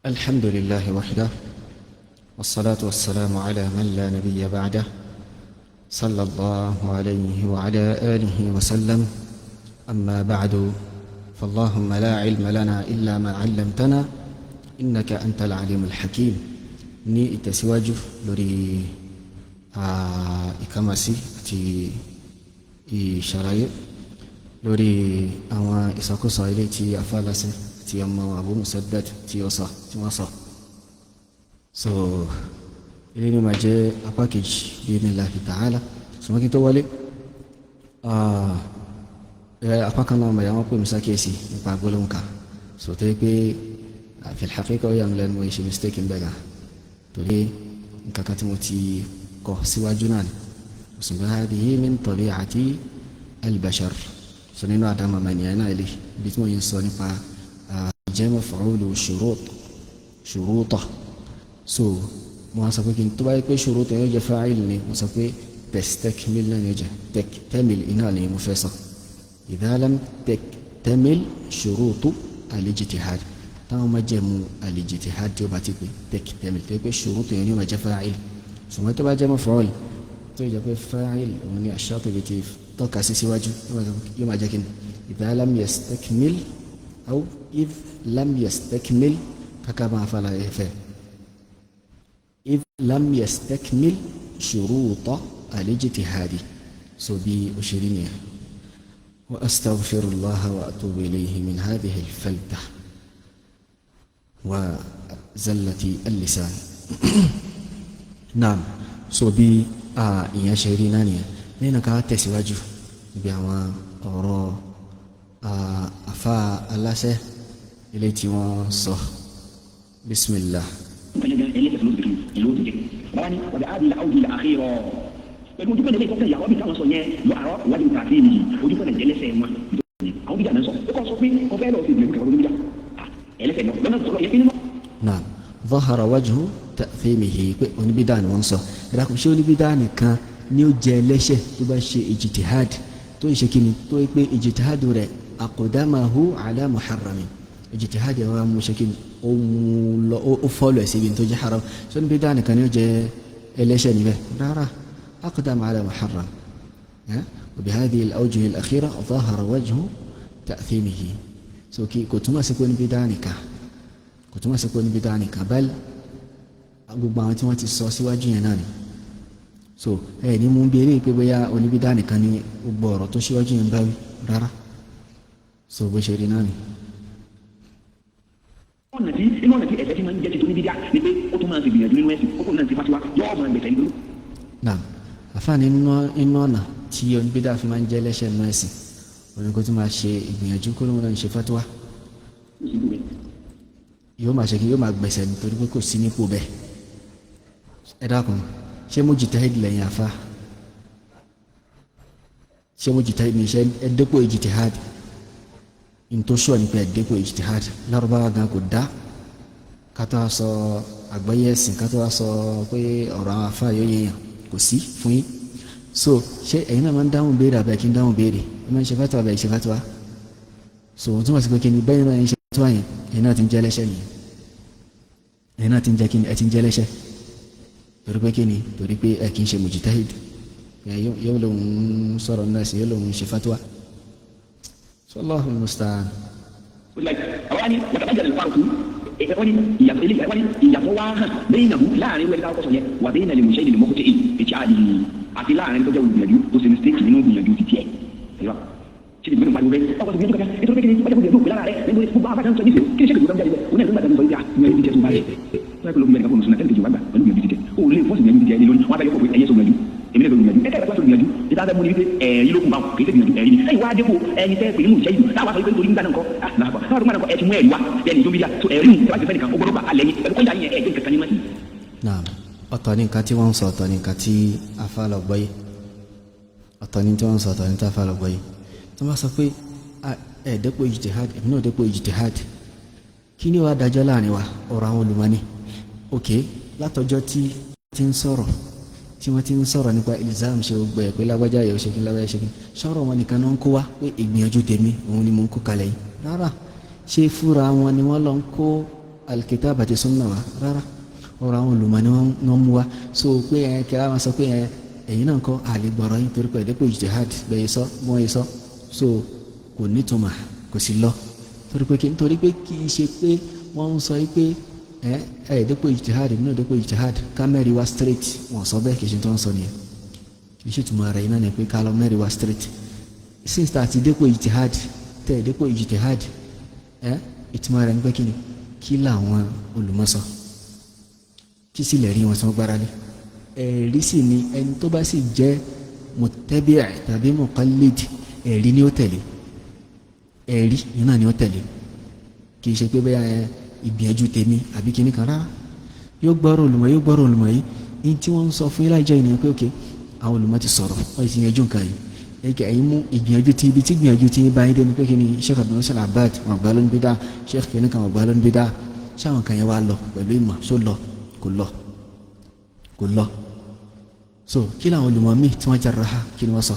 الحمد لله وحده، والصلاة والسلام على من لا نبي بعده، صلى الله عليه وعلى آله وسلم. أما بعد، فاللهم لا علم لنا إلا ما علمتنا إنك أنت العليم الحكيم. Ní ìtẹ̀síwájú lórí ìkámasí àti ìṣàlàyé lórí àwọn ìsọkúsọ ilé tí afáàlásẹ àti ọmọ Abu Musaddad tí ó sọ, tí wọ́n sọ. So ilé ní máa jẹ́ apá kejì bí ní Allahi ta'ala. Ṣùgbọ́n kí n tó wọlé, apá kan náà mọ̀yà wọ́n pè mí sákèsì nípa gbólóhùn kan. So tó yẹ pé fil haqiqa ó yà mí lẹ́nu, mo ṣe mistake ń bẹ̀ gan, torí nǹkan kan tí mo ti kọ síwájú náà ni. Ṣùgbọ́n hadhihi min tabi'ati al-bashar. So nínú àdámà mẹ́nìyàn náà ilé ibi tí mo yẹn sọ nípa jẹ́ maf'ulu shurut, shuruta. So mo wá sọ pé kí n tó bá yẹ pé shuruta yóò jẹ́ fa'il ni, mo sọ pé tastakmil náà ni yóò jẹ́, taktamil iná ni mo fẹ́ sọ. Idha lam taktamil shurutu al-ijtihad, táwọn máa jẹ́ mu al-ijtihad tí ó bá ti pé taktamil, tó yẹ pé shurutu yẹn ni ó máa jẹ́ fa'il. Ṣùgbọ́n tó bá jẹ́ maf'ul, tó yẹ pé fa'il òun ni ash-Shatibi ti tọ́ka sí síwájú, yóò máa jẹ́ kí ni idha lam yastakmil aw idh lam yastakmil, kàkà máa fara ẹ̀fẹ̀ idh lam yastakmil shuruta al-ijtihadi. So bí òṣèré nìyẹn. Wa astaghfirullaha wa atubu ilayhi min hadhihi al-falta wa zallati al-lisan. Naam. So bí ìyẹn ṣe rí náà nìyẹn. Lẹ́yìn ká tẹ̀síwájú níbi àwọn ọ̀rọ̀ àfa aláṣẹ ilé tí wọ́n sọ. Bismillah. Pẹ̀lú ojúkọ̀nà ilé ìtọ́kẹ́ ìyàwó bí táwọn sọ yẹn lọ àrọ́ wájú tàbí nìyí ojúkọ̀nà ìjẹ́lẹ́sẹ̀ wọn àwọn bíjà náà sọ ó kọ́ sọ pé ọfẹ́ lọ sí ìgbìyànjú kẹwàá lórí bíjà ẹlẹ́sẹ̀ náà lọ́nà sọ̀rọ̀ yẹn nínú. Naam. Zahara wajhu ta'thimihi, pé oníbídà ni wọ́n sọ. Ẹ̀dá kò ṣe oníbídà nìkan ni ó jẹ ẹlẹ́ṣẹ̀ tó bá ṣe ijtihad, tó ń ṣe kíni, tó yẹ pé ijtihad rẹ̀ aqdamahu ala muharramin, ijtihad rẹ̀ wà mú ṣe kíni, ó mú lọ, ó fọ́lọ̀ ẹ̀ síbi tó jẹ́ haram. Ṣé oníbídà nìkan ni ó jẹ ẹlẹ́ṣẹ̀ níbẹ̀? Rárá. Aqdama ala muharram وبهذه الأوجه الأخيرة ظهر وجه تأثيمه. So kí kò túmọ̀ sí pé oníbídà nìkan, kò túmọ̀ sí pé oníbídà nìkan bẹ́ẹ̀, gbogbo àwọn tí wọ́n ti sọ síwájú yẹn náà ni. So ẹ ní mú bí eléyìí pé bóyá oníbídà nìkan ni gbogbo ọ̀rọ̀ tó síwájú yẹn bá wí, rárá. So bó ṣe rí náà ni. Ọ̀nà tí inú ọ̀nà tí ẹ̀sẹ̀ tí máa ń jẹ́ ti tó ní bídíà ni pé ó tún máa ń ṣe gbìyànjú nínú ẹ̀sìn, ó kò náà ti fatiwa yóò máa gbẹ̀sẹ̀ nítorí. Naam. Àfààní inú ọ̀nà tí oníbídà fi máa ń jẹ́ lẹ́ṣẹ̀ nínú ẹ̀sìn òní, kó tún máa ṣe ìgbìyànjú, kó lóun náà ń ṣe fatiwa, yóò máa ṣe kí yóò máa gbẹ̀sẹ̀ nítorí pé kò sí nípò bẹ́ẹ̀. Ẹ dákun, ṣé mujtahid lẹ́yìn àfa? Ṣé mujtahid ní? Ṣe ẹ dépò ijtihad? Ntòsọ́ ní pé ẹ dépò ijtihad. Lárúbáwá gan kò dá, kátó wá sọ àgbáyé ẹ̀sìn, kátó wá sọ pé ọ̀rọ̀ àwọn afá yóò yẹn kò sí fún yín. So ṣé ẹ̀yin náà máa ń dáhùn béèrè àbẹ̀ kí n dáhùn béèrè? Ẹ máa ń ṣe fatuwa àbẹ̀ ṣe fatuwa? So wọ́n túmọ̀ sí pé kí ni bẹ́ẹ̀ náà ń ṣe fatuwa yẹn, ẹ̀yin náà ti ń jẹ́ lẹ́ṣẹ̀ nìyẹn. Ẹ̀yin náà ti ń jẹ́ kí ni, ẹ ti ń jẹ́ lẹ́ṣẹ̀, torí pé kí ni? Torí pé ẹ kì í ṣe mujtahid. Yóò lòun sọ̀rọ̀ náà sí, yóò lòun ṣe fatuwa. Allahu musta'an. Àwọn ni wàtàkàjà lè farò wọ́n ní ìyàtọ̀ ilé, wọ́n ní ìyàtọ̀ wá hàn bẹ́ẹ̀ náà láàrin wẹ́n káwọ́ sọ yẹn wà bẹ́ẹ̀ náà lè mú ṣẹ́yìn lè mọ́kútẹ́ èyí ètí àdì àti láàrin tó jẹ́ olùgbìyànjú tó ṣe mistake nínú gbìyànjú ti tiẹ̀. Ṣe ìgbìyànjú pariwo bẹ́ẹ̀ ọkọ̀ tó gbìyànjú kankan nítorí pé kí ni wọ́n jẹ́ gbìyànjú pé lára rẹ̀ nítorí gbogbo àwọn afáàkàn sọ níṣẹ́ kí ni ṣe gbìyànjú jáde bẹ́ẹ̀ òun náà ló ń gbàgbọ́ sọ wípé gbìyànjú ti tiẹ̀ tó bá rẹ̀ tó yẹ kó ló gbìyànjú kan fún un tẹ́lẹ̀ kejì wá gbà pẹ̀lú gbìyànjú ti tiẹ̀ ó lè fọ́ọ̀sì gbìyànjú ti tiẹ̀ lórí wọn abẹ́yẹ kó pé ẹ̀yẹ sọ gbìyànjú èmi lè gbìyànjú ẹ̀ka ìgbà tó gbìyànjú ìta fẹ́ mú ni wípé ẹ̀rí ló kún báwọn kì í ṣe gbìyànjú ẹ̀rí ni ẹ̀yìn wá dépò ẹni tẹ́ pè ní mú ìṣẹ́yìn táwa sọ wípé nítorí nígbà náà kọ́ táwa tó gbà náà kọ́ ẹ ti mú ẹ̀rí wá bẹ́ẹ̀ ni ìjọba tó ẹ̀rí nù tẹ́wá ti fẹ́ nìkan ó gbọ́dọ̀ gbà alẹ́ yín pẹ̀lú kọ́ńdà yín ẹ̀ jẹ́ nǹkan kan nínú ẹ̀sìn. Naam. Ọ̀tọ̀ ní nǹkan tí wọ́n ń sọ, ọ̀tọ̀ ní nǹkan tí afa lọ gbọ́ yìí. Ọ̀tọ̀ ní tí wọ́n ń sọ, ọ̀tọ̀ ní tí afa lọ gbọ́ yìí. Tí wọ́n bá sọ pé ẹ dépò ijtihad, èmi náà dépò ijtihad, kí ni wàá dájọ́ láàrin wa? Ọ̀rọ̀ àwọn olùmọ́ni. Ok, látọjọ́ tí ti ń sọ̀rọ̀, tí wọ́n ti ń sọ̀rọ̀ nípa ilzam, ṣe gbogbo ẹ̀ pé lágbájá yóò ṣe kí lágbájá ṣe kí, sọ̀rọ̀ wọn nìkan náà ń kó wá pé ìgbìyànjú tèmi òun ni mò ń kó kalẹ̀ yìí? Rárá. Ṣé fúnra wọn ni wọ́n lọ ń kó? al-kitab àti sunna wa rárá, ọ̀rọ̀ àwọn olùmọ̀ ni wọ́n mú wa. So pé ẹ kí a máa sọ pé ẹ ẹ̀yin náà kọ́ àlè gbọ́rọ̀ yín torí pé ẹ̀dẹ́pọ̀ ijtihad bẹ́ẹ̀ sọ wọ́n yìí sọ, so kò nítumọ̀, kò sí lọ, torí pé kì í ṣe pé wọ́n ń sọ pé ẹ ẹ̀dẹ́pọ̀ ijtihad nínú ẹ̀dẹ́pọ̀ ijtihad ká mẹ́rin wá straight, wọ́n sọ bẹ́ẹ̀, kì í ṣe tó ń sọ nìyẹn. Kì í ṣe tùmọ̀ rẹ̀ iná ni pé ká lọ mẹ́rin wá straight. Since tá a ti dépò ijtihad, tẹ́ ẹ̀ dépò ijtihad, ẹ ìtumọ̀ rẹ̀ ní pé kí ni kí làwọn olùmọ̀ sọ, kí sì lè rí wọn tí wọ́n gbára lé. Ẹ̀rí sì ni ẹni tó bá sì jẹ́ muttabi' tàbí muqallid, ẹ̀rí ni ó tẹ̀lé, ẹ̀rí iná ni ó tẹ̀lé. Kì í ṣe pé bẹ́ẹ̀ ìgbìyànjú tèmi àbí kíní kan rárá. Yóò gbọ́rọ̀ olùmọ̀, yóò gbọ́rọ̀ olùmọ̀ yìí ní tí wọ́n ń sọ fún yín láìjẹ́ ènìyàn pé òkè àwọn olùmọ̀ ti sọ̀rọ̀, wọ́n ti yanjú nǹkan yìí. Ẹ̀kẹ́ ẹ̀yin mú ìgbìyànjú tí ibi tí ìgbìyànjú tí bá yín dé ni pé kí ni Sheikh Abdul Nasir Abbad wọn gbà ló ń bí dá, Sheikh kìíní kan wọn gbà ló ń bí dá, ṣáwọn kan yẹn wá lọ pẹ̀lú ìmọ̀ ṣó lọ kò lọ kò lọ. So kí làwọn olùmọ̀ míì tí wọ́n jarraha, kí ni wọ́n sọ,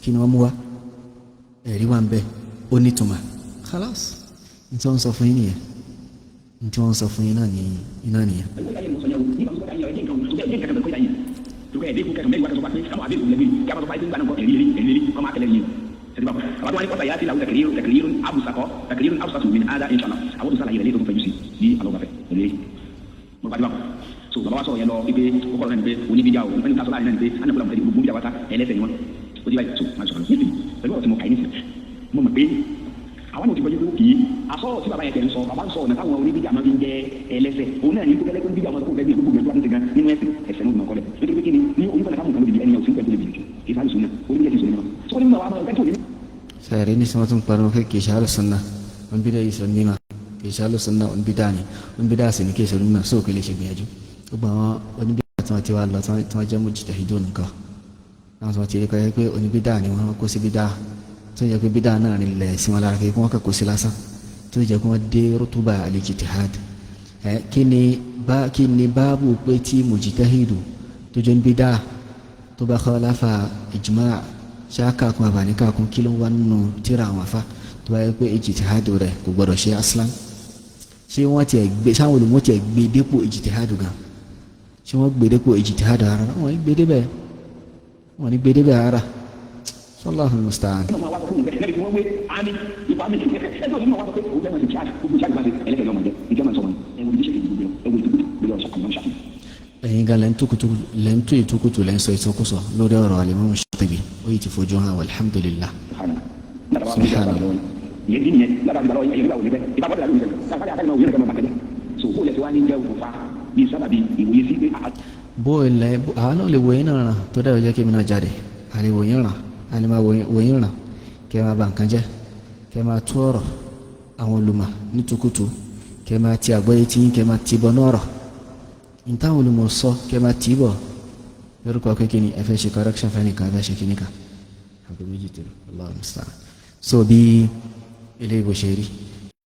kí ni wọ́n mú wá, ẹ̀rí wà ń bẹ, ó nítumọ̀, khalas. Ní tí wọ́n sọ fún yín nìyẹn, ní tí wọ́n sọ fún yín náà nìyẹn. So bàbá wa sọ̀rọ̀ yẹn lọ ipe ó kọ́ ọ̀rọ̀ náà ni pé oníbíjà o ẹni tá a sọ láàrin náà ni pé anakula mọ̀tẹ́lẹ̀ gbogbo bíjà wa ta ẹlẹ́sẹ̀ ni wọ́n ó ti báyìí. So máa sọ̀rọ̀ nísìnyí pẹ̀lú ọ̀rọ̀ tí mo kà í nísìnyí, mo mọ̀ pé àwọn náà ti gbọ́dọ̀ pé kì í asọ́ tí bàbá yẹn tẹ̀ ń sọ, bàbá ń sọ ọ̀nà táwọn oníbíjà máa fi ń jẹ́ ẹlẹ́sẹ̀ òun náà ní kó kẹ́lẹ́ pé bíjà máa sọ fún gbogbo ìgbà tó ti gan nínú ẹ̀sìn ẹ̀sẹ̀ náà kọ́lẹ̀ nítorí pé kí ni ní onífọ̀nà káwọn kan lóbi ẹni ọ̀sìn pẹ̀lú lóbi kì í sáré sùn náà oníbíjà ti sùn náà sọ ní bàbá máa kẹ́tù ní. Sẹ́yìn ní sọ́wọ́n tún pariwo pé kì í ṣe alùsùnà òǹbídà yìí sọ mímà, kì í ṣe alùsùnà òǹbídà ni òǹbídà sì ni kì í ṣe mímà, sóòkè lè ṣe gbìyànjú. Gbogbo àwọn oníbídà tí wọ́n ti wá lọ tí wọ́n jẹ́ mujtahidun nǹkan láwọn tí wọ́n ti rí kọ́ pé oníbídà ni wọ́n kó sí bídà, tó yẹ pé bídà náà nílẹ̀ sí wọn lára kí wọ́n kà kó sí lásán, tó yẹ kí wọ́n dé rutuba al-ijtihad. Ẹ kí ni báàbù pé tí mujtahidu tó jẹ́ bídà tó bá khalafa ijma' ṣáàkà kun àbáníkà kun, kí ló ń wá nínú tíra àwọn afá tó bá yẹ pé ijtihad rẹ̀ kò gbọdọ̀ ṣe aslan? Ṣé wọ́n tiẹ̀ gbé sáwọn olùmọ̀ tiẹ̀ gbé dépò ijtihad gan? Ṣé wọ́n gbé dépò ijtihad rárá? Wọ́n ní gbé débẹ̀, wọ́n ní gbé débẹ̀ rárá. Sallahu musta'an. Ẹ̀yin gan lẹ́ntú ìtukùtù lẹ́ ń sọ ìsọkúsọ lórí ọ̀rọ̀ Al-Imam Shatibi, ó yìí ti fojú hàn, alhamdulillah. Subhanallah. Bó ilẹ̀ àwọn náà lè wòye náà ràn tó dẹ̀ jẹ́ kí mi náà jáde, àlè wòye ràn, àlè máa wòye ràn kẹ́ ẹ máa bà nǹkan jẹ́, kẹ́ ẹ máa tú ọ̀rọ̀ àwọn olùmọ̀ nítukùtù, kẹ́ ẹ máa ti àgbọ́yé tí kẹ́ ẹ máa ti bọ̀ náà rọ̀ ntáwọn olùmọ̀ sọ, kẹ́ ẹ máa tì í bọ̀ lórúkọ kékeré ni ẹ fẹ́ ṣe correction fẹ́ nìkan, ẹ fẹ́ ṣe kíníkan àgọ́ méjì tó Allahu musta'an. So bí eléyìí bó ṣe rí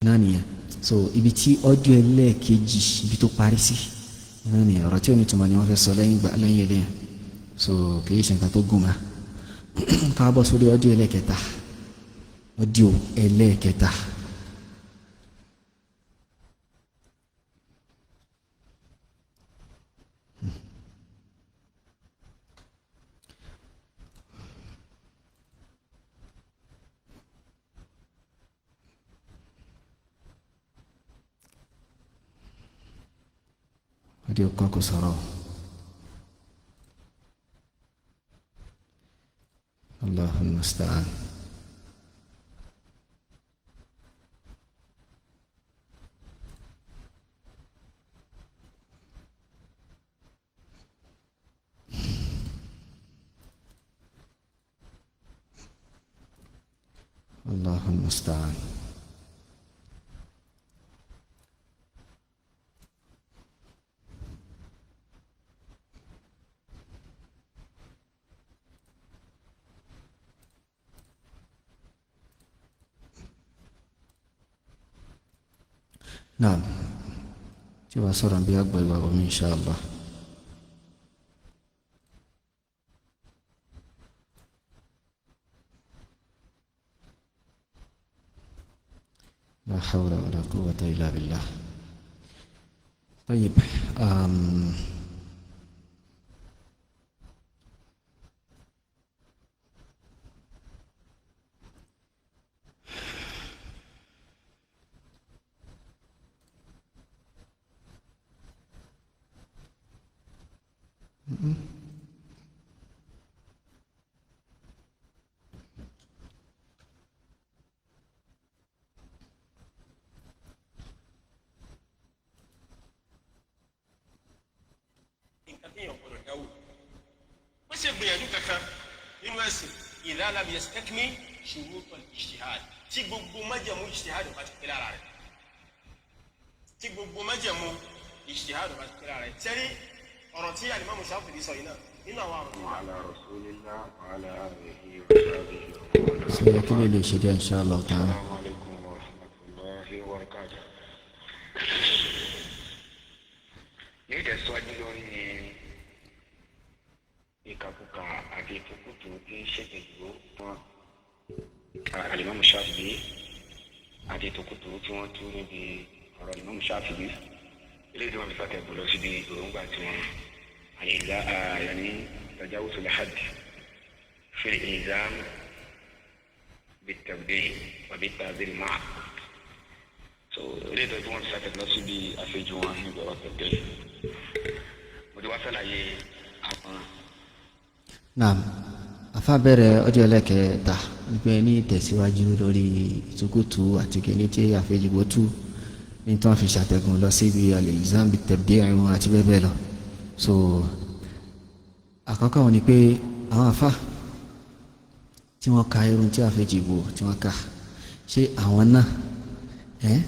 náà nìyẹn. So ibi tí ọjọ́ ẹlẹ́ẹ̀kejì ibi tó parí sí náà nìyẹn. Ọ̀rọ̀ tí ò ní túmọ̀ ni wọ́n fẹ́ sọ lẹ́yìn eléyìí. So kì í ṣe nǹkan tó gùn mọ́. Káàbọ̀ sórí ọjọ́ ẹlẹ́ẹ̀kẹta, ọjọ́ ẹlẹ́ẹ̀kẹta. Ọjọ́ kan kò sọ̀rọ̀. Allahul musta'an. Allahul musta'an. Naam, tí wàá sọ̀rọ̀ bí àgbà ìwà omi inshallah. La hawla wala quwwata illa billah. طيب Nǹkan tí èèyàn gbọdọ̀ dáwò wọ́n ṣe gbìyànjú kankan nínú ẹ̀sìn idha lam yastakmil shurut al-ijtihad, tí gbogbo májẹ̀mú ijtihad bá ti pé lára rẹ̀, tí gbogbo májẹ̀mú ijtihad bá ti pé lára rẹ̀. Sẹ́rí ọ̀rọ̀ tí Al-Imam Shafi'i sọ yìí náà nínú àwọn àrùn. وعلى رسول الله وعلى آله وصحبه ومن والاه. So kí lè lè ṣe díẹ̀ insha Allah ta'ala. السلام عليكم ورحمة الله وبركاته. Ní ìtẹ̀síwájú lórí ìkàkùkà àti ìtukùtù tí ń ṣègbèjò fún Al-Imam Shafi'i àti ìtukùtù tí wọ́n tú níbi ọ̀rọ̀ Al-Imam Shafi'i, eléyìí tí wọ́n fi sàtẹ̀gùn lọ síbi èròǹgbà tí wọ́n àyíká àyàní tajawuzu al-hadd fi al-ilzam bit-tabdil wa bit-ta'dil ma'a. So eléyìí tí wọ́n fi sàtẹ̀gùn lọ síbi àfẹ́jù wọn níbi ọ̀rọ̀ tabdil, mo ti wá sàlàyé àwọn. Naam, afa bẹ̀rẹ̀ ọjọ́ ẹlẹ́kẹta wípé ní ìtẹ̀síwájú lórí ìtukùtù àti kìíní tí àfẹjìgbó tú ní tí wọ́n fi ṣàtẹ̀gùn lọ síbi al-ilzam bit-tabdi' wọn àti bẹ́ẹ̀ bẹ́ẹ̀ lọ. So àkọ́kọ́ wọn ni pé àwọn afa tí wọ́n ka irun tí àfẹjìgbó tí wọ́n kà, ṣé àwọn náà ẹ́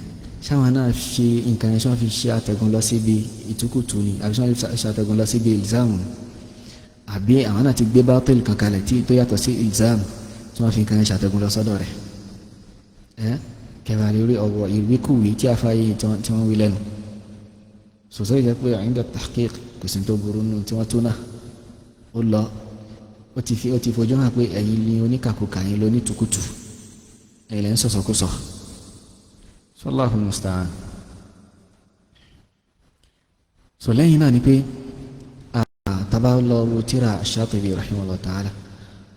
ṣáwọn náà ṣe nǹkan yẹn, ṣé wọ́n fi ṣe àtẹ̀gùn lọ síbi ìtukùtù ni, àbí ṣé wọ́n fi ṣàtẹ̀gùn lọ síbi ilzam, àbí àwọn náà ti gbé bátìlì kan kalẹ̀ tí tó yàtọ̀ sí ilzam tí wọ́n fi nǹkan yẹn ṣàtẹ̀gùn lọ sọ́dọ̀ rẹ̀? Ẹ́ kẹfà lórí ọ̀rọ̀ ìwíkúwìí tí afáyé tí wọ́n wí lẹ́nu sòsò yìí jẹ́ pé inda tahqiq kò sí tó burú nù tí wọ́n tún náà ó lọ, ó ti fojú hàn pé ẹ̀yin ni oníkàkùkà, ẹ̀yin ló ní tukutu, ẹ̀yin lẹ́ ń sọ̀sọ̀kúsọ. Sallahu musta'an. So lẹ́yìn náà ni pé tàbá lọ wo tíra Shatibi rahimahullah ta'ala,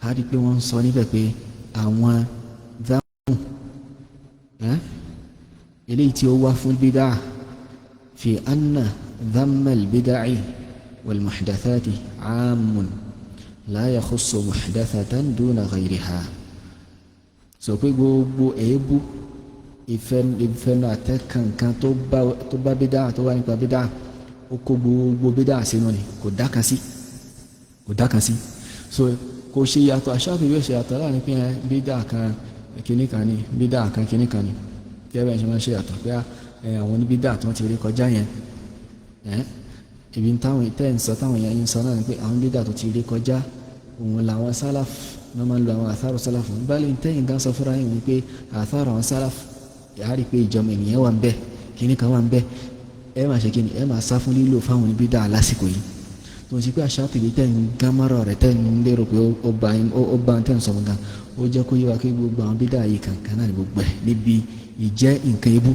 a rí pé wọ́n ń sọ níbẹ̀ pé àwọn dáhùn eléyìí tí ó wá fún bídà fi anna dhammal bídàí wal muhdathati àmùn la yakhussu muhdathatan duna ghayriha. Sọ pé gbogbo èébú ìfẹ́nu àtẹ kankan tó bá bídà, tó wá nípa bídà, ó kó gbogbo bídà sínú ni, kò dákan sí, kò dákan sí. So kò ṣe yàtọ̀, àṣàfihàn yóò ṣe yàtọ̀ láàrin pé bídà kan kìíní kan ni, bídà kan kìíní kan ni, kí ẹ bẹ́ẹ̀ ṣe máa ń ṣe yàtọ̀ pé àwọn oníbídà tí wọ́n ti rí kọjá yẹn, ibi táwọn tẹ́ ń sọ táwọn èèyàn ń sọ náà ni pé àwọn bídà tó ti rí kọjá òun làwọn sálàf náà máa ń lo àwọn àthárò sálàf. Báyìí tẹ́yìn gan sọ fúnra yìí wípé àthárò àwọn sálàf yàrá rí pé ìjọba ènìyàn wà ń bẹ, kìíní kan wà ń bẹ, ẹ máa ṣe kíni, ẹ máa sá fún lílò fáwọn oníbídà lásìkò yìí tó ń ṣe pé àṣà tìlí tẹ̀ ń gámárọ̀ rẹ̀ tẹ̀ ń lérò pé ó bá ń tẹ̀ ń sọ gan, ó jẹ́ kó yé wa pé gbogbo àwọn bídà yìí kankan náà ni gbogbo ẹ̀ níbi ìjẹ́ nǹkan ibú,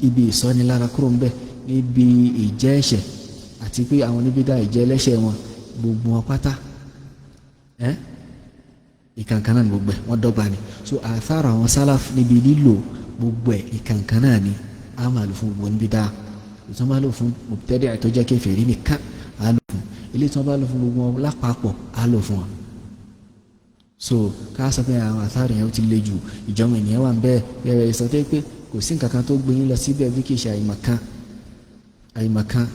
ibi ìsọ́nilára kúrò ń bẹ, níbi ìjẹ́ ẹ̀ṣẹ̀, àti pé àwọn oníbídà ìjẹ́ ẹlẹ́ṣẹ̀ wọn gbogbo wọn pátá ẹ́ ìkankan náà ni gbogbo ẹ̀, wọ́n dọ́gba ni. So àthárò àwọn sálàf níbi lílò gbogbo ẹ̀ ìkankan náà ni a máa lò fún gbogbo oníbídà. Ìtàn bá lò fún mubtadi' tó jẹ́ kèfèrí nìkan a lò fún, ilé tí wọ́n bá lò fún gbogbo wọn lápapọ̀ a lò fún wọn. So ká sọ pé àwọn àthárò yẹn ó ti le jù, ìjọba ènìyàn wà ń bẹ́ẹ̀ bẹ́ẹ̀ ìsọ tó pé kò sí nǹkan kan tó gbé yín lọ síbẹ̀ bí kì í ṣe àìmọ̀kan, àìmọ̀kan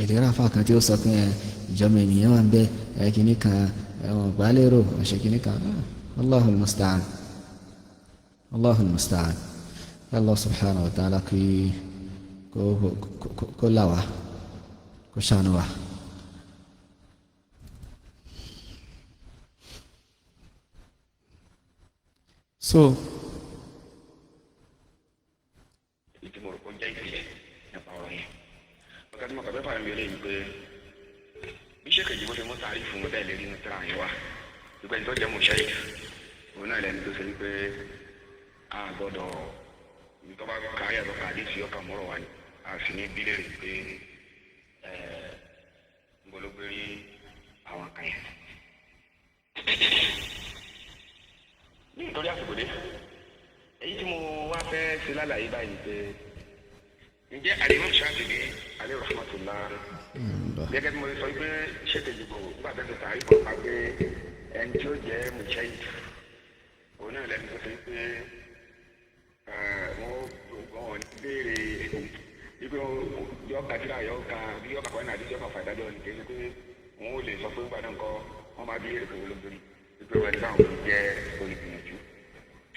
ìlera afa kan tí ó sọ pé ìjọba ènìyàn wà ń bẹ́ẹ̀ ẹ̀ kìíní kan ẹ̀wọ̀n gbálérò ọ̀ṣẹ̀ kìíní kan. Allahul musta'an, Allahul musta'an. Allah subhanahu wa ta'ala kí kó là wá, kó ṣàánú wa. So ìdí mo rò kó jẹ́ ìpìlẹ̀ nípa ọ̀rọ̀ yẹn. Ọ̀gá tí mo kà fẹ́ fà mí lẹ́yìn pé bí ṣé kejì bó ṣe mú sáré fún mi bẹ́ẹ̀ lè rí inú tíra yẹn wá. Ìgbà tó jẹ́ mo ṣẹ́yìn, òun náà lẹ́nu tó ṣe wípé a gbọ́dọ̀ ibi tó bá kárí àtọ́ka àdéhùn ọkà mọ́rọ̀ wá ni. A sì ní bílẹ̀ rẹ̀ pé ń bọ́ ló gbé rí àwọn kan yẹn. Ní ìtọ́jú àsìkò dé, èyí tí mo wá fẹ́ ṣe lálàyé báyìí pé ǹjẹ́ Al-Imam Shatibi alayhi rahmatullah, gẹ́gẹ́ bí mo sọ pé ṣètò ìdìbò nígbà tó ti tàrí pọ̀ pa pé ẹni tí ó jẹ́ mujtahid, òun náà lẹ́nu tó ṣe pé wọ́n béèrè wípé yọ kàtírà, yọ ka bí yọ kàkọ́ ní àdéjọ́ kan fàdájọ́ ní kéde pé wọ́n ò lè sọ pé nígbà náà kọ́ wọ́n máa bí èrè pé olóbìnrin wípé wọ́n ti báwọn jẹ́ olùgbìyànjú.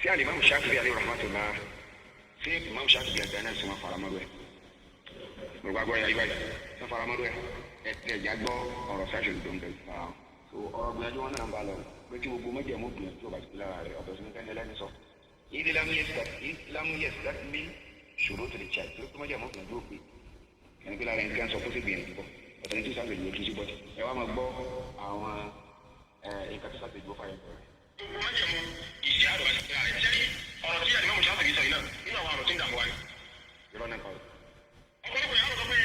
Sí Al-Imam Shatibi alayhi rahmatullah, sí Imam Shatibi àgbà náà sì wọ́n faramọ́ rẹ̀? Mo gbàgbọ́ ya ibà yìí wọ́n faramọ́ rẹ̀. Ẹ̀ ẹ̀já gbọ́ ọ̀rọ̀ sáṣẹ̀ ló ń bẹ̀ fara wọn. So ọ̀rọ̀ gbìyànjú wọn náà ń bá lọ pé tí gbogbo mọ́jẹ̀mú gbìyànjú ọba ti lára rẹ̀ ọ̀tọ̀ sí ní kẹ́ni ẹlẹ́ni sọ. Ìdí lámúyẹ̀ ṣòro tó lè ṣe àti tó mọ́jẹ̀mú gbìyànjú òpè ẹni pé lára ẹni tí wọ́n sọ fún sí gbìyànjú bọ̀ ọ̀tọ̀ ní tó sáṣẹ̀ ló tún sí bọ́tì. Ẹ wá máa gbọ́ àwọn nǹkan tó sáṣẹ̀ ló fàyè bọ̀ rẹ̀. Gbogbo májẹ̀mú ìṣe àrò àti ìṣe àrẹ sẹ́yìn ọ̀rọ̀ tí Al-Imam Shatibi sọ yìí náà nínú àwọn ọ̀rọ̀ tí ń dààmú wa ni. Irọ́ náà kọ́. Ọ̀pọ̀lọpọ̀ yàrá sọ pé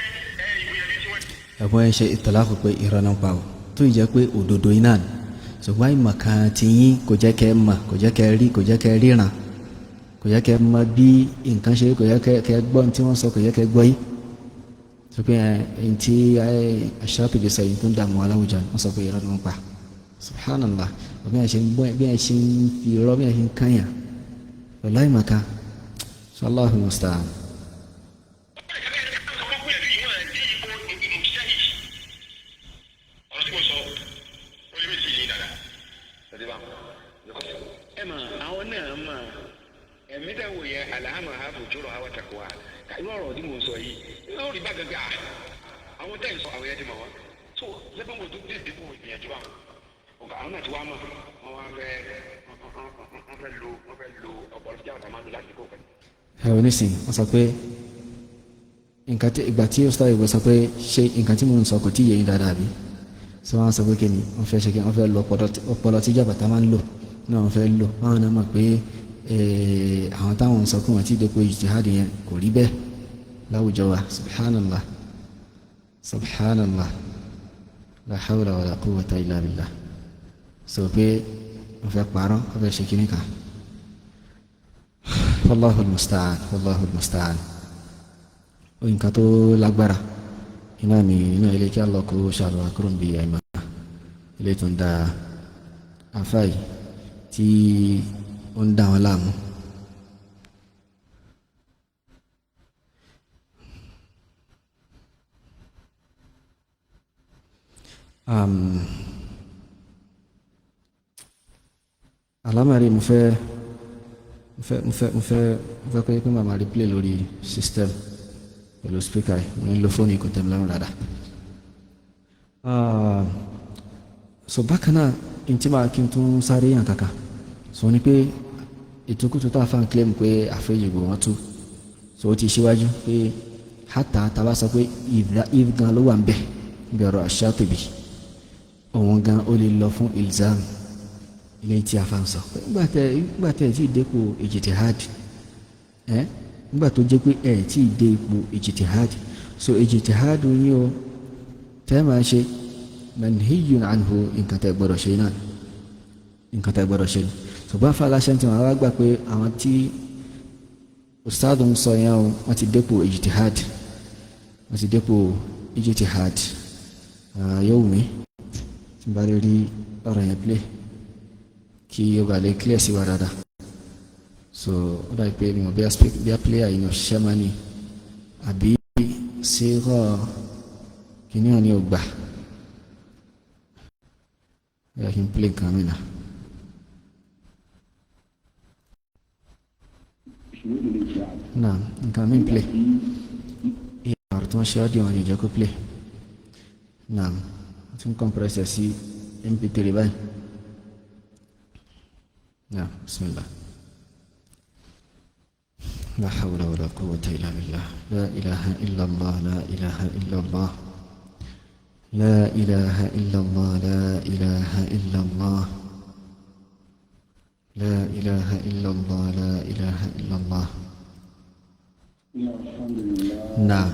ẹ ìgbìyànjú tí wọ́n Ẹ̀bọ́n ẹ ṣe ìtọ́lákù pé irọ́ náà pa o, tó ì jẹ́ pé òdodo iná ni, ṣùgbọ́n ìmọ̀ kan ti yín kò jẹ́ kẹ́ mọ̀, kò jẹ́ kẹ́ rí, kò jẹ́ kẹ́ ríran, kò jẹ́ kẹ́ mọ̀ bí nǹkan ṣe rí, kò jẹ́ kẹ́ gbọ́ ní tí wọ́n sọ, kò jẹ́ kẹ́ gbọ́ yìí. Sọ pé ẹ ẹ tí Shatibi sọ yìí tó ń dààmú aláwùjọ, wọ́n sọ pé irọ́ ni wọ́n pa. Subhanallah, bí ẹ ṣe ń gbọ́, bí ẹ ṣe ń fi irọ́, bí ẹ ṣe ń kànyàn pẹ̀lú àìmọ̀ kan. Allahu musta'an. Ọ̀rọ̀ tí mo sọ ó lè méjì yìí dáadáa. Ẹ mọ̀ àwọn náà mọ̀ ẹ̀mí tẹ̀ wò yẹn àlàámọ̀ àfòjúrò àwọn tẹ̀kọ̀wá irú ọ̀rọ̀ tí mo sọ yìí yóò rí bá gàgà àwọn tẹ̀ ń sọ àwọn yẹn ti mọ̀ wọ́n so lẹ́gbẹ̀ẹ́ wo tó dé ìdìbò ìgbìyànjú àwọn ọ̀gá àwọn náà ti wá mọ̀ wọ́n wá fẹ́ wọ́n fẹ́ lo ọ̀pọ̀lọpọ̀ tí àwọn máa ń lò láti kó pẹ̀lú. Ẹ ò nísìn wọ́n sọ pé nǹkan tí ìgbà tí ustaz ìgbà sọ pé ṣé nǹkan tí mò ń sọ kò tí ì yé yín dáadáa bí? Sọ wọ́n sọ pé kí ni wọ́n fẹ́ ṣe, kí wọ́n fẹ́ lo ọpọlọ tí jàbàtà máa ń lò náà, wọ́n fẹ́ lò báwọn náà mọ̀ pé àwọn táwọn ń sọ pé wọ́n ti dépò ijtihad yẹn kò rí bẹ́ẹ̀ láwùjọ wa. Subhanallah, subhanallah, la hawla wala quwwata illa billah. Sọ pé wọ́n fẹ́ parọ́, wọ́n fẹ́ ṣe kíní kan. Wallahu almusta'an, wallahu almusta'an. Nǹkan tó lágbára iná ni iná ilé kí Allah kó ṣàlùwà kúrò níbi àìmọ̀ ilé tó ń da afá yìí tí ó ń dá wọn láàmú. Alámàrí mo fẹ́ pé màmá rí play lórí system pẹ̀lú speaker yìí. Mo ní lo fóònù, kò tẹ́mi lọ́rùn dáadáa. So bákan náà, n tí máa kí n tún sáré yàn kàkà so ni pé ìtukùtù tá a fà ń claim pé àfẹ́yìnbó wọn tú, so ó ti ṣíwájú pé hátà tá a bá sọ pé if gan ló wà ń bẹ̀ níbi ọ̀rọ̀ Shatibi, òun gan ó lè lọ fún ilzam ilé tí a fa ń sọ pé nígbà tẹ ẹ tí ì dépò ijtihad, ẹ nígbà tó jẹ́ pé ẹ tí ì dé ipò ijtihad, so ijtihad yín o tẹ́ máa ṣe manhiyun anhu, nǹkan tẹ́ gbọ́dọ̀ ṣe náà, nǹkan tẹ́ gbọ́dọ̀ ṣe ni. Ṣùgbọ́n fàlàṣẹ tí wọ́n wá gbà pé àwọn tí ustad ń sọ yẹn o, wọ́n ti dépò ijtihad, wọ́n ti dépò ijtihad. Yóò wù mí tí n bá lè rí ọ̀rọ̀ yẹn play kí ó bá lè clear sí wa dáadáa. So ó dàbí pé mi ò bí a player yìí ní òṣìṣẹ́ máa ní àbí ṣérọ̀ kìíní ní ò gbà yẹ kí n play nǹkan mi náà. Náà nǹkan mi play ọ̀rọ̀ tí wọ́n ṣe audio wọn yóò jẹ́ kó play náà, wọ́n tún compress ẹ̀ sí mp3 báyìí náà. Bismillah. لا حول ولا قوة إلا بالله. لا إله إلا الله، لا إله إلا الله، لا إله إلا الله، لا إله إلا الله، لا إله إلا الله، لا إله إلا الله. نعم.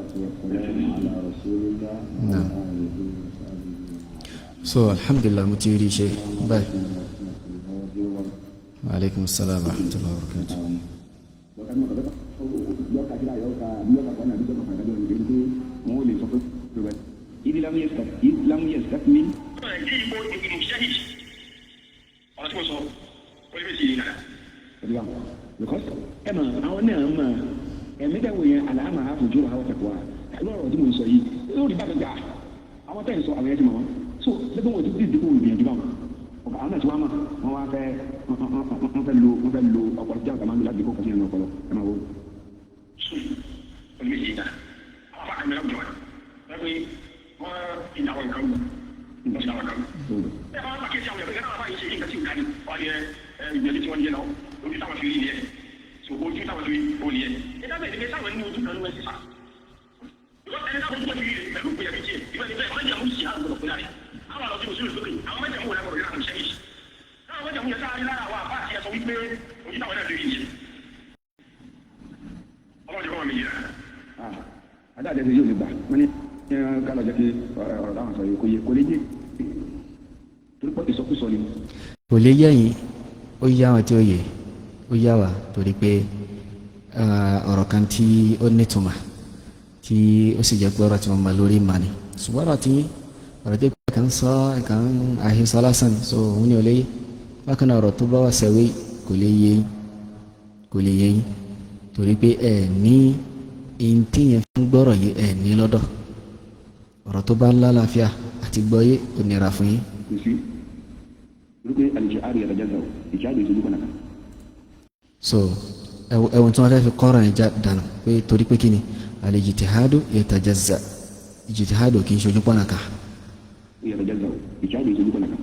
والصلاة والسلام على رسول الله نعم. وعلى آله وصحبه. So alhamdulillah, mo ti rí i ṣe báyìí. Wa aleykum salaam wa rahmatullahi wa barakatuh. إذ لم يستكمل Ọ̀rọ̀ tí mo sọ, ó lè fi yìí nàdà. Because ẹ mọ̀, àwọn náà mọ̀ ẹ̀mí tẹ̀ wò yẹn àlàámà àfojú àwọn tẹ̀kọ̀ wa lọ́rọ̀ tí mo ń sọ yìí lórí bá gbà àwọn tẹ̀ ń sọ àwọn yẹn ti mọ̀ wọ́n. So lẹ́gbẹ̀ẹ́ wọn ti di ìdíkùn ìgbìyànjú báwọn ọ̀gá àwọn náà ti wá mọ̀, wọ́n wá fẹ́ wọ́n fẹ́ lo ọpọlọ tí àwọn kan máa ń lò láti kó kọsí ẹnu ọpọlọ ẹ máa wo. Ó lè fi yìí nàdà. Àwọn afá kan mẹ́rin àwùjọ wa wọ́n pé wọ́n ìdáwọ̀ nǹkan wù, wọ́n ti dáwọ̀ nǹkan wù. Ẹ bá wọn pàkíyèsí àwọn ìyàtọ̀ náà, báyìí ṣe nǹkan tí ò dájú wọ́n ní ẹ ìgbìyànjú tí wọ́n ní yẹn lọ, ojú táwọn fi rí nìyẹn. So ojú táwọn fi rí ó nìyẹn. Ẹ dábẹ́ ìdílé sáwọn ní ojú kan ló ń ṣe sá. Ẹni táwọn ojú tó fi rí rè pẹ̀lú ìgbìyànjú tiẹ̀, ìgbà ní bẹ́ẹ̀ májàmú sì á gbọdọ̀ pé láre. Àwọn àlọ́ tí mo sì rí lókè, àwọn májàmú wò lágbọ̀dọ̀ yára ṣẹ́yìn. Táwọn májàmú yẹn sáré lára àwọn àbá àti ẹ̀sọ́ wípé ojú táwọn náà fi rí nìyẹn. Ọlọ́run jẹ́ kọ́ wọn mi yìí rẹ̀. Adájọ́ ti yóò lè gbà wọ́n ní ká lọ jẹ́ kí ọ̀rọ̀ táwọn sọ yìí kò yé, kò lè yé, torí pé ìsọkúsọ ni. Kò lè yé yín, ó yá àwọn tí ó yé, ó yá wa, torí pé ọ̀rọ̀ kan tí ó nítumọ̀ tí ó sì jẹ́ pé ọ̀rọ̀ tí wọ́n mọ lórí mà ni. Ṣùgbọ́n ọ̀rọ̀ tí kàn sọ kàn àhesọ lásán ni, so òun ni ò lè yé. Bákan náà, ọ̀rọ̀ tó bá wà sẹ́wé kò lè yé yín, kò lè yé yín, torí pé ẹ ní ihun tí yẹn fún gbọ́rọ̀ yìí ẹ ní lọ́dọ̀. Ọ̀rọ̀ tó bá ń lálàáfíà àti gbọ́yé ò nira fún yín. Kò sí, torí pé àlejò àrí ẹ̀rọ ìjáde ìṣojú kan náà. So ẹwọn tí wọn fẹẹ fi kọ́rọ̀ yẹn já dànù pé torí pé kíni al-ijtihadu yatajazza, ijtihadu kì í ṣojú pọnà ká. Ẹ̀rọ ìjáde ìṣojú kan náà.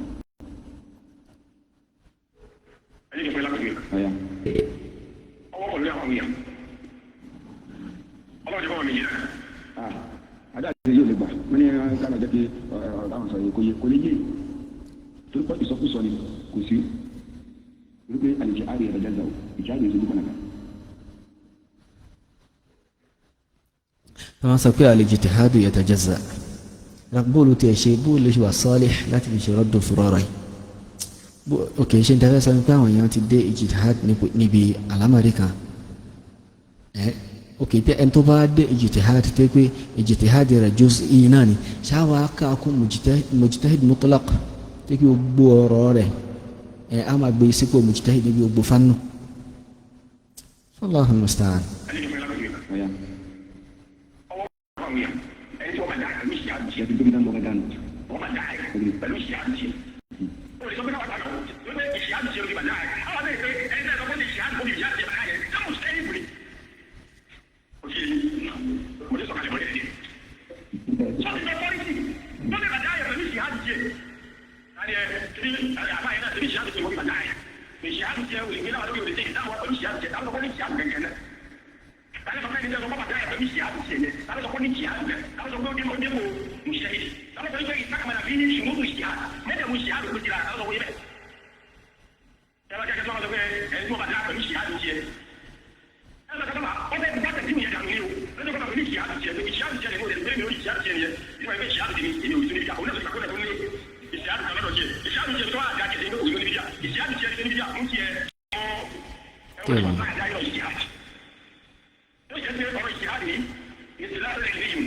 Ẹ jẹ́ kí n fún yín lápẹ̀jù yẹn. Ọ̀ya. Ọwọ́ pọ̀ lórí àwọn èèyàn. Ọlọ́run jẹ́ kọ́ wọn mi yìí rẹ̀. Adájọ́ yóò lè gbà wọ́n ní ká lọ jẹ́ kí ọ̀rọ̀ táwọn sọ yìí kò yé, kò lè yé, torí pé ìsọkúsọ ni. Kò sí, torí pé àlejò àrí ẹ̀rọ ìjáde ìṣojú kan náà. Wọ́n sọ pé al-ijtihadu yatajazza, bóòlù tí ẹ ṣe, bóòlù ṣe wà salih láti fi ṣe rọ́dùn fúrọ́ rẹ̀. Ok, ṣe ń tẹ́fẹ́ sọ pé àwọn èèyàn ti dé ijtihad níbi àlámọ̀rí kan ẹ? Ok, tẹ ẹni tó bá dé ijtihad tẹ́ pé ijtihad rẹ̀ juz'i náà ni, ṣáwa káàkó mujtahid mutlaq tẹ́ kí gbogbo ọ̀rọ̀ rẹ̀ ẹ á máa gbé sípò mujtahid níbi gbogbo fannu? Allahu musta'an. Ẹ jẹ́ kí n fún yín lápẹ̀jù yẹn. Ọ̀ya. Ọwọ́ àwọn èèyàn, ẹni tí wọ́n bá dá pẹ̀lú ìṣe àdùsí Ìyàtọ̀ tóbi náà lọ́gàdá nù. wọ́n bá dá ẹ̀ pẹ̀lú ìṣe àdùsí. Ó lè sọ pé káwọn àgbà ló pé ìṣe àdùsí ló fi bà dá ẹ̀. Àwọn abẹ́rẹ́ pé ẹni tẹ́ ẹ sọ pé ìṣe àdùsí ìṣe àdùsí bà dá ẹ̀ sáwọn sẹ́yìn bùrì. Ó ti mo ti sọ̀kalẹ̀ bọ́lẹ̀ díẹ̀. Sọ́ọ̀tì sọ pọ́lísì tó lè bà dá ẹ̀ pẹ̀lú ìṣe àdùsí ẹ̀. Tani ẹ ti àbá yẹn náà ti ìṣe àdùsí wọ́n fi bà dá ẹ̀. Ìṣe àdùsí ẹ̀ olè gbé láwọn lórí òde táwọn pẹ̀lú ìṣe àdùsí ẹ̀ táwọn sọ pé ní ìṣe àdùsí gẹ̀gẹ̀ náà. Tani sọ pé ní sọ pé bàtà ẹ̀ pẹ̀lú ìṣe àdùsí ẹ̀ yẹn? Tani sọ pé ní ìṣe àdùsí ẹ̀? Tani sọ pé ó dé ó dé kó mùsẹ̀ yìí? Tani sọ pé ìsàkàmàlà fi ní ṣùgbọ́n ìṣe àdùsí mẹ́tẹ̀ mú ìṣe àdùsí ti la? Tani sọ pé yẹ bẹ́ẹ̀? Ẹ bá kẹ́kẹ́ sọ pé ẹni tí wọ́n bàtà pẹ̀lú ìṣe àdùsí ẹ̀. Ẹ bá kẹ́kẹ́ sọ wọ́n fẹ́ bá tẹ̀sí mi yẹn dànù ní o. Lọ́jọ́ kan pẹ̀lú ìṣe àdùsí ẹ̀, ìṣe àdùsí ẹ̀ ni mo lè gbé mi lórí ìṣe àdùsí ẹ̀ yẹn. Ìwà ìgbé ìṣe àdùsí mi èmi ò sí níbi jà. Òun náà sọ ìgbàgbọ́ náà tó ní ìṣe àdùsí lọ́dọ̀ jẹ. Ìṣe àdùsí ẹ̀ tó wà dá kẹsẹ̀ ní òun níbi jà. Ìṣe àdùsí ẹ̀ níbi jà mú tiẹ̀ Kí ni? mọ́ ẹ wọ́n ọ̀rọ̀ ìṣìhádì ní ìṣìláàrẹ̀ ìlú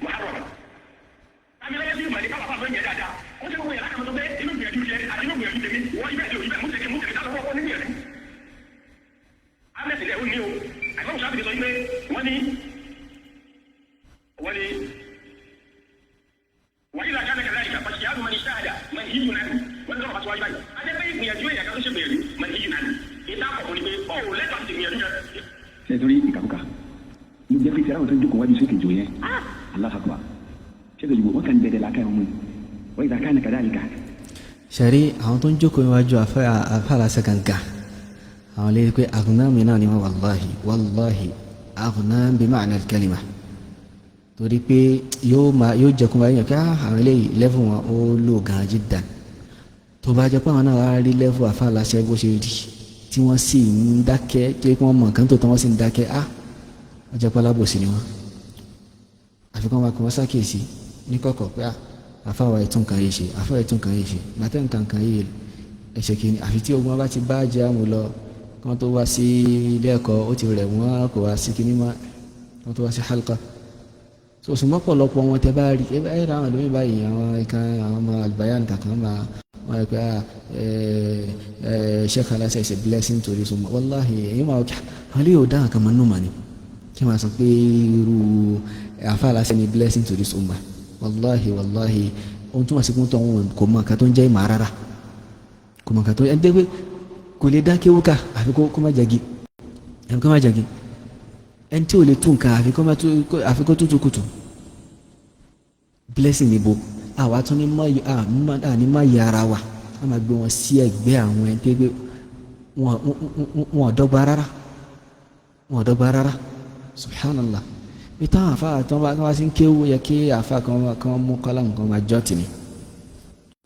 muharram. Àmì lọ́wọ́ sí ìmọ̀ ní káwà fáfẹ́ yẹn dáadáa. Ó ṣe gbogbo yẹn láti mọ̀ pé inú gbìyànjú jẹ àti inú gbìyànjú tèmi. Wọ́n ibẹ̀ lò ibẹ̀ mú tèmi mú tèmi tá lọ́wọ́ ní gbìyànjú. Ahmed ilẹ̀ ó ní o. Àìmọ́ òṣà ti sọ pé wọ́n ní wọ́n yìí làkàtà kàdá ìkà pàṣẹ mọ̀ ní ṣáàdà mọ̀ ní yíyún náà wọ́n ní sọ̀rọ̀ pàṣẹ wájú báyìí. A jẹ́ pé ìgbìyànjú èèyàn kan tó ṣe gbìyànjú mọ̀ ní yíyún náà. Ìta àkọ́kọ́ ni pé ó lẹ́tọ̀ọ́ ti gbìyànjú yẹn. Ṣe torí ìkàkùkà ló jẹ́ pé tí aráwọ̀ tó ń jókòó wájú sí kejì yẹn, Allahu Akbar, ṣé kejì wọ́n kàn dẹ̀dẹ̀ làákà ẹ̀ mú wọ́n ìdá káàní kàdáàlìkà. Sẹ̀rí àwọn tó ń jókòó níwájú afárasẹ gangan, àwọn lè rí pé aghnam náà ni wọ́n, wàláhì wàláhì aghnam bí ma'na al-kalima, torí pé yóò máa yóò jẹ́ kó máa yàn kí àwọn eléyìí level wọn ó lò gan jiddan. Tó bá jẹ́ pé àwọn náà wá rí level afárasẹ bó ṣe rí, tí wọ́n sì ń dákẹ́, tó yẹ kí wọ́n mọ̀ nǹkan tó tán, wọ́n sì ń dákẹ́, wọ́n jẹ́ pé alábòsí ni wọ́n. Àfikún wa kò wọ́n ṣàkíyèsí ní kọ̀kọ̀ pé àfáwà ẹ̀tún kan yìí ṣe, àfáwà ẹ̀tún kan yìí ṣe, gbàtẹ́ nǹkan kan yìí ẹ̀ṣẹ̀ kìíní. Àfi tí ogun wa bá ti bá jẹ́ àmú lọ, kí wọ́n tó wá sí ilé ẹ̀kọ́ ó ti rẹ̀ wọ́n, kò wá sí kíní mọ́, kí wọ́n tó wá sí halqa. So ṣùgbọ́n pọ̀lọpọ̀ wọn tẹ bá rí ẹ rà àwọn ẹlòmíì báyìí, àwọn ìkan àwọn ọmọ albayan kankan máa wọ́n rẹ̀ pé Sheikh Alase is a blessing to this woman. Wallahi èyí máa kí àwọn ilé yóò dá nǹkan mọ́ nù mà ní kí wọ́n sọ pé irú àfa Alase ni blessing to this woman. Wallahi wallahi ohun tí wọ́n sì kún tó wọn kò mọ nǹkan tó ń jẹ́ ìmọ̀ rárá, kò mọ nǹkan tó ń jẹ́ pé kò lè dá kéwú ká àfi kó má jagi, àfi kó má jagi. Ẹni tí ò lè tún nǹkan àfi kó tútù kùtù. Blessing níbo àwa tún ní má yẹ ara wa, a máa gbé wọn sí ẹ̀gbẹ́ àwọn ẹni tó gbé wọn ò dọ́gba rárá, wọn ò dọ́gba rárá. Subhanallah. Bí táwọn àfa tí wọn bá sí ń kéwú yẹ kí àfa kan mú kọ́lámù kan máa jọ́ tìní,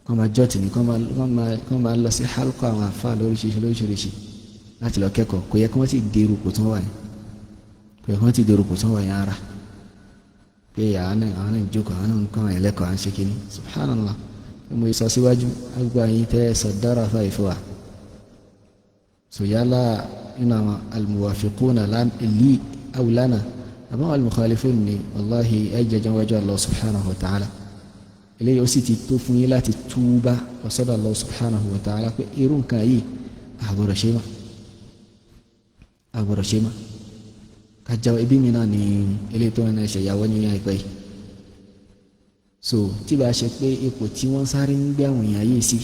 kan máa jọ́ tìní, kan máa lọ sí halqa àwọn àfa lóríṣiríṣi lóríṣiríṣi láti lọ kẹ́kọ̀ọ́. Kò yẹ kí wọ́n sì dèrò kò tún wà yẹn, kò yẹ kí wọ́n sì dèrò kò tún wà yẹn ara pé àwọn náà ń jókòó, àwọn náà ń kọ́ àwọn ẹlẹ́kọ̀ọ́ à ń ṣe kínní. Subhanallah. Mo sọ síwájú agbá yín tẹ́ ẹ sọ dára fáì fún wa. So yálà nínú àwọn almuwafiquna li aw lana àbáwọn almukhalifun ni, wàláhi ẹ jẹjọ wájú Allah subhanahu wa ta'ala. Eléyìí ó sì ti tó fún yín láti túbá ọ̀sọ́dọ̀ Allah subhanahu wa ta'ala pé irú nǹkan yìí àgbọ̀dọ̀ ṣe mọ́, àgbọ̀dọ̀ ṣe mọ́. Kájà ẹbí mi náà ní eléyìí tó ń ṣe ìyàwó ní àìpẹ́ yìí. So tí bá ṣe pé ipò tí wọ́n sáré ń gbé àwọn èèyàn yìí sí,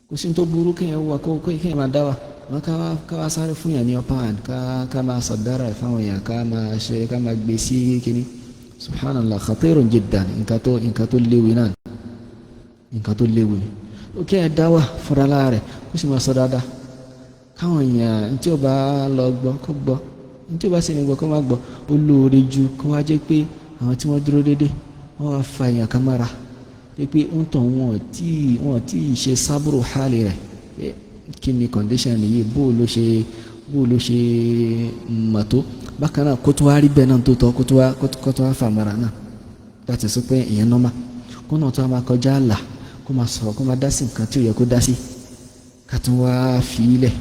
kò sí tó burú kéèyàn wà kó kéèyàn máa dá wa wọn ká wá sáré fún yàn ní upper hand, ká máa sọ̀dára ẹ̀ fáwọn èèyàn, ká máa ṣe ká máa gbé sí kínní. Subhanallah, khatirun jiddan. Nǹkan tó léwu náà, nǹkan tó léwu ni. Ó kéèyàn dá wà fúnra lára rẹ̀ kó sì máa sọ dáadáa káwọn èèyàn tí ó bá lọ gbọ́ kó gbọ́, tí ó bá sì ní gbọ́ kó má gbọ́. Ó lóore ju kó wá jẹ́ pé àwọn tí wọ́n dúró déédéé wọ́n wá fa èèyàn kan mára pé ń tàn wọ́n tí ì ṣe sábúrò hálì rẹ̀ pé kí ni condition yìí, bó ló ṣe mọ̀ tó bákan náà, kó tó wá rí bẹ́ẹ̀ náà tó tọ́, kó tó wá fà mọ́ra náà láti sọ pé ìyẹn normal, kó náà tó wá máa kọjá àlà, kó máa sọ̀rọ̀, kó máa dá sí nǹkan tí ò yẹ kó dá sí, ká tún wá fi í lẹ̀,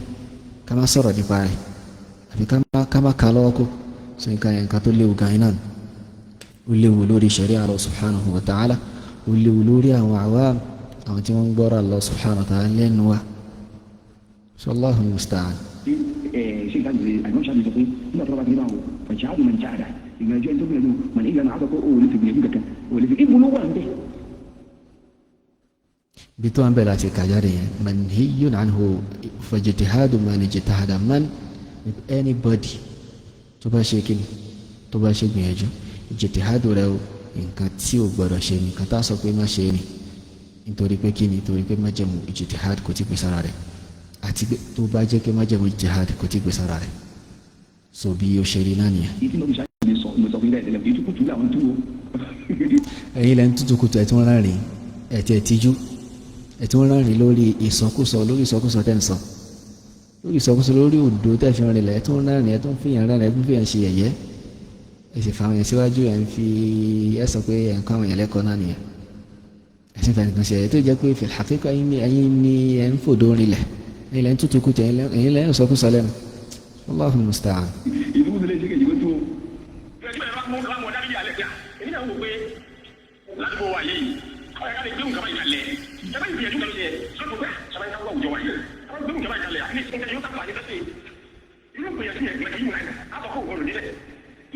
ká má sọ̀rọ̀ nípa rẹ̀ àbí ká má ka lọ́wọ́ kó so. Nǹkan yẹn, nǹkan tó léwu gan iná, ó léwu lórí sharia Allah subhanahu wa ta'ala, ó léwu lórí àwọn àwa àwọn tí wọ́n ń gbọ́rọ̀ Allah subhanahu wa ta'ala lẹ́nu wa. So Allahu musta'an. Ṣé ìta ìgbé àìmọ́ ṣáàbì sọ pé nígbà tó bá ti ní báwo fàjáàdù man jáàdà ìgbìyànjú ẹni tó gbìyànjú mà ní ìlànà àtọ́kọ́ òun lè fi gbìyànjú kankan òun lè fi ibo ló wà ń bẹ̀. Bí tó wà ń bẹ̀ láti kàjáde yẹn, manhiyun anhu fajtihadu man ijtahada, man anybody tó bá ṣe kíni, tó bá ṣe gbìyànjú, ijtihadu rẹ o, nǹkan tí o gbọdọ̀ ṣe ni, nǹkan tá a sọ pé má ṣe ni. Nítorí pé kíni? Nítorí pé májẹ̀mú ijtihad kò tí pè sára rẹ̀, àti pé tó bá jẹ́ pé májẹ̀mú ijtihad kò tí pè sára rẹ̀. So bí o ṣe rí náà nìyẹn. Ìdí náà fi ṣáàbì sọ mo sọ fún ilé ẹ̀dẹ̀lẹ̀ ìtukùtù làwọn tú o. Ẹ̀yin lẹ́nu tútù kùtù ẹ̀ tí wọ́n rárìn ẹ̀ tí ẹ̀ tíjú ẹ̀ tí wọ́n rárìn lórí ìsọkúsọ, lórí ìsọkúsọ tẹ́ ń sọ, lórí ìsọkúsọ, lórí òdo tẹ́ fi rìnlẹ̀, ẹ̀ tó ń rárìn, ẹ̀ tó ń fìyàn rárìn, ẹ̀ tó ń fìyàn ṣe yẹ̀yẹ́, ẹ̀ sì fa àwọn yẹn síwájú, ẹ̀ ń fi ẹ̀ sọ pé ẹ̀ ń kọ́ àwọn yẹn lẹ́kọ̀ọ́ náà nìyẹn. Ẹ̀ sì ń fa nǹkan ṣe yẹ̀yẹ́ tó jẹ́ pé fil haqiqa ẹ̀yin ni ẹ̀ ń fòdó rinlẹ̀, ẹ̀yin lẹ́ ń tútù kùtù, ẹ̀yin lẹ́ ń sọkúsọ lẹ́nu. Allahu musta'an. Ìtukùtù lè ṣe kejì kó tú o. Èmi náà wò pé ládùúgbò wa yìí ọ̀rẹ́ ká lè gbé nǹkan báyìí kalẹ̀, ẹ bá ìgbìyànjú kan ṣe sọ́dọ̀ pé sábà ń káwọ́ àwùjọ wa yìí ẹ bá gbé nǹkan báyìí kalẹ̀ ní nǹkan yóò sábà ní fẹ́sẹ̀ irú ìgbìyànjú yẹn gbẹ̀gẹ́ yìí náà àtọkọ̀ òwúrọ̀ nílẹ̀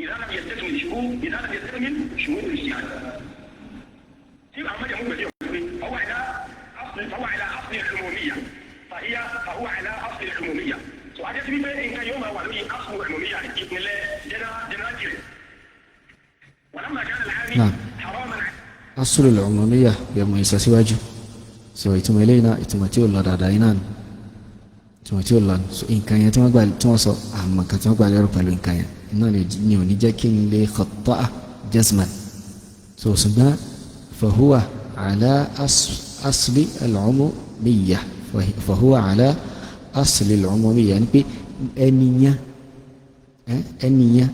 ìdáná yẹ tẹ́tù ìṣòro, ìdáná yẹ tẹ́tù ìṣòro ìṣìyà tí àwọn májàmú gbẹ̀dẹ̀ ọ̀gbẹ́ فهو على أصل العمومية فهو على أصل العمومية. So ajẹ́ sí wípé nǹkan yóò máa wà lórí أصل العمومية ìpínlẹ̀ general. ولما كان العامي نعم. حراما أصل العمومية bí ọmọ ìsọsíwájú. So ìtumọ̀ eléyìí náà, ìtumọ̀ tí ó lọ dáadáa yìí náà ni ìtumọ̀ tí ó lọ. So nǹkan yẹn tí wọ́n gbà tí wọ́n sọ àmọ́ nǹkan tí wọ́n gbà lérò pẹ̀lú nǹkan yẹn náà ni ò ní jẹ́ kí n lè khata'a jazman. So ṣùgbọ́n فهو على أصل العمومية، فهو على أصل العمومية, يعني pé ẹnìyàn ẹnìyàn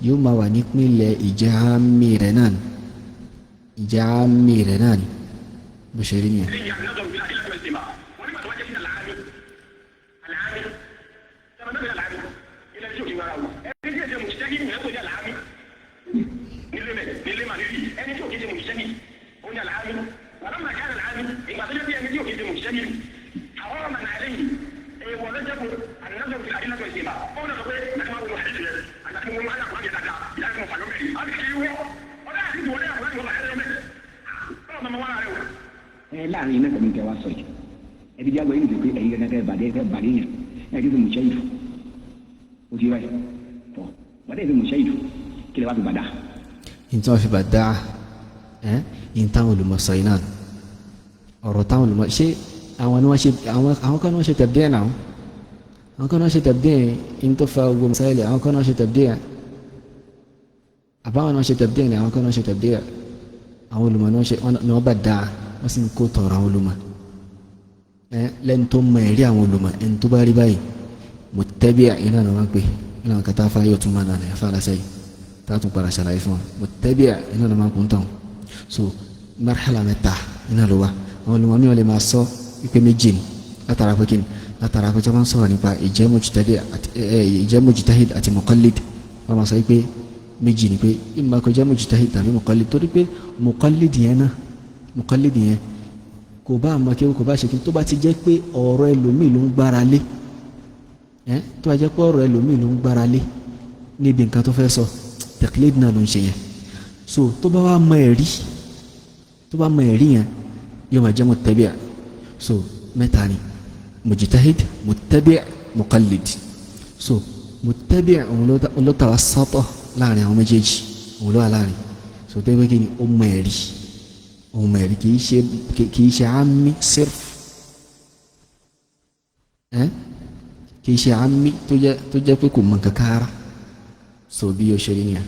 Yóò máa wà nípìnlẹ̀ ìjẹ́ àmì rẹ̀ náà ni, ìjẹ́ àmì rẹ̀ náà ni, bó ṣe rí nìyẹn. Ẹ láàrin iná kàmí tẹ wá sọ yìí, ẹbí jágbó yìí nìyí pé ẹ̀yin gẹ́gẹ́ bàdé ẹ bàdé yẹn ẹ kí n fi mùsẹ́ yìí o ti báyìí tọ bàdé fi mùsẹ́ yìí kí lè wá fi bàdá. Ní tí wọ́n fi bàdá ẹ́ ní táwọn olùmọ̀sọ yìí náà, ọ̀rọ̀ táwọn olùmọ̀ ṣé àwọn ni wọ́n ṣe, àwọn kan ní wọ́n ṣe tẹ̀bdíẹ̀ náà, àwọn kan ní wọ́n ṣe tẹ̀bdíẹ̀ ní tó fa gbogbo mùsáìlì, àwọn kan ní wọ́n ṣe tẹ̀bdíẹ̀, àbáwọn ní wọ́n ṣe tẹ̀bdíẹ̀ ni, àwọn kan ní wọ́n ṣe tẹ̀bdíẹ̀, àwọn olùmọ̀ ni wọ́n ṣe ni wọ́n bá dáa, wọ́n sì ń kó tọ̀rọ̀ àwọn olùmọ̀ ẹ lẹ́nu tó mọ ẹ̀rí àwọn olùmọ̀. Ẹni tó bá rí báyìí, muttabi' iná ni wọ́n pè iná kàtà fáyọ̀ yóò tún máa nà ní afárasẹ́ yìí tá a tún padà ṣàlàyé fún wa. Muttabi' iná ni wọ́n kún tán. So marhala mẹ́ta iná ló wà. Àwọn olùmọ̀ mi ò lè máa sọ wípé méjì ni, látara pé kíni, látara pé tí wọ́n sọ̀rọ̀ nípa ìjẹ́ mujtahid àti muqallid, wọ́n máa sọ wípé méjì ni, pé ìmọ̀ kò jẹ́ mujtahid tàbí muqallid, torí pé muqallid yẹn náà, muqallid yẹn kò bá àmọ́ kí kò bá ṣe kí, tó bá ti jẹ́ pé ọ̀rọ̀ ẹlòmíì ló ń gbára lé ẹ́, tó bá jẹ́ pé ọ̀rọ̀ ẹlòmíì ló ń gbára lé níbi nǹkan tó fẹ́ sọ, taqlid náà ló ń ṣe yẹn. So tó bá wá mọ ẹ̀rí, tó bá mọ ẹ̀rí yẹn, yóò máa jẹ́ muttabi'. So mẹ́ta ni: mujtahid, muttabi', muqallid. So muttabi' òun ló tàwa sátọ̀ láàrin àwọn méjèèjì, òun ló wà láàrin. So tó yẹ kí ni ó mọ ẹ̀rí, òun mẹ́rin, kì í ṣe àmì sirf ẹ́, kì í ṣe àmì tó jẹ́ pé kò mọ nǹkan kára. So bí o ṣe rí nìyẹn.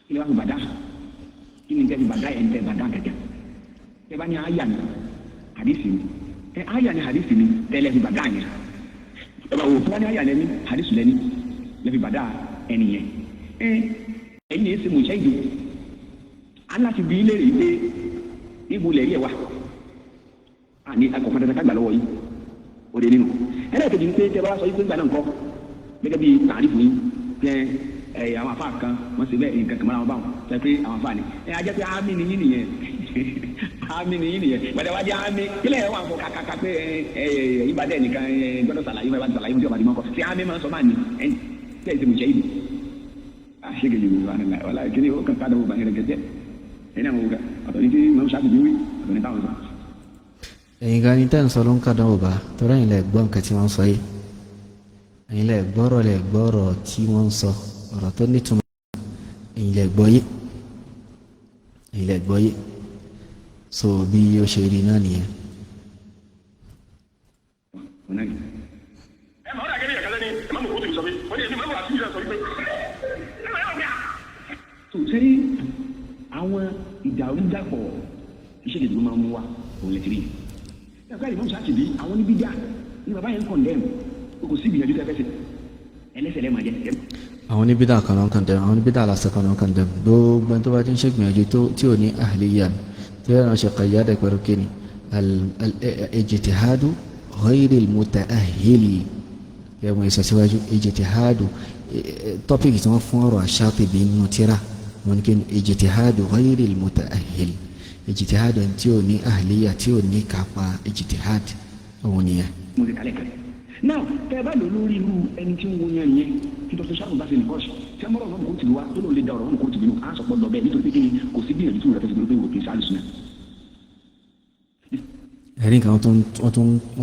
Kí lè wá fi bàdá? Kí ni tẹ́ fi bàdá yẹn? Tẹ́ bàdá kẹ̀kẹ́ tẹ́ bá ní àyà ni hadisi ni ẹ, àyà ni hadisi ni tẹ́lẹ̀ fi bàdá yẹn. Ẹ bá wò, tó bá ní àyà lẹ́ni, hadisi lẹ́ni, lẹ́ fi bàdá ẹni yẹn. Ẹ ẹ̀yin ní ẹsẹ̀ mọ̀ṣẹ́ ìdò aláti bí léèrè pé ibo lẹ̀rí ẹ̀ wà àní akọ̀fọ́n dandan ká gbà lọ́wọ́ yìí ó dé nínú. Ẹlẹ́ẹ̀kejì ni pé tẹ́ bá wá sọ yìí pé ńgbà náà ńkọ́, gẹ́gẹ́ bí tàrífù yín tẹ ẹ, àwọn afa kan wọ́n ṣe bẹ́ẹ̀, nǹkan kan mọ́ra wọn báwọn tẹ pé àwọn afa ni ẹ ajẹ́ pé àmì ni yín nìyẹn, àmì ni yín nìyẹn. Gbàdé wájú àmì kílẹ̀ ẹ̀ wà fọ kàkàkà pé ẹ ẹ ìbàdàn nìkan ẹ gbọ́dọ̀ sàlàyé ẹ bá sàlàyé fún tí ọba di mọ́kọ sí àmì máa ń sọ máa ní ẹ tẹ́ ẹ ti mú jẹ́ ìlú àṣegèjì wò wà wàlá kí ó kàn ká dọ̀wọ́ bàyẹn rẹ̀ gẹ́gẹ́ ẹ̀yin náà wò ká ọ̀tọ̀ ní tí mọ̀ ṣáà ti bí wí, ọ̀tọ̀ ní táwọn sọ. Ẹ̀yin gan ni tẹ́ ń sọ ló ń kàdán ò bá torí ẹ̀yin lẹ gbọ́ nǹkan tí wọ́n ń sọ yìí, ẹ̀yin lẹ gbọ́rọ̀ tí wọ́n ń sọ, ọ̀rọ̀ tó nítumọ̀, ẹ̀yin lẹ gbọ́ yé, ẹ̀yin lẹ gbọ́ yé. So bí ó ṣe rí náà nìyẹn. Ẹ máa ń dàgẹ́ ní ìyàkálẹ́ ní ẹ má mọ̀ kó tèmi sọ pé wọ́n ní èmi máa ń wà sí ìlú sọ wípé. Tó sẹ́rí àwọn ìdàrúdàpọ̀ iṣẹ́ ìdìbò máa ń mú wa òun lè ti rí ẹ̀ka ìmọ̀ ṣáàtì àwọn oníbí dá ní bàbá yẹn ń condemn, kò sí ìgbìyànjú tẹ́ fẹ́ ṣe, ẹlẹ́sẹ̀ lẹ́ẹ̀ máa jẹ́. Àwọn oníbídà kan náà kàn dẹ̀, àwọn oníbídà lásán kan náà kàn dẹ̀, gbogbo ẹni tó bá ti ń ṣègbìyànjú tó tí ò ní ahliya tí ó ránṣẹ́ qayyada pẹ̀lú kíni al-ijtihadu ghayri al-muta'ahhil ẹ̀wọ̀n ìsọ̀síwájú ijtihadu tọ́pìkì tí wọ́n fún ọ̀rọ̀ Ṣátíbì nínú tíra wọn ni kíni ijtihadu ghayri al-muta'ahhil, ijtihadu ẹni tí ò ní ahliya, tí ò ní kápá ijtihad, òun nìyẹn. Mo ti kálẹ̀ kan náà tẹ́ ẹ bá lò lórí irú ẹni tí ń wo yẹn yẹn tí Dr. Sharon bá ṣe nìkan ṣe tí ẹ mọ́rọ̀ náà kó tìlú wa tó lóun lè da ọ̀rọ̀ náà kó tìlú nù á sọ pọ̀ lọ bẹ́ẹ̀, nítorí pé kíni kò sí gbìyànjú tó rẹ̀ fẹ́ fi gbé wò kí n sáré sùn náà. Ẹ̀rí nǹkan wọ́n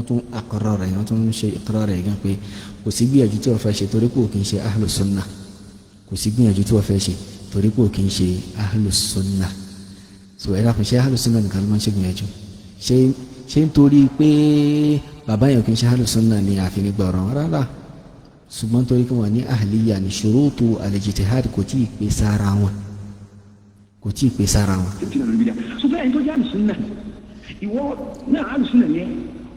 tún àkọ́rọ̀ rẹ̀, wọ́n tún ṣe ìkọ́rọ̀ rẹ̀ gan pé kò sí gbìyànjú tí wọ́n fẹ́ ṣe torí pé ò kì í ṣe ahlu sunnah, kò sí gbìyànjú tí wọ́n fẹ́ ṣe torí pé ò kì í ṣe ahlu sunnah. So ẹ̀rọ àfihàn ṣe ahlu sunnah nìkan ló máa ń ṣe gbìyànjú ṣe nítorí pé bàbá yẹn kì í ṣe ahlu sunnah ni àfi nígbà ọ̀rọ̀ rárá, ṣùgbọ́n torí pé wọ́n ní ahliya ní ṣurutu al-ijtihad kò tí ì pé sára wọn, kò tí ì pé sára wọn. Tí ó ti nà lórí bídíà so fẹ́ẹ̀ tó jẹ́ àlùsùn náà, ìwọ náà àlùsùn náà yẹn,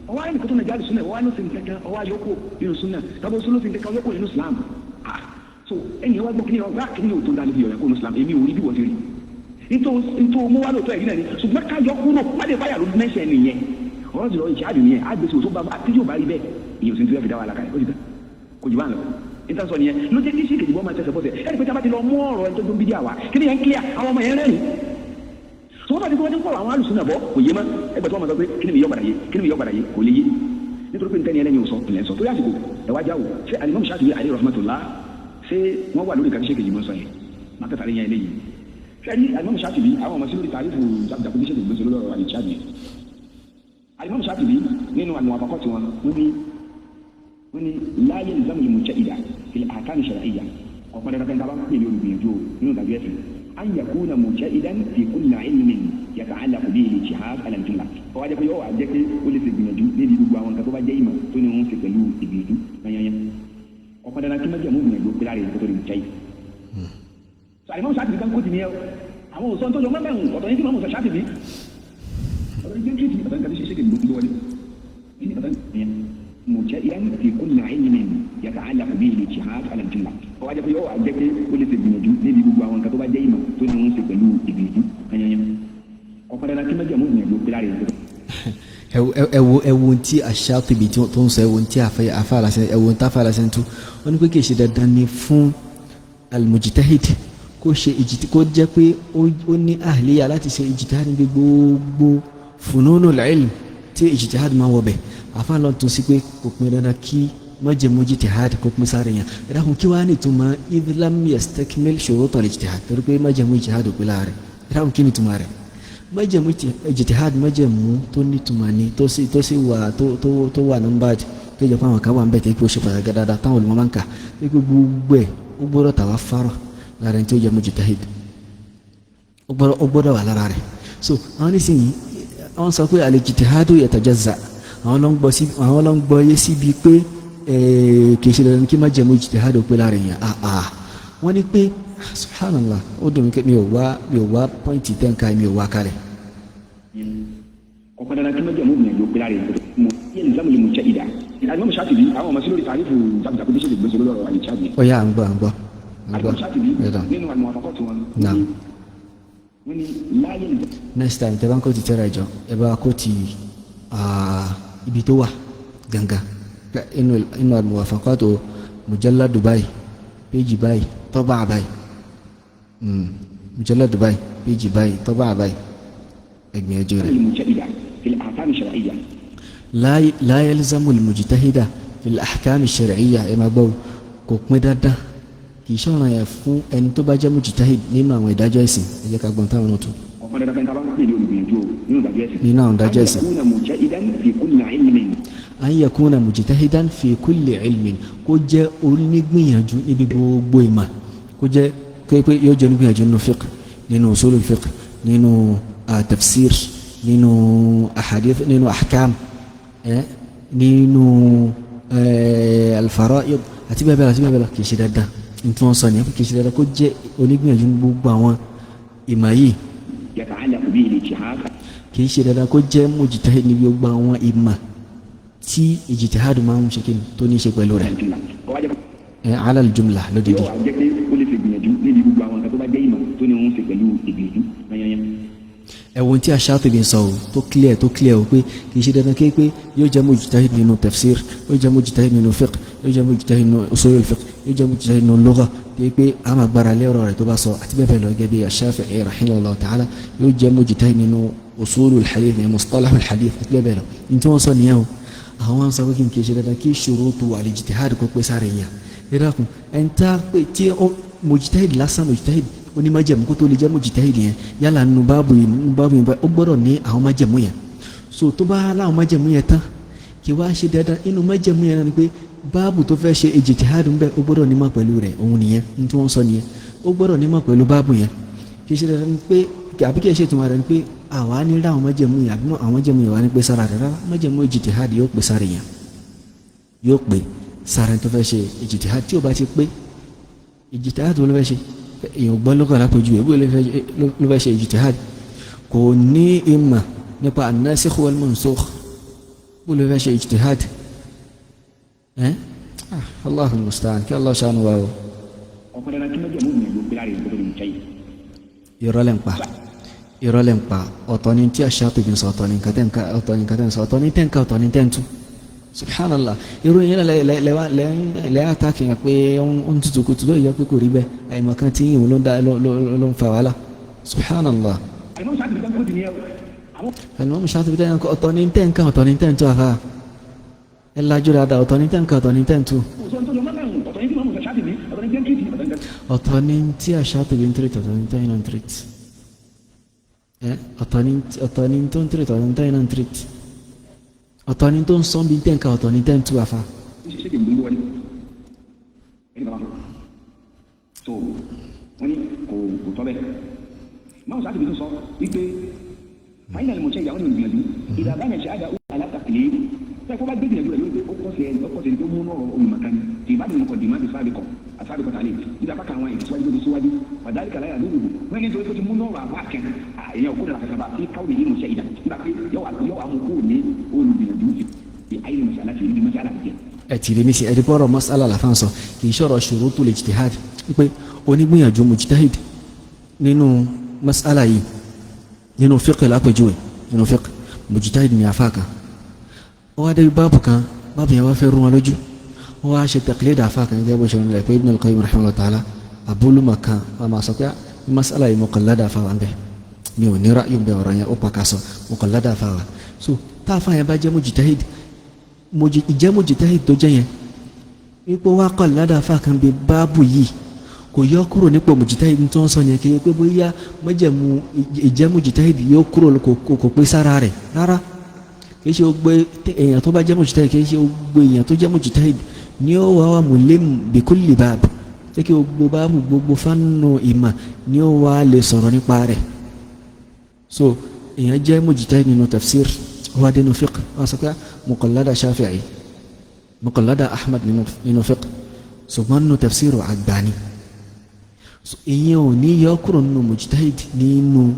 ọwọ́ ayé nìkan tó náà jẹ́ àlùsùn náà, ìwọ wá ló ṣe nǹkan kan, ọwọ́ ayọ́kọ̀ nínú súnà tàbí oṣù ló ṣe nǹkan kan, ọyọ́kọ̀ nínú Islam. So ẹni wá gbọ́ kí ni ọgbà kí ni òtún dání fi ọ̀yàn kó nu Islam, èmi ò rí bí wọ́n ti rí nítorí mú wá lóòótọ́ ẹ̀rí náà ni, ṣùgbọ́n ká yọ kúrò má lè fáyà ló mẹ́sẹ̀ nìyẹn. Ọ̀rọ̀ jùlọ ìṣáàdì nìyẹn, àgbèsè òtún bá tí yóò bá rí bẹ́ẹ̀ ìyẹn òsì tó yẹ fi dá wà lákàrẹ̀ ó ti tán kò jù bá ń lọ. Níta sọ nìyẹn ló jẹ́ kí sí kejì bọ́ máa tẹsẹ̀ bọ́sẹ̀ ẹ̀rí pé tí a bá ti lọ mú ọ̀rọ̀ ẹni tó dún bídíà wá kí ni yẹn ń kílíà àwọn ọmọ yẹn rẹ́rìn. Tó wọ́n bá ti kó wọ́n ti ń kọ́ àwọn alùsùn náà bọ́ kò yé mọ́ ẹgbẹ́ tó wọ́n máa sọ pé kí ni mi yọ padà yé, kí ni mi yọ padà yé, kò lè yé nítorí pé ntẹ́ni ẹlẹ́ni ò sọ ilẹ̀ ń sọ torí àsìkò ẹ wá jáwò. Ṣé alimami Shatibi alayhi rahmatullah ṣé wọ́n wà lórí kàtíṣe kejì mọ́ sọ yẹn? Máa kẹsàrí yẹn eléyìí. Ṣé ní alimami Shatibi àwọn ọmọ sí lórí tàrífù jàkújàkú tíṣe kejì mọ́ sọ lórí ọ̀rọ̀ àlìjáde? Alimami Shatibi nínú al-Muwafaqat wọn wọ́n ní la yalzamu al-mujtahida fil ahkam ash-shar'iyya, ọ̀pọ̀ dandan fẹ́ẹ́ dábàá pè ní olùgbìyànjú nínú ìdájọ́ ẹ̀sìn, an yakuna mujtahidan fi kulli ilmin yata'allaqu bihi al-ijtihad ala al-jumla. Ó wá jẹ́ pé yóò wá jẹ́ pé ó lè ṣe gbìyànjú níbi gbogbo àwọn nǹkan tó bá jẹ́ ìmọ̀ tó ní òun ṣe pẹ̀lú ìgbìyànjú yányányá. Ọ̀pọ̀ dandan kí májẹ̀mú gbìyànjú pé lára ìdókòtò lè jẹ́ yìí. Àlìmọ́ Ṣáàtìbí kan kó ti ní ẹ o, àwọn òsán tó jọ mẹ́mẹ́hùn ọ̀tọ̀ ní tí mọ́mù Ṣáàtìbí ọ̀tọ̀ ní tí ọ̀tọ̀ ní kàtí ṣe ṣe gbogbo wọlé mujtahidan fi kulli ilmin yata'allaqu bihi al-ijtihad ala al-jumla. Ó wá jẹ́ pé yóò wá jẹ́ pé ó lè ṣe gbìyànjú níbi gbogbo àwọn nǹkan tó bá jẹ́ ìmọ̀ tó ní òun ṣe pẹ̀lú ìgbìyànjú yányányá. Ọ̀pọ̀ dandan kí májẹ̀mú gbìyànjú pé lára ìdókòtò. Ẹwo tí Ash-Shatibi tó ń sọ, ẹwo tí afáàlàsẹ, ẹwo tí afáàlàsẹ ń tú, wọn ní pé kì í ṣe dandan ni fún al-mujtahid kó ṣe ìjìtì, kó jẹ́ pé ó ní ahliya láti ṣe ijtihad níbi gbogbo fununul ilm tí ijtihad máa wọ̀ bẹ̀. Àfáà lọ tún sí pé kò pin dandan kí májẹ̀mú ijtihad kó pín sáré yẹn. Ẹ dákun, kí wàá nìtumọ̀ idh lam yastakmil shurut al-ijtihad? Torí pé májẹ̀mú ijtihad ò pé láàrẹ̀. Ẹ dákun, kí nìtumọ̀ rẹ̀? Májẹ̀mú ijtihad, májẹ̀mú tó nítumọ̀ ni, tó sì wà tó wà numbered, tó jẹ́ pé àwọn kan wà ń bẹ̀ tẹ́ kí ó ṣe pàtàkì dáadáa táwọn olùmọ̀ máa ń kà pé gbogbo ẹ̀ ó gbọ́dọ̀ tàwa fárọ̀ lára ẹni tí ó jẹ́ mujtahid, ó gbọ́dọ̀ wà lára rẹ̀. So àwọn nísìnyí àwọn sọ pé al-ijtihadu yatajazza, àwọn ló ń gbọ́ sí, àwọn ló ń gbọ́ yé síbi pé kì í ṣe dandan kí májẹ̀mú ijtihad ó pé lára èèyàn. Àà, wọ́n ní pé subhanallah, ó dùn mí pé mi ò wá point tẹ́ǹka, mi ò wá kalẹ̀. Ọ̀pọ̀ dandan kí májẹ̀mú gbìyànjú pé lára ìdókòtò yalzamu al-mujtahida. Alimami Shatibi àwọn ọmọ sí lórí tàrífù jàkújàkú tí ṣe lè gbèsè lórí ọ̀rọ̀ àlìjáde. Ó yá, à ń gbọ́, à ń gbọ́, à ń gbọ́. Alimami Shatibi Ẹ̀dá. nínú al-Muwafaqat wọn Naam. wọ́n ní la yalzamu. Next time tẹ́ bá ń kó ti tẹ́ra ìjọ, ẹ bá kó ti ibi tó wà gangan inú al-Muwafaqat o, mujalladu báyìí, péjì báyìí, tọ́ba báyìí, mujalladu báyìí, péjì báyìí, tọ́ba báyìí, ẹgbìyànjú rẹ̀. المجتهد في الأحكام الشرعية. لا يلزم المجتهد في الأحكام الشرعية، ẹ máa gbọ́ o, kò pín dandan, kì í ṣọ̀ràn yẹn fún ẹni tó bá jẹ́ mujtahid nínú àwọn ìdájọ́ ẹ̀sìn. Ẹ jẹ́ ká gbọ́n táwọn náà tún. Ọ̀pọ̀ dandan fẹ́ẹ́ tábà ń pè ní olùgbìyànjú o nínú ìdájọ́ ẹ̀sìn. Nínú àwọn ìdájọ́ ẹ̀sìn. أن يكون مجتهدا في كل علم. أن يكون مجتهدا في كل علم، kó jẹ́ onígbìyànjú níbi gbogbo ìmọ̀, kó jẹ́ pé yóò jẹ́ onígbìyànjú nínú fiqh, nínú usulul fiqh, nínú tafsir, nínú ahadith, nínú ahkam, nínú al-fara'id àti bẹ́ẹ̀ bẹ́ẹ̀ lọ, àti bẹ́ẹ̀ bẹ́ẹ̀ lọ. Kì í ṣe dandan ní tí wọ́n sọ nìyẹn, kì í ṣe dandan kó jẹ́ onígbìyànjú ní gbogbo àwọn ìmọ̀ yìí. يتعلق به الاجتهاد. Kì í ṣe dandan kó jẹ́ mujtahid níbi gbogbo àwọn ìmọ̀ tí ijtihad máa ń ṣe kí ni tó ní í ṣe pẹ̀lú rẹ̀. الجملة. Ó wá jẹ́ Ẹ ala al-jumla lódìdí. yóò wá jẹ́ pé ó lè ṣe gbìyànjú níbi gbogbo àwọn nǹkan tó bá jẹ́ ìmọ̀ tó ní òun ṣe pẹ̀lú ìgbìyànjú yányányá. Ẹ̀wọ̀n tí Ash-Shatibi ń sọ o, tó clear, tó clear o, pé kì í ṣe dandan kí pé yóò jẹ́ mujtahid nínú tafsir, yóò jẹ́ mujtahid nínú fiqh, yóò jẹ́ mujtahid nínú usul al-fiqh, yóò jẹ́ mujtahid nínú lugha, tó yẹ pé a máa gbára lé ọ̀rọ̀ rẹ̀ tó bá sọ àti bẹ́ẹ̀ bẹ́ẹ̀ lọ, gẹ́gẹ́ bí Ash-Shafi'i rahimahullah ta'ala, yóò jẹ́ mujtahid nínú usul al-hadith ní mustalah al-hadith àti bẹ́ẹ̀ bẹ́ẹ̀ lọ. Ní tí wọ́n sọ nìyẹn o. Àwọn sọ pé kì í ṣe dandan kí shurutu al-ijtihad kó pé sáré yẹn. Ẹ dákun, ẹ̀ ń tá pé tí ó mujtahid lásán, mujtahid onímájẹ̀mú kó tó lè jẹ́ mujtahid yẹn, yálà nínú báàbù yìí, nínú báàbù yìí, ó gbọ́dọ̀ ní àwọn májẹ̀mú yẹn. So tó bá láwọn májẹ̀mú yẹn tán, kí wá ṣe dandan inú májẹ̀mú yẹn ni pé báàbù tó fẹ́ ṣe ijtihad ń bẹ, ó gbọ́dọ̀ nímọ̀ pẹ̀lú rẹ̀. Òun nìyẹn ní tí wọ́n sọ nìyẹn, ó gbọ́dọ̀ nímọ̀ pẹ̀lú báàbù yẹn. Kì í ṣe dandan pé, àbí kì í ṣe ìtumọ̀ rẹ̀ ni pé àwa ní láwọn májẹ̀mú yẹn, àbí àwọn májẹ̀mú yẹn wà ní pé sára rẹ̀. Rárá, májẹ̀mú ijtihad yóò pè sára yẹn, yóò pè sára tó fẹ́ ṣe ijtihad. Tí ó bá ti pé, ijtihad ló fẹ́ ṣe? Èèyàn gbọ́ lókàn lápòjú ẹ̀, ló fẹ́ ṣe ijtihad? Kò ní ìmọ̀ nípa an-nasikh wal-mansukh, bó ló fẹ́ ṣe ijtihad? Ẹ́, Allahu musta'an, kí Allah ṣàánú wa o. Pọn dandan kí májẹ̀mú gbìyànjú pé lára ìgbọ́dọ̀ ní mujtahid. Irọ́ lẹ́ ń pa, irọ́ lẹ́ ń pa. Ọ̀tọ̀ ni tí Ash-Shatibi sọ, ọ̀tọ̀ ni nǹkan tẹ́ ń ka, ọ̀tọ̀ ni nǹkan tẹ́ ń sọ, ọ̀tọ̀ ni tẹ́ ń ka, ọ̀tọ̀ ni tẹ́ ń tú. Subhanallah, irú yẹn lẹ́ àtàkì yẹn pé ó ń tutù kutu lóye yẹ pé kò rí bẹ́ẹ̀. Àìmọ̀ kan tí yìí ló ń da ló ń fa wàhálà. Subhanallah. Àlùmọ́ Ṣáàtìbí tán kó ti ní ẹ àwọn. Àlùmọ́ Ṣáàtìbí tán kó, ọ̀tọ̀ ni tẹ́ ń ka, ọ̀tọ̀ ni tẹ́ ń tú. Àfa, ẹ lajú dáadáa, ọ̀tọ̀ ni tẹ́ ń ka, ọ̀tọ̀ ni tẹ́ ń tú. Ọ̀tọ̀ ni tí Ash-Shatibi ń tírètì, ọ̀tọ̀ ni tẹ́yìn náà ń tírètì. Ọ̀tọ̀ ni tó ń tírètì, ọ̀tọ̀ ni tẹ́yìn náà ń tírètì. Ọ̀tọ̀ ni tó ń sọ́n bí tẹ́ ń ka, ọ̀tọ̀ ni tẹ́ ń tú, àfa. So wọ́n ní kò tọ́ bẹ́ẹ̀. Máa Ṣáàtìbí tó sọ wípé final mo ṣe ìyàwó ní olùgbìyànjú ìdàgbà yẹn ṣe àdá alákàtìlẹ́ fẹ́ kó bá gbé gbìyànjú rẹ̀ lórí pé ó kọ́ sí ẹni, ó kọ́ sí ẹni tó mú ọ̀rọ̀ olùmọ̀kan tí ìbádìí mọ̀kọ́ dìímá ti sábìkọ̀ àsábìkọ̀ tàlẹ́ nígbà bá kàwọn ìtìwájú tó ti síwájú pàdánù kàláyà lóru. Wọ́n ní torí tó ti mú ọ̀rọ̀ àbá kan èèyàn kó nira kankan bá fi káwọn èyí mọ̀ṣẹ́ ìdá nígbà pé yọ wà mú kó ní olùgbìyànjú fi ayé mọ̀ṣẹ́ aláṣẹ ìdí mọ̀ṣẹ́ aláṣẹ. Ẹ ti rí nísìnyí, ẹ ti gbọ́rọ̀ mas'ala làfáàn sọ, kì í ṣọ̀rọ̀ shurutul ijtihad, wípé onígbìyànjú mujtahid nínú mas'ala yìí, nínú fiqh lápèjúwe, nínú fiqh mujtahid ní afá kan, ó wá débi báàbù kan, báàbù yẹn wá fẹ́ rú wọn lójú, ó wá ṣe taqlid afá kan gẹ́gẹ́ bó ṣe rìn lẹ̀ pé Ibn al-Qayyim rahimahullah ta'ala abúlùmọ̀ kan wọn máa sọ pé mas'ala yìí muqallada afá wa ń bẹ, mi ò ní ra'yu bẹ, ọ̀rọ̀ yẹn ó pa ká sọ muqallada afá wa. So tá afá yẹn bá jẹ́ mujtahid, ìjẹ́ mujtahid tó jẹ́ yẹn, ipò wa qallada afá kan bí báàbù yìí, kò yọ kúrò nípò mujtahid tó ń sọ yẹn. Kì í pé bóyá májẹ̀mú ìjẹ́ mujtahid yóò kúrò, kò pé sára rẹ̀ rárá. Kì í ṣe gbogbo èèyàn tó bá jẹ́ mujtahid, kì í ṣe gbogbo èèyàn tó jẹ́ mujtahid ni ó wà wà mulim bi kulli bab, jẹ́ kí gbogbo báàbù, gbogbo fánù ìmà ni ó wà lè sọ̀rọ̀ nípa rẹ̀. So èèyàn jẹ́ mujtahid nínú tafsir, ó wá dénú fiqh, wọ́n sọ pé muqallada Shafi'i, muqallada Ahmad nínú fiqh, ṣùgbọ́n nínú tafsir àgbà ni. Ìyẹn ò ní yọ kúrò nínú mujtahid nínú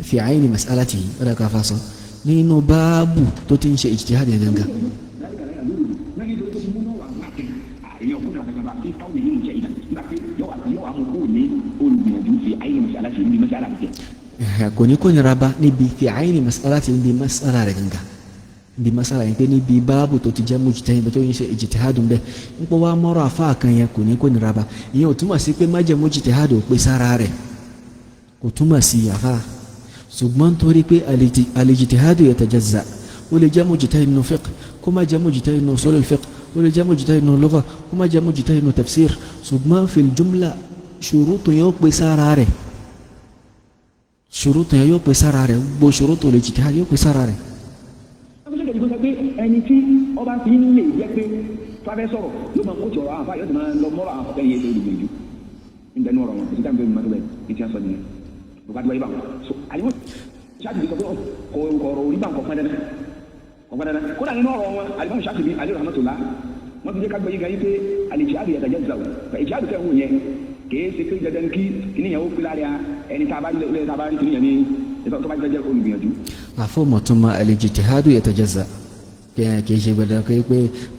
fi ayni mas'alatihi, ó dàgbà fa sọ nínú báàbù tó ti ń ṣe ijtihad yẹn gangan. Kò ní kó nira bá níbi fi ayni mas'alatihi, níbi mas'ala rẹ̀ gangan, níbi mas'ala yẹn, pé níbi báàbù tó ti jẹ́ mujtahid tó ń ṣe ijtihad bẹ́ẹ̀ ń pọ́ wá mọ́rọ̀ àfa kan yẹn, kò ní kó nira bá. Ìyẹn ò túmọ̀ sí pé májẹ̀mú ijtihad ò pé sára rẹ̀, kò túmọ̀ sí, àfa. Ṣùgbọ́n torí pé al-ijtihad yatajazza, ó lè jẹ́ mujtahid nínú fiqh kó má jẹ́ mujtahid nínú usul al-fiqh, ó lè jẹ́ mujtahid nínú lugha kó má jẹ́ mujtahid nínú tafsir, ṣùgbọ́n fil jumla ṣurutu yóò pé sára rẹ̀, ṣurutu yẹn yóò pé sára rẹ̀, gbogbo ṣurutu al-ijtihad yóò pé sára rẹ̀. Ẹni tí ọba fi ń lè jẹ́ pé tó abẹ́ sọ̀rọ̀ yóò máa kó ti ọ̀rọ̀ àwọn àfa, yóò sì máa lọ mọ́rọ̀ àwọn àfa yẹn ṣe olùgbìyànjú níbẹ̀ ní ọ̀rọ̀ wọn kò sí táwọn bẹ́ẹ̀ bẹ́ẹ̀ ní ti sọ nìyẹn. Bàbá tí wáyé bá wọn so àyẹ̀wò Ṣáàtìbí sọ pé ọ̀rọ̀ orí bá nǹkan pọn dandan, ọ̀pọ̀ dandan. Kódà nínú ọ̀rọ̀ wọn, alimami Ṣáàtìbí alayhi rahmatullah, wọ́n ti jẹ́ ká gbẹ́yìn gan yín pé al-ijtihad yatajazza, ijtihad tẹ̀ ń wò yẹn kìí ṣe pé dandan kí kìnìyàn ó fi lára ẹni tá a bá rí kìnìyàn ní tó bá jẹ́ olùgbìyànjú. Àfọ̀mọ̀túnmọ̀ al-ijtihad yatajazza kì í ṣe gbẹdẹ pé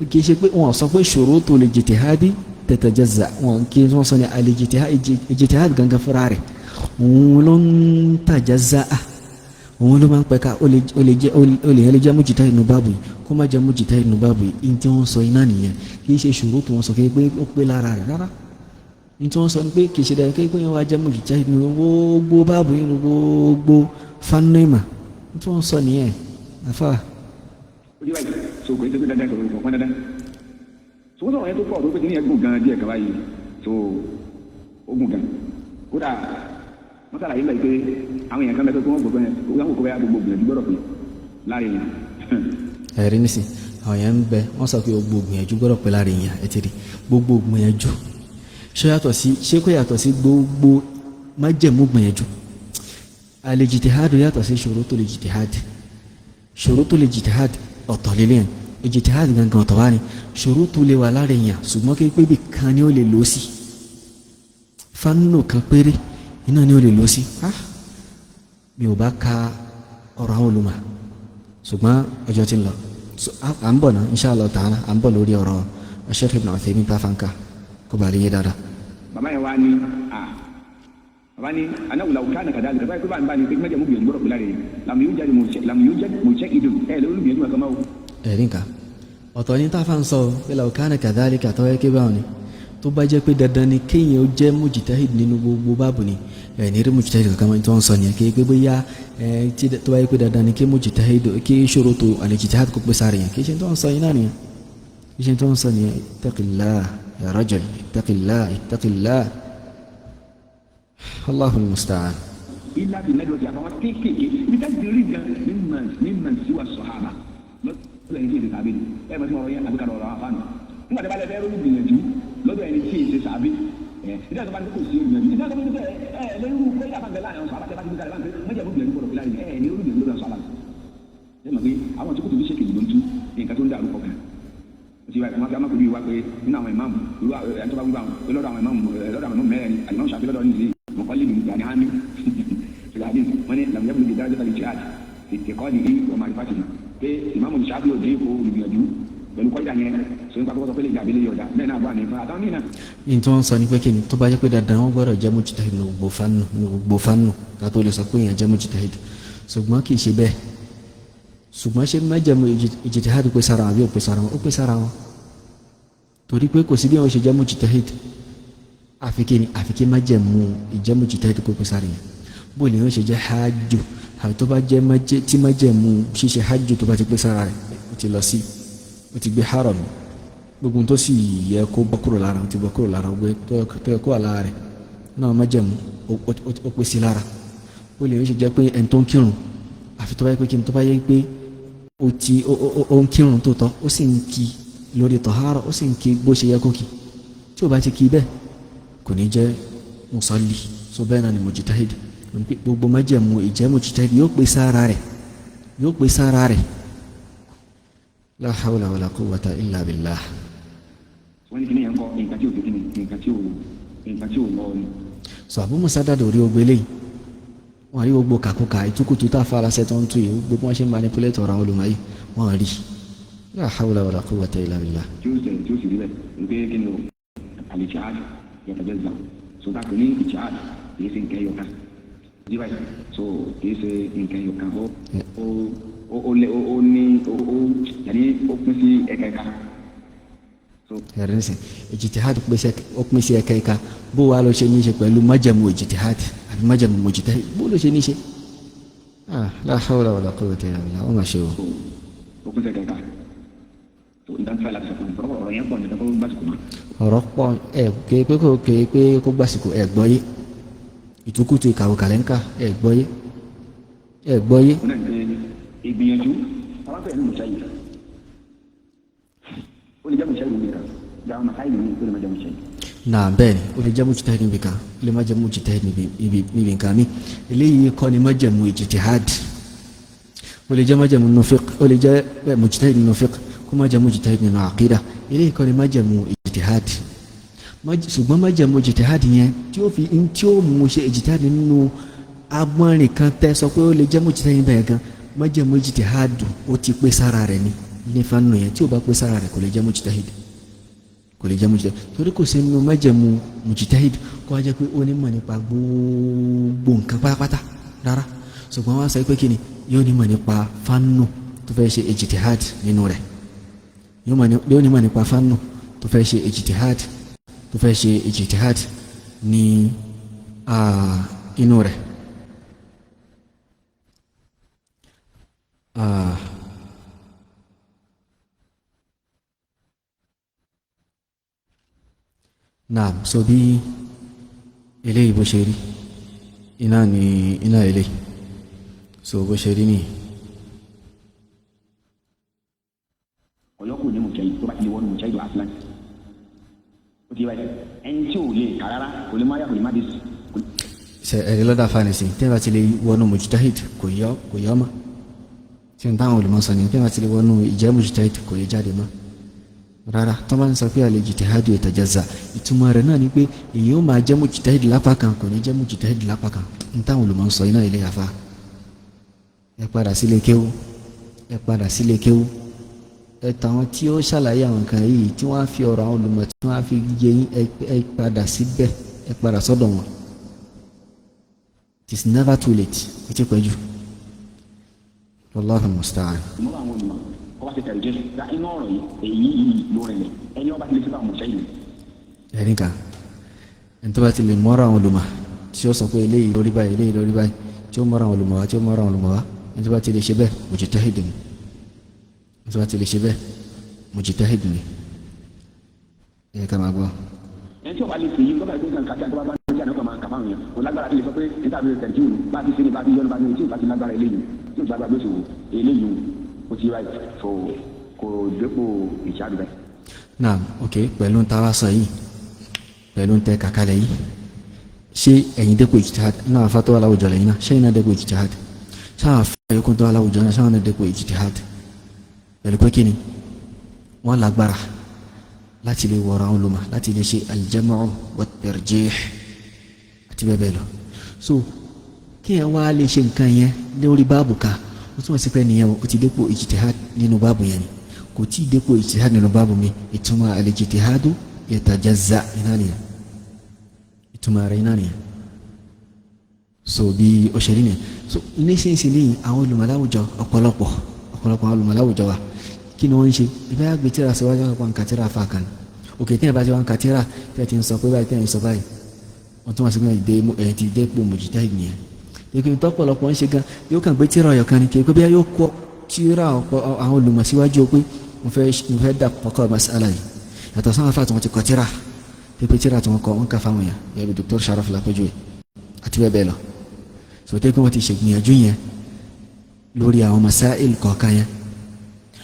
kì í ṣe pé wọn sọ pé shurutul ijtihadi tatajazza, wọn kì í wọn sọ ní al-ijtihad gangan fúnra rẹ̀ òun ló ń tajazza, òun ló máa ń pẹ́ka. Ó lè jẹ́ ó lè yẹn lè jẹ́ mujtahid nínú báàbù yìí kó má jẹ́ mujtahid nínú báàbù yìí. Ní tí wọ́n sọ iná nìyẹn, kì í ṣe ṣurutu wọn sọ pé ó pé lára rẹ̀ rárá. Ní tí wọ́n sọ ni pé kì í ṣe dandan pé wọ́n wá jẹ́ mujtahid nínú gbogbo báàbù yìí, nínú gbogbo fannu ìmà. Ní tí wọ́n sọ nìyẹn, àfà. Ojú báyìí so kò ní sọ pé dandan, kò pọn dandan. So wọ́n sọ̀rọ̀ yẹn tó pọ̀ tó pé kí ni yẹn gùn gan díẹ̀ kan báyìí, so ó gùn gan. Kódà wọ́n sàlàyé lọ pé àwọn èèyàn kan bẹ tó kó wọ́n gbọ́ bẹ́ẹ̀, wọ́n kò bẹ́ẹ̀, gbogbo gbìyànjú gbọ́dọ̀ pé láàrin yẹn. Ẹ̀rí nísìn, àwọn èèyàn ń bẹ wọ́n sọ pé gbogbo gbìyànjú gbọ́dọ̀ pé láàrin yẹn. Ẹ ti rí gbogbo gbìyànjú, ṣé yàtọ̀ sí, ṣé kò yàtọ̀ sí gbogbo májẹ̀mú gbìyànjú? Al-ijtihad yàtọ̀ sí shurutul ijtihad. Shurutul ijtihad ọ̀tọ̀ lélẹ̀, ijtihad gangan ọ̀tọ̀ wá ní. Ṣurutu lè wà lára èèyàn, ṣùgbọ́n kí pé ibì kan ni ó lè lò sí, fannu kan péré iná ni ó lè lò sí. Mi ò bá ka ọ̀rọ̀ àwọn olùmọ̀, ṣùgbọ́n ọjọ́ ti ń lọ. À ń bọ̀ náà, insha Allah ta'ala, à ń bọ̀ lórí ọ̀rọ̀ Sheikh Ibn Uthaymin tá a fa ń kà kó bàa lè yé dáadáa. Bàbá yẹn wá ní a bàbá ní anáwó làwọn kánà kàdá àlùkò báyìí pé báyìí báyìí pé májàmú gbìyànjú gbọ́dọ̀ pé lára yẹn làmú yóò jẹ́ mọ̀ọ́sẹ́ ìdùn ẹ̀ lórí gbìyànjú kankan máa wò. Ẹ̀rí nǹkan ọ̀tọ̀ ní tá a fà ń sọ ọ́ pé law kana kadhalika tọ́wọ́ ké báwọn ni tó bá jẹ́ pé dandan ni kéèyàn ó jẹ́ mujtahid nínú gbogbo báàbù ni ẹ̀ ní rí mujtahid kankan máa tó ń sọ nìyẹn kí pé bóyá ẹ̀ tí tó bá yẹ pé dandan ni kí mujtahid kí shurutu al-ijtihad kó pé sáré yẹn kí ṣe tó ń sọ yín náà nìyẹn kí ṣe tó ń sọ nìyẹn. Ittaqillah ya rajul, ittaqillah, ittaqillah, Allahul musta'an. Ilá fi nẹ́dọ̀tì àtàwọn kéékèèké ibi tá ti rí gan mímọ̀ sí wa sọ̀hábà lọ́dọ̀ ẹni tí èsì sàbí ni ẹ mọ̀ sí ọ̀rọ̀ yẹn àbíkà ọ̀rọ̀ àfáànù nígbà tí a bá lẹ fẹ́ ronú gbìyànjú lọ́dọ̀ ẹni tí èsì sàbí ẹ nígbà tó bá ní kò sí gbìyànjú nígbà tó bá ní kò ẹ lórí pé àfàǹfẹ́ láàrin àwọn sọ̀hábà tẹ́ bá ti gbé kalẹ̀ báńkì mọ́jà mú gbìyànjú gbọ́dọ̀ fi láàrin ẹ ní ronú gbìyànjú lọ́dọ̀ sọ̀hábà. Ẹ mọ̀ pé àwọn tó kù tó fi ṣèkèjì ló ń tú nǹkan tó ń dàrú kọ̀ọ̀kan ti wa kuma kama kuli wa pé nínú àwọn ìmáàmù irú ẹni tó bá wíwá wọn lọ́dọ̀ àwọn ìmáàmù lọ́dọ̀ àwọn ìmáàmù mẹ́rin àlìmáàmù Ṣàfi'í lọ́dọ̀ nìyí mọ̀kọ́lì nìyí ní àmì ṣùgbọ́n wọn ni làmúyẹ́ bùnú dájọ́ tàbí jihad ìkọ́ nìyí wọ́n máa fàṣì pé ìmáàmù Ṣàfi'í òde kò olùgbìyànjú pẹ̀lú kọ́jà yẹn sọ nípa kọ́kọ́ pé lè dàbí lè yọ̀dà bẹ́ẹ̀ náà bá ní fún àtàwọn mìíràn. Ní tí wọ́n sọ ni pé kí ni tó bá jẹ́ pé dandan wọ́n gbọ́dọ̀ jẹ́ mujtahid ní gbogbo fánù ní gbogbo fánù ká tó lè sọ pé èèyàn jẹ́ mujtahid, ṣùgbọ́n kì í ṣe bẹ́ẹ̀. Ṣùgbọ́n ṣé májẹ̀mú ijtihad pé sára wọn àbí ò pé sára wọn? Ó pé sára wọn, torí pé kò sí bí wọn ṣe jẹ́ mujtahid àfi kí ni àfi kí májẹ̀mú ìjẹ́ mujtahid kó pé sára yẹn. Bó lè wọ́n ṣe jẹ́ hajj àbí tó bá jẹ́ tí májẹ̀mú ṣíṣe hajj tó bá ti pé sára rẹ̀, ó ti lọ sí, ó ti gbé haram, gbogbo tó sì yẹ kó bọ́ kúrò lára ó ti bọ́ kúrò lára, gbé tó yẹ kó wà lára rẹ̀ náà májẹ̀mú ó pé sí lára. Bó lè wọ́n ṣe jẹ́ pé ẹni tó ń kírun àfi tó bá yẹ pé kí ni tó bá yẹ pé ó ti ó ń kírun tó tọ́, ó sì ń kí lórí tọ̀hárọ̀, ó sì ń kí bó ṣe yẹ kó kí, tí ó bá ti kí bẹ́ẹ̀ kò ní jẹ́ musalli. So bẹ́ẹ̀ náà ni mujtahid, gbogbo májẹ̀mú ìjẹ́ mujtahid yóò pé sára rẹ̀, yóò pé sára rẹ̀. La hawla wala quwwata illa billah. Wọ́n ní kí ni yẹn kọ́ nǹkan tí ò fi kí ni nǹkan tí ò nǹkan tí ò lọ ni. So Abu Musa dàdò rí ogbe léyìí, wọn rí gbogbo kàkúkà ìtukùtù tá a fara ṣe tó ń tu yìí, gbogbo wọn ṣe ń manipulate ọ̀rọ̀ àwọn olùmọ̀ yìí wọn rí. La hawla wala quwwata illa billah. Tí ó ṣẹlẹ̀ tí ó sì rí bẹ́ẹ̀ pé kí ni o al-ijtihad yatajazza so tá a pè ní ijtihad kì í ṣe nǹkan ẹyọ kan jí báyìí, so kì í ṣe nǹkan ẹyọ kan, ó ó ó lé ó ó ní ó ó yàní ó pín sí ẹ̀ka ẹ̀ka. So Ẹ̀rí ń sìn ijtihad ó pín sí ẹ̀ka ẹ̀ka. Bó wàá lọ ṣe ní í ṣe pẹ̀lú májẹ̀mú ijtihad àbí májẹ̀mú mujtahid, bó ló ṣe ní í ṣe? La hawla wala quwwata illa billah, ó mà ṣe o. Ó pín sí ẹ̀ka ẹ̀ka, so nǹkan tí wàá láti sọ fún mi ọ̀rọ̀ yẹn pọ̀ nígbà tó gbàsìkò mọ́. Ọ̀rọ̀ pọ̀ ẹ̀ kéé pé kò kéé pé kó gbàsìkò ẹ̀ gbọ́yé ìtukùtù ìkàwé kàlẹ́ńkà ẹ̀ gbọ́yé ẹ̀ gbọ́yé. Ó náà ń pè ìgbìyànjú àwọn pẹ̀lú mùsáyì ó lè jẹ́ mùsáyì níbi kan dáhùn masáyì ní ó lè má jẹ́ mùsáyì. Náà bẹ́ẹ̀ ni ó lè jẹ́ mujtahid níbi kan, ó lè má jẹ́ mujtahid níbi nǹkan mi. Eléyìí kọ́ ni májẹ̀mú ijtihad. Ó lè jẹ́ májẹ̀mú nínú fiqh, ó lè jẹ́ mujtahid nínú fiqh kó má jẹ́ mujtahid nínú aqida. Eléyìí kọ́ ni májẹ̀mú ijtihad. Ṣùgbọ́n májẹ̀mú ijtihad yẹn tí ó fi tí ó mú ṣe ijtihad nínú agbọ́nrin kan tẹ́ sọ pé ó lè jẹ́ mujtahid níbẹ̀ gan, májẹ̀mú ijtihad ó ti pé sára rẹ̀ ni ní fanu yẹn. Tí ó bá pé sára rẹ̀ kò lè jẹ́ mujtahid, kò lè jẹ́ mujtahid, torí kò sí nínú májẹ̀mú mujtahid kó wá jẹ́ pé ó ní mọ̀ nípa gbogbo nǹkan pátápátá rárá. Ṣùgbọ́n wọ́n sọ pé kí ni yóò ní mọ̀ nípa fanu tó fẹ́ ṣe ijtihad nínú rẹ̀, yóò ní mọ̀ nípa fanu tó fẹ́ ṣe ijtihad tó fẹ́ ṣe ijtihad ní inú rẹ̀. Naam, so bí eléyìí bó ṣe rí iná ni iná eléyìí, so bó ṣe rí nìyí. Ọ̀yọ́ kò ní mùsáyì tó bá ti lè wọ́n mùsáyì lọ aslan ó ti báyìí ẹni tí ò lè kà rárá kò lè má yà kò lè má dé. Ṣe ẹ̀rí lọ́dà fanisi tí wọ́n bá ti lè wọnú mujtahid kò yọ kò yọ mọ́. Tí n táwọn olùmọ̀ sọ ni tí wọ́n bá ti lè wọnú ìjẹ́ mujtahid kò yẹ jáde mọ́ rárá. Tó bá ń sọ pé al-ijtihadu yatajazza, ìtumọ̀ rẹ̀ náà ni pé èyí ó máa jẹ́ mujtahid lápá kan, kò ní jẹ́ mujtahid lápá kan. N táwọn olùmọ̀ sọ iná ilé àfa. Ẹ padà sílé kéwú, ẹ padà sílé kéwú. Ẹ̀tọ́ àwọn tí ó ṣàlàyé àwọn nǹkan yìí, tí wọ́n á fi ọ̀rọ̀ àwọn olùmọ̀ tí wọ́n á fi yé yín, ẹ padà síbẹ̀, ẹ padà sọ́dọ̀ wọn. It is never too late. Kò tí pẹ́ jù. Wallahu musta'an. Ìmọ̀ àwọn olùmọ̀ kọ́ bá ṣe tẹ̀lé jẹ́ ra inú ọ̀rọ̀ yìí, èyí yìí ló rìnlẹ̀, ẹni ọba ti lè ṣe bá mọ̀ sẹ́yìn. Ẹ̀rí kan, ẹni tó bá ti lè mọ́ra àwọn olùmọ̀ tí ó sọ pé eléyìí lórí báyìí, eléyìí lórí báyìí, tí ó mọ́ra àwọn olùmọ̀ wá, tí ó mọ́ra àwọn olùmọ̀ wá, ẹni tó bá ti lè ṣe bẹ́ẹ̀, mujtahid ni. Ẹni tó bá ti lè ṣe bẹ́ẹ̀, mujtahid ni. Ẹ ká máa gbọ́. Ẹni tí ọba lè ṣe yìí lọ́ba ìgbésẹ̀ kan kàkí àti bá bá ní àná kan máa kà fáwọn èèyàn kò lágbára tí lè sọ pé níta bí tẹ̀jú bá ti ṣe ni bá ti yọnu bá ti tí ò bá ti lágbára eléyìí, tí ò ti lágbára gbèsè wò eléyìí, ó ti ráì so kò dépò ìṣáàdù bẹ́ẹ̀. Naam, ok. Pẹ̀lú ń ta wá sọ yìí, pẹ̀lú ń tẹ kàkálẹ̀ yìí, ṣé ẹ̀yin dépò ijtihad náà? Afá tó wà láwùjọ lẹ́yìn náà, ṣé ẹ̀yin náà dépò ijtihad? Ṣáà fẹ́ yòókù tó wà láwùjọ náà, ṣáà náà dépò ijtihad? Pẹ̀lú pé kí ni wọ́n lágbára láti lè wọ̀rọ̀ àwọn olùmọ̀, láti lè ṣe al-jam'u wat-tarjih àti bẹ́ẹ̀ bẹ́ẹ̀ lọ. So kí ẹ wá lè ṣe nǹkan yẹn lórí báàbù kan, ó túmọ̀ sí pé nìyẹn o ti dépò ijtihad nínú báàbù yẹn ni. Kò tí ì dépò ijtihad nínú báàbù mi. Ìtumọ̀ al-ijtihadu yatajazza iná nìyẹn, ìtumọ̀ rẹ̀ iná nìyẹn. So bí ó ṣe rí nìyẹn. So nísinsìnyí, àwọn olùmọ̀ láwùjọ, ọ̀pọ̀lọpọ̀ ọ̀pọ̀lọpọ̀ àwọn olùmọ̀ láwùjọ wa, kí ni wọ́n ń ṣe? Ìfẹ́ àgbẹ̀ tíra síwájú ọ̀pọ̀ nǹkan tíra fa kan. Òkè tí ẹ̀ bá ti wá ń ka tíra, tí ẹ ti ń sọ pé báyìí, tí ẹ̀ ń sọ báyìí, wọ́n tún wá sí pé ẹ̀ ti dépò mujtahid nìyẹn. Ìpín tọ́pọ̀lọpọ̀ ń ṣe gan, yóò kàn gbé tíra ọ̀yọ̀ kan ni, kì í pé bí yóò kọ́ tíra ọ̀pọ̀ àwọn olùmọ̀ síwájú pé mo fẹ́ dà pọ̀kọ́ mas'ala yìí. Yàtọ̀ sáwọn afá tí wọ́n ti kọ tíra, pípé tíra tí wọ́n kọ, wọ́n kà fáwọn èèyàn yẹ bí Dr. Sharaf lápẹ́jọ́ àti bẹ́ẹ̀ bẹ́ẹ̀ lọ. Sọtẹ́ pé wọ́n ti ṣègbìyànjú yẹn lórí àwọn masáìl kọ̀ọ̀kan yẹn.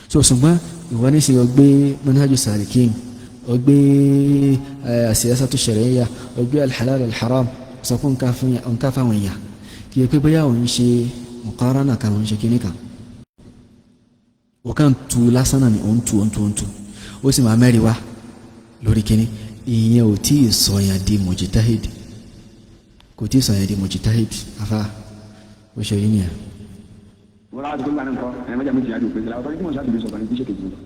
So ṣùgbọ́n ìwọ ní sè, ọgbẹ́ manhaju salikin, ọgbẹ́ siyasatu shar'iyya, ọgbẹ́ alhalal alharam, sọ fún nǹkan fáwọn èèyàn, kì í pé bóyá òun ṣe muqarana kan, òun ṣe kíní kan, wọ́n kàn tu lásán náà ni. Òun tu, òun tu, òun tu, ó sì máa mẹ́rin wá lórí kíní. Ìyẹn ò tí ì sọyàn di mujtahid, kò tí ì sọyàn di mujtahid. Afa, ó ṣe yín nìyẹn. Wọ́n láti gbé nǹkan ẹ̀ mẹ́jà méjì àdùn pèsè àwọn tí wọ́n ṣáà ti sọ̀tọ̀ ní tíṣe kejì lọ.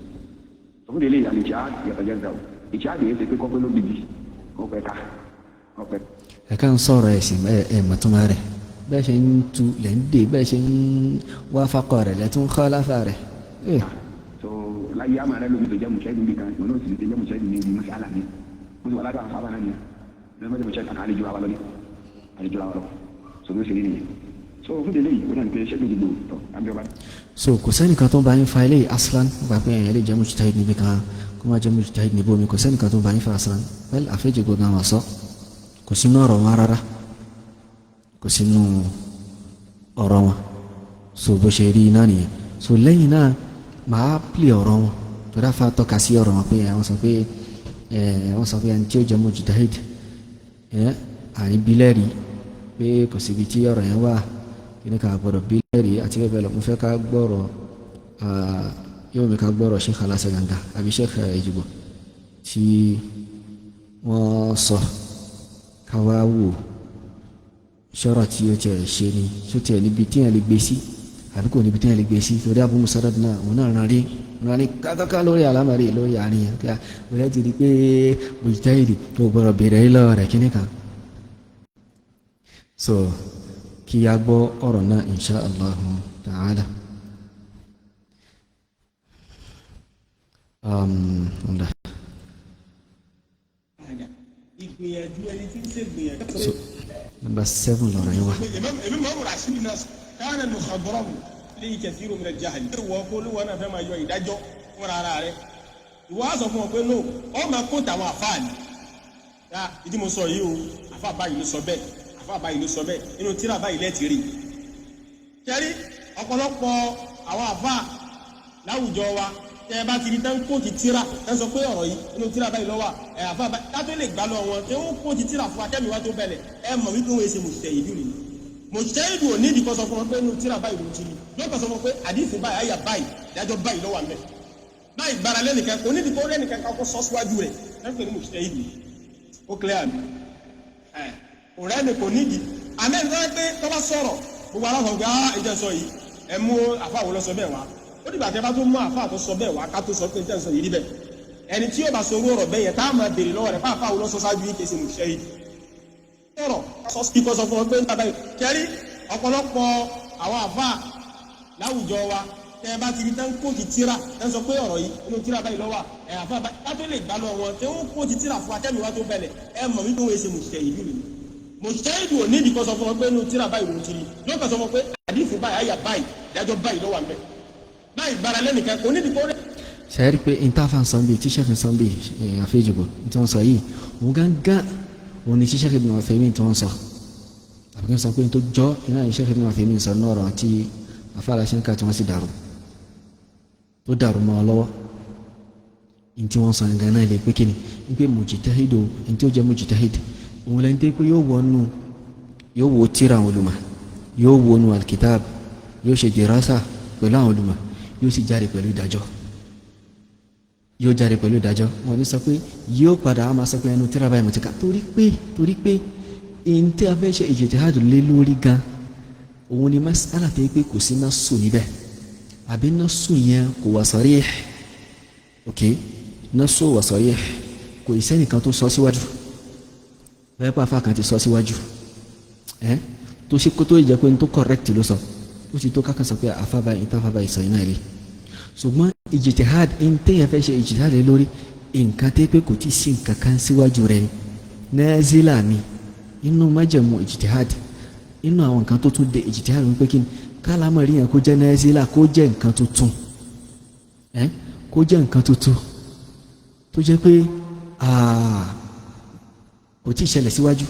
Sọfún délé àlè ìṣá yàtọ̀ jẹ́ ìgbà ìṣá àdìyẹ ṣe pé kọ́pẹ́ ló dìbì ọpẹ́ ká ọpẹ́. Ẹ kàn ń sọ̀rọ̀ ẹ̀sìn, ẹ mọ̀túnmá rẹ̀. Bẹ́ẹ̀ ṣe ń tu lẹ́ ń dè, bẹ́ẹ̀ ṣe ń wá fakọ̀ rẹ̀ lẹ́tún kọ́ láfa rẹ̀. So láyé àmà rẹ lóbi tó jẹ́ mùsẹ́ẹ̀dì níbi kan, ìwọ náà sì lè jẹ́ mùsẹ́ẹ̀dì ní ibi mọ́sálà mi. Mo sì wà ládàá àwọn sábà náà ni lọ́mọdé mùsẹ́ẹ̀dì kan, àlejò àwa lọ ní àlejò àwa lọ. So bí ó ṣe rí nìyẹn. So fún délé yìí, ó náà ní pé ṣẹ́gun ìdìbò tọ̀ àbí ọba. So kò sẹ́nìkan tó ń bá yín fa eléyìí aslan gba pé ẹ̀yàn lè jẹ́ mujtahid níbi kan, kó má jẹ́ mujtahid níbo mi. Kò sẹ́nìkan tó ń bá yín fa aslan. Bẹ́ẹ̀ àfẹ́jì gbogbo àwọn sọ, kò sínú ọ̀rọ̀ wọn rárá, kò sínú ọ̀rọ̀ wọn. So bó ṣe rí iná nìyẹn. So lẹ́yìn náà, màá pè ọ̀rọ̀ wọn torí àfa tọ́ka sí ọ̀rọ̀ wọn pé wọ́n sọ pé ẹni tí ó jẹ́ mujtahid ẹ̀ àní bílẹ̀rì pé kò síbi tí ọ̀rọ̀ yẹn wà, kí ni ká gbọ́dọ̀ bílẹ̀rì àti bẹ́ẹ̀ bẹ́ẹ̀ lọ. Mo fẹ́ ká gbọ́rọ̀, yóò mi ká gbọ́rọ̀ Sheikh Aláṣẹ Gàngà àbí Sheikh Èjìgbò tí wọ́n sọ, ká wá wò sọ̀rọ̀ tí ó tiẹ̀ ṣe ni tó tiẹ̀ níbi tí yẹn lè gbé sí àbí kò níbi tí yẹn lè gbé sí, torí Abu Musaddad náà, òun náà rán rí rán rí kákáká lórí àlámàrí lórí àárín yẹn kí a bẹ̀rẹ̀ ti di pé mujtahid tó gbọ́dọ̀ bèrè lọ́wọ́ rẹ̀ kíní kan. So kí a gbọ́ ọ̀rọ̀ náà, insha Allah ta'ala. Allah. Ìgbìyànjú ẹni tí ń ṣe gbìyànjú. So number 7 lọ̀rọ̀ yẹn wà. Èmi mọ̀ ọ́n rà sí mi náà káwọn ẹnu xabọ́rọ̀ mu lè kẹsìrò mi jahali. Ìwọ kó olúwa náà fẹ́ máa yọ ìdájọ́ fúnra ara rẹ̀. Ìwọ á sọ fún ọ pé no, ọ máa kó tàwọn àfáà ni. Ya ìdí mo sọ yìí o, àfáà báyìí ló sọ bẹ́ẹ̀, àfáà báyìí ló sọ bẹ́ẹ̀, inú tíra báyìí lẹ́ẹ̀tì rí. Kẹ́rí ọ̀pọ̀lọpọ̀ àwọn àfáà láwùjọ wa, tẹ ẹ bá ti rí tán kó ti tíra, tán sọ pé ọ̀rọ̀ yìí inú tíra báyìí ló wà, ẹ àfáà báyìí kátó lè gbá lọ wọn tẹ wọn kó ti tíra fún akẹ́mi wa tó bẹ̀lẹ̀, ẹ mọ̀ wípé wọ́n ṣe mùsùlùmí nìyí. Mùsùlùmí ò ní ìdíkọ́ sọ fún wọn pé inú tíra báyìí ló ti rí, yóò kọ́ sọ fún wọn pé àdìsí báyìí, àyà báyìí, ìdájọ́ báyìí ló wà ńbẹ̀ báyìí, gbára lẹ́nìkan kò ní ìdíkọ́ lẹ́nìkan kakọ́ sọ síwájú rẹ̀ lẹ́nìkan ní mùsùlùmí. Ó clear mi ẹ ọ̀rẹ́ mi kò nídìí àmẹ́ nígbà pé tó bá sọ̀rọ̀, gbogbo aláṣọ gbé, ah, ìjọ sọ yìí, ẹ mú àfàwọ̀ lọ sọ bẹ́ẹ̀ wá. Ó Ó dìgbà tẹ́ bá tó mú àfa tó sọ bẹ́ẹ̀ wá ká tó sọ pé tẹ́ ń sọ yìí rí bẹ́ẹ̀. Ẹni tí yóò bá sọ orú ọ̀rọ̀ bẹ́ẹ̀ yẹn tá a máa béèrè lọ́wọ́ rẹ̀ fáfá wo ló sọ ṣáájú yìí kì í ṣe mujtahid. Ọ̀rọ̀ sọ kíkọ́ sọ fún ọ pé ń bàbá yìí kẹrí ọ̀pọ̀lọpọ̀ àwọn àfa láwùjọ wa tẹ́ ẹ bá ti rí tán kóòtù tíra tẹ́ ń sọ pé ọ̀rọ̀ yìí inú tíra báyìí lọ́wọ́ ẹ̀ àfa báyìí ká tó lè gbà lọ wọn tẹ́ ń kóòtù tíra fún akẹ́mi wa tó bẹ̀lẹ̀ ẹ mọ̀ wípé wọ́n ṣe mujtahid nìyí. Mujtahid ò ní ìdíkọ́ sọ fún ọ pé inú tíra báyìí ló ti rí yóò kàn sọ fún ọ pé àdìfù báyìí àyà báyìí ìdájọ́ báyìí ló wà ńbẹ̀ láì gbára lẹ́nìkan kò ní ìdíkọ́ rẹ̀. Sẹ́yìn pé intafa sọ bí tíṣẹ́ fi sọ bí àfẹ́jùbọ̀ tí wọ́n sọ yìí, òun gángan òun ni tíṣẹ́ fi wọ́n fẹ́mi tí wọ́n sọ, àbíkí wọ́n sọ pé tó jọ iná iṣẹ́ fi wọ́n fẹ́mi sọ náà rọ̀ àti afárá ṣẹ́ńkà tí wọ́n sì dàrú tó dàrú mọ́ ọ lọ́wọ́. Ní tí wọ́n sọ gangan náà lè pé kíni ní pé mujtahid o, ní tí ó jẹ́ mujtahid òun lẹ́ni tó pé yóò wọnú, yóò wo tírà àwọn olùmọ̀, yóò wọnú alkitab, yóò ṣe dirasa pẹ̀lú àwọn olùmọ̀, yóò sì jáde pẹ̀lú ìdájọ́, yóò jáde pẹ̀lú ìdájọ́. Wọn ní sọ pé yóò padà á máa sọ pé ẹnu tírà báyìí mo ti kà, torí pé ẹni tí a fẹ́ ṣe ijtihad lé lórí gan òun ni mas'ala tó yẹ pé kò sí nasu níbẹ̀, àbí nasu yẹn kò wà sarih. Ok, nasu wà sarih, kò ì sẹ́nìkan tó sọ síwájú, bẹ́ẹ̀ pàfà kan ti sọ síwájú ẹ́ tó ṣe kó tó yẹ pé ní tó correct ló sọ, ó ti tó kákan sọ pé àfàbà ìtàfàbà ìsọ iná ilé. Ṣùgbọ́n ijtihad ń téèyàn fẹ́ ṣe ijtihad lé lórí nǹkan tẹ́ pé kò tí ì sí nǹkan kan síwájú rẹ̀ ni nazila ni inú májẹ̀mú ijtihad. Inú àwọn nǹkan tó tún de ijtihad wípé kí ni kálámọ̀ rí yẹn kó jẹ́ nazila, kó jẹ́ nǹkan tuntun, ẹ́ kó jẹ́ nǹkan tuntun tó jẹ́ pé kò tí ì ṣẹlẹ̀ síwájú,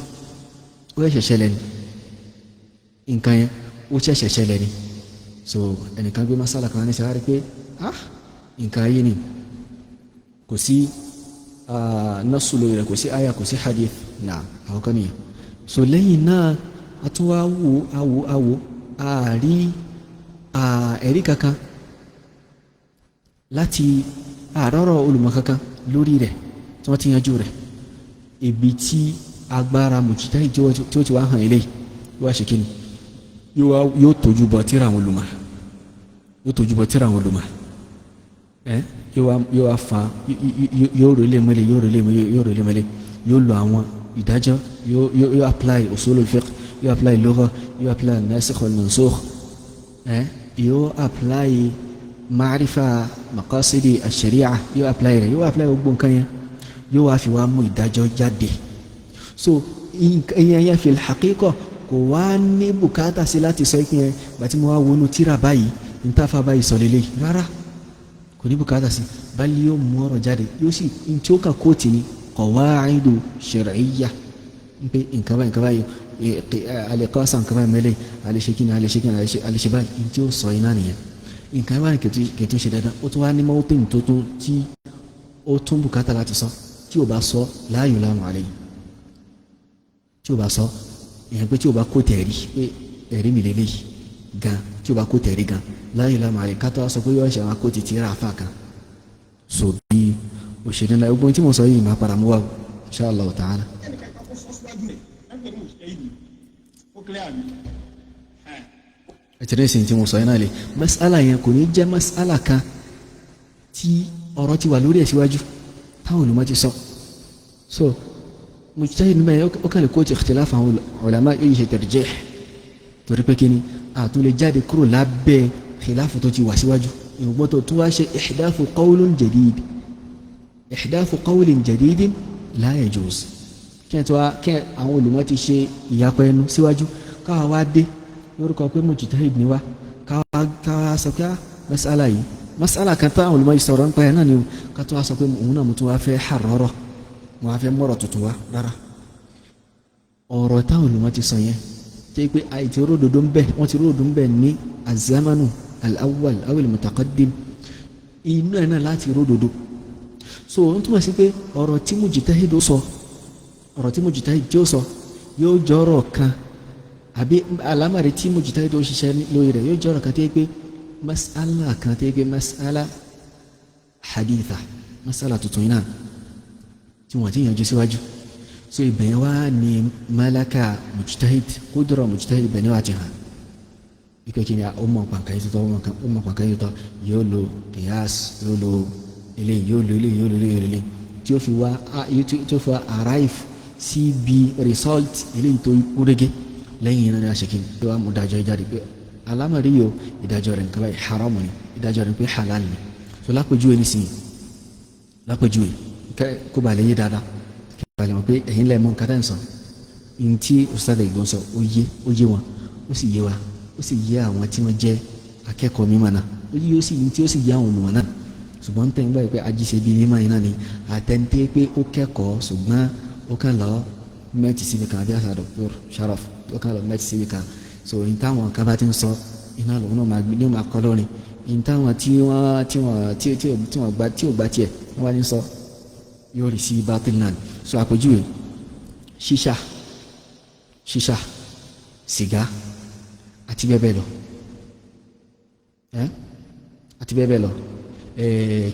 ó ṣẹ̀ṣẹ̀ ṣẹlẹ̀ ni nǹkan yẹn, ó ṣẹ̀ṣẹ̀ ṣẹlẹ̀ ni. So ẹnìkan gbé masala kan ní sẹ́wárí pé nǹkan yìí ni kò sí nasu lórí rẹ̀, kò sí aya, kò sí hadith náà, àwọn kan nìyẹn. So lẹ́yìn náà a tún wá wò awò awò àárí ẹ̀rí kankan láti àrọ́rọ̀ olùmọ̀ kankan lórí rẹ̀ tí wọ́n ti yanjú rẹ̀. Ibi tí agbára mujtahid tí ó ti wá hàn eléyìí yóò wá ṣe kíni, yóò tójú bọ tíra àwọn olùmọ̀, yóò tójú bọ tíra àwọn olùmọ̀, ẹ yóò wá fa, yóò rò lé mọ́lẹ̀, yóò rò lé mọ́lẹ̀, yóò rò lé mọ́lẹ̀, yóò lo àwọn ìdájọ́, yóò apply usulul fiqh, yóò apply lugha, yóò apply nasikh wal mansukh, ẹ yóò apply ma'rifa maqasidi ash-sharia, yóò apply rẹ̀, yóò apply gbogbo nǹkan yẹn, yóò wá fi wá mú ìdájọ́ jáde. So ìyẹn yẹn fil haqiqa kò wá ní bùkátà sí láti sọ ìpín yẹn gbàtí mo wá wọnú tíra báyìí ntafa báyìí sọ lélẹ̀, rárá, kò ní bùkátà sí. Báyìí yóò mú ọ̀rọ̀ jáde, yóò sì tí ó kà kóòtù ní qawaidu shar'iyya ń pé nǹkan báyìí, nǹkan báyìí, alẹ́kọ́sà, nǹkan báyìí mẹ́lẹ̀ alẹ́ṣekínà, alẹ́ṣekínà, alẹ́ṣe báyìí, ní tí ó sọ iná nìyẹn. Nǹkan báyìí kìtù ṣe dandan, ó tún wá ní mọ́tìn tó tún tí ó tún bùkátà láti sọ. Tí ò bá sọ, la yulamu alayhi. Tí ò bá sọ ìyẹn pé tí o bá kó tẹ̀rí pé ẹ̀rí mi lélẹ́yìí gan, tí o bá kó tẹ̀rí gan, la yulamu alayhi, kátó sọ pé yóò ṣe àwọn akó ti tìrà àfa kan. So bí òṣèré ńlá gbogbo tí mo sọ yìí máa padà mú wa o, insha Allah ta'ala. Ẹnìkan kan kó sọ síwájú rẹ̀ ẹgbẹ́ ní òṣìṣẹ́ yìí ó kílẹ̀ àmì. Ẹtì ní sìn tí mo sọ yẹn náà lè mas'ala yẹn kò ní jẹ́ mas'ala kan tí ọ̀rọ̀ ti wà lórí ẹ̀ síwájú táwọn olùmọ̀ ti sọ. So mujtahid níbẹ̀ yẹn ó kàn lè kó ti ikhtilaf àwọn ulama, yóò ṣe tarjih, torí pé kíni àtún lè jáde kúrò lábẹ́ khilafu tó ti wà síwájú. Ìwọ́n tó wá ṣe ihdathu qawlin jadid, ihdathu qawlin jadid la yajuz. Kí ẹ tó wá kí àwọn olùmọ̀ ti ṣe ìyapa ẹnu síwájú, káwa wá dé lórúkọ pé mujtahid ni wá, káwa sọ pé mas'ala yìí, mas'ala kan táwọn olùmọ̀ yìí sọ̀rọ̀ nípa ẹ̀ náà ni, ká tó wá sọ pé òun náà mo tún wá fẹ́ harọ́rọ́, mo wá fẹ́ mọ̀rọ̀ tuntun wá. Rárá, ọ̀rọ̀ táwọn olùmọ̀ ti sọ yẹn jẹ́ pé àìtí ródòdó ń bẹ, wọ́n ti ródòdó ń bẹ ní azamanu al-awwal awil mutaqaddim, inú ẹ̀ náà láti ródòdó. So ó túmọ̀ sí pé ọ̀rọ̀ tí mujtahid sọ, ọ̀rọ̀ tí mujtahid tí ó sọ yóò jọrọ̀ kan, àbí alámàrí tí mujtahid ó ṣiṣẹ́ lórí rẹ̀ yóò jọrọ̀ kan tó yẹ pé mas'ala kan tó yẹ pé mas'ala haditha, mas'ala tuntun yìí náà tí wọ́n ti yanjú síwájú. So ibẹ̀ yẹn wá ní malaka mujtahid, kudra mujtahid, ibẹ̀ ni wàá ti hàn. Ike kí ni ó mọ̀ pàǹkà yìí tó tọ́, ó mọ̀ pàǹkà yìí tó tọ́, yóò lo qiyas, yóò lo eléyìí, yóò lo eléyìí, yóò lo eléyìí, yóò lo eléyìí, tí ó fi wá, tí ó fi wá arrive síbi result eléyìí tó kúrégé. Lẹ́yìn náà ni a ṣe kí ni yóò wá mú ìdájọ́ jáde pé alámọ̀rí yóò, ìdájọ́ rẹ̀ nǹkan báyìí haram ni, ìdájọ́ rẹ̀ pé halal ni. So lápèjúwe nísìnyí, lápèjúwe kó ba lè yé dáadáa, kí ba lè mọ̀ pé ẹ̀yin lẹ́ẹ̀ mọ̀ nǹkan tẹ́ ń sọ. Ntí Ustaz Ìgbọ́n sọ, ó yé, ó yé wọn, ó sì yé wa, ó sì yé àwọn tí wọ́n jẹ́ akẹ́kọ̀ọ́ mímọ̀ náà, ó yé, ó sì tí ó sì yé àwọn olùmọ̀ náà. Ṣùgbọ́n tẹ̀ ń gbà pé ajíṣe bíi mímọ̀ yìí náà ni àtẹ̀ǹtẹ̀ pé ó kẹ́kọ̀ọ́, ṣùgbọ́n ó kàn lọ mẹ́tì síbi kan àbí àṣà Dr. Sharaf, ó kàn lọ mẹ́tì síbi kan. So ní táwọn kan bá ti ń sọ iná lòun náà máa ní máa kọ́ lórin ní táwọn tí wọ́n tí wọ́n tí tí tí wọ́n gba tí ò gbá tiẹ̀ wọ́n bá ní sọ, yóò rí sí batil náà. So àpèjúwe, ṣíṣà, ṣíṣà sìgá àti bẹ́ẹ̀ bẹ́ẹ̀ lọ, ẹ́ àti bẹ́ẹ̀ bẹ́ẹ̀ lọ.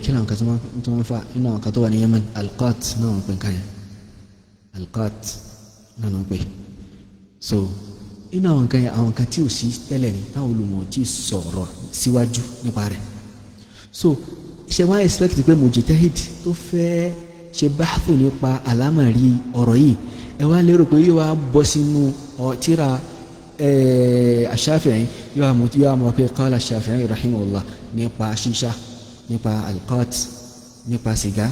Kí ni àwọn kan tó máa ń fa inú àwọn kan tó wà ní Yemen, alqat náà wọ́n pè nǹkan yẹn, alqat náà wọ́n pè. So inú àwọn nǹkan yẹn, àwọn nǹkan tí ò sí tẹ́lẹ̀ ni táwọn olùmọ̀ tí sọ̀rọ̀ síwájú nípa rẹ̀. So ṣe wọ́n expect pé mujtahid tó fẹ́ ṣe báàfù nípa àlámọ̀rí ọ̀rọ̀ yìí, ẹ wá lérò pé yóò wá bọ́ sínú tíra Shafi'i, yóò wá mọ̀ pé qala Shafi'i rahimahullah nípa ṣíṣá, nípa alqat, nípa sìgá,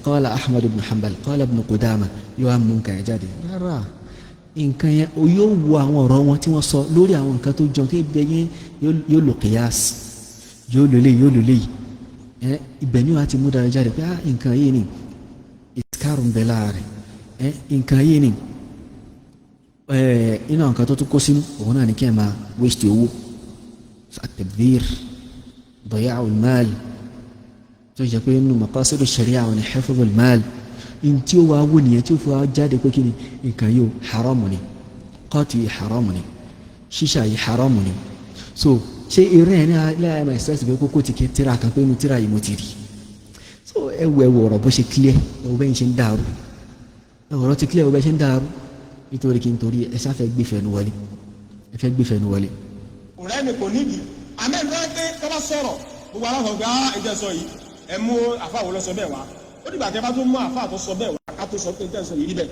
qala Ahmad ibn Hanbal, qala ibn Qudama, yóò wá mú nǹkan yẹn jáde? Rárá, nǹkan yẹn o yóò wo àwọn ọ̀rọ̀ wọn tí wọ́n sọ lórí àwọn nǹkan tó jọ kí ibẹ̀ yẹn, yóò lò qiyas, yóò lò léyìí, yóò lò léyìí. Ibẹ̀ ni wàá ti mú dára jáde pé ah, nǹkan yìí ni iskaru ń bẹ lára rẹ̀. Nǹkan yìí ni inú àwọn nǹkan tó tún kó sínú òun náà ni kí ẹ máa waste owó, at-tabdhir, daya'ul mal, tó jẹ́ pé inú maqasidu sharia àwọn ni hifdhul mal. In tí ó wá wò nìyẹn tí ó fi wá jáde pé kí ni nǹkan yóò haramu ni, kọ́ọ̀tù yìí haramu ni, ṣíṣà yìí haramu ni. So ṣé eré ẹ̀ ní aláya máa express pé kókó ti ké tíra kan pé inú tíra yìí mo ti rí? So ẹ wo, ẹ wo ọ̀rọ̀ bó ṣe clear, ẹ wo bẹ́ẹ̀ ṣe ń dàrú. Ẹ ọ̀rọ̀ ti clear, ẹ wo bẹ́ẹ̀ ṣe ń dàrú. Nítorí kí n torí ẹ sáfẹ́ gbé fẹ́nu wọlé, ẹ fẹ́ gbé fẹ́nu wọlé. Ọ̀rẹ́ mi kò nídìí àmẹ́ ní wọ́n pé tó bá sọ̀rọ̀, gbogbo aláwọ̀ pé á ẹ̀jẹ̀ sọ yìí, ẹ mú àfa wo lọ sọ bẹ́ẹ̀ wá. Ó dìgbà tẹ́ bá tó mú àfa tó sọ bẹ́ẹ̀ wá ká tó sọ pé tẹ́ sọ yìí rí bẹ́ẹ̀.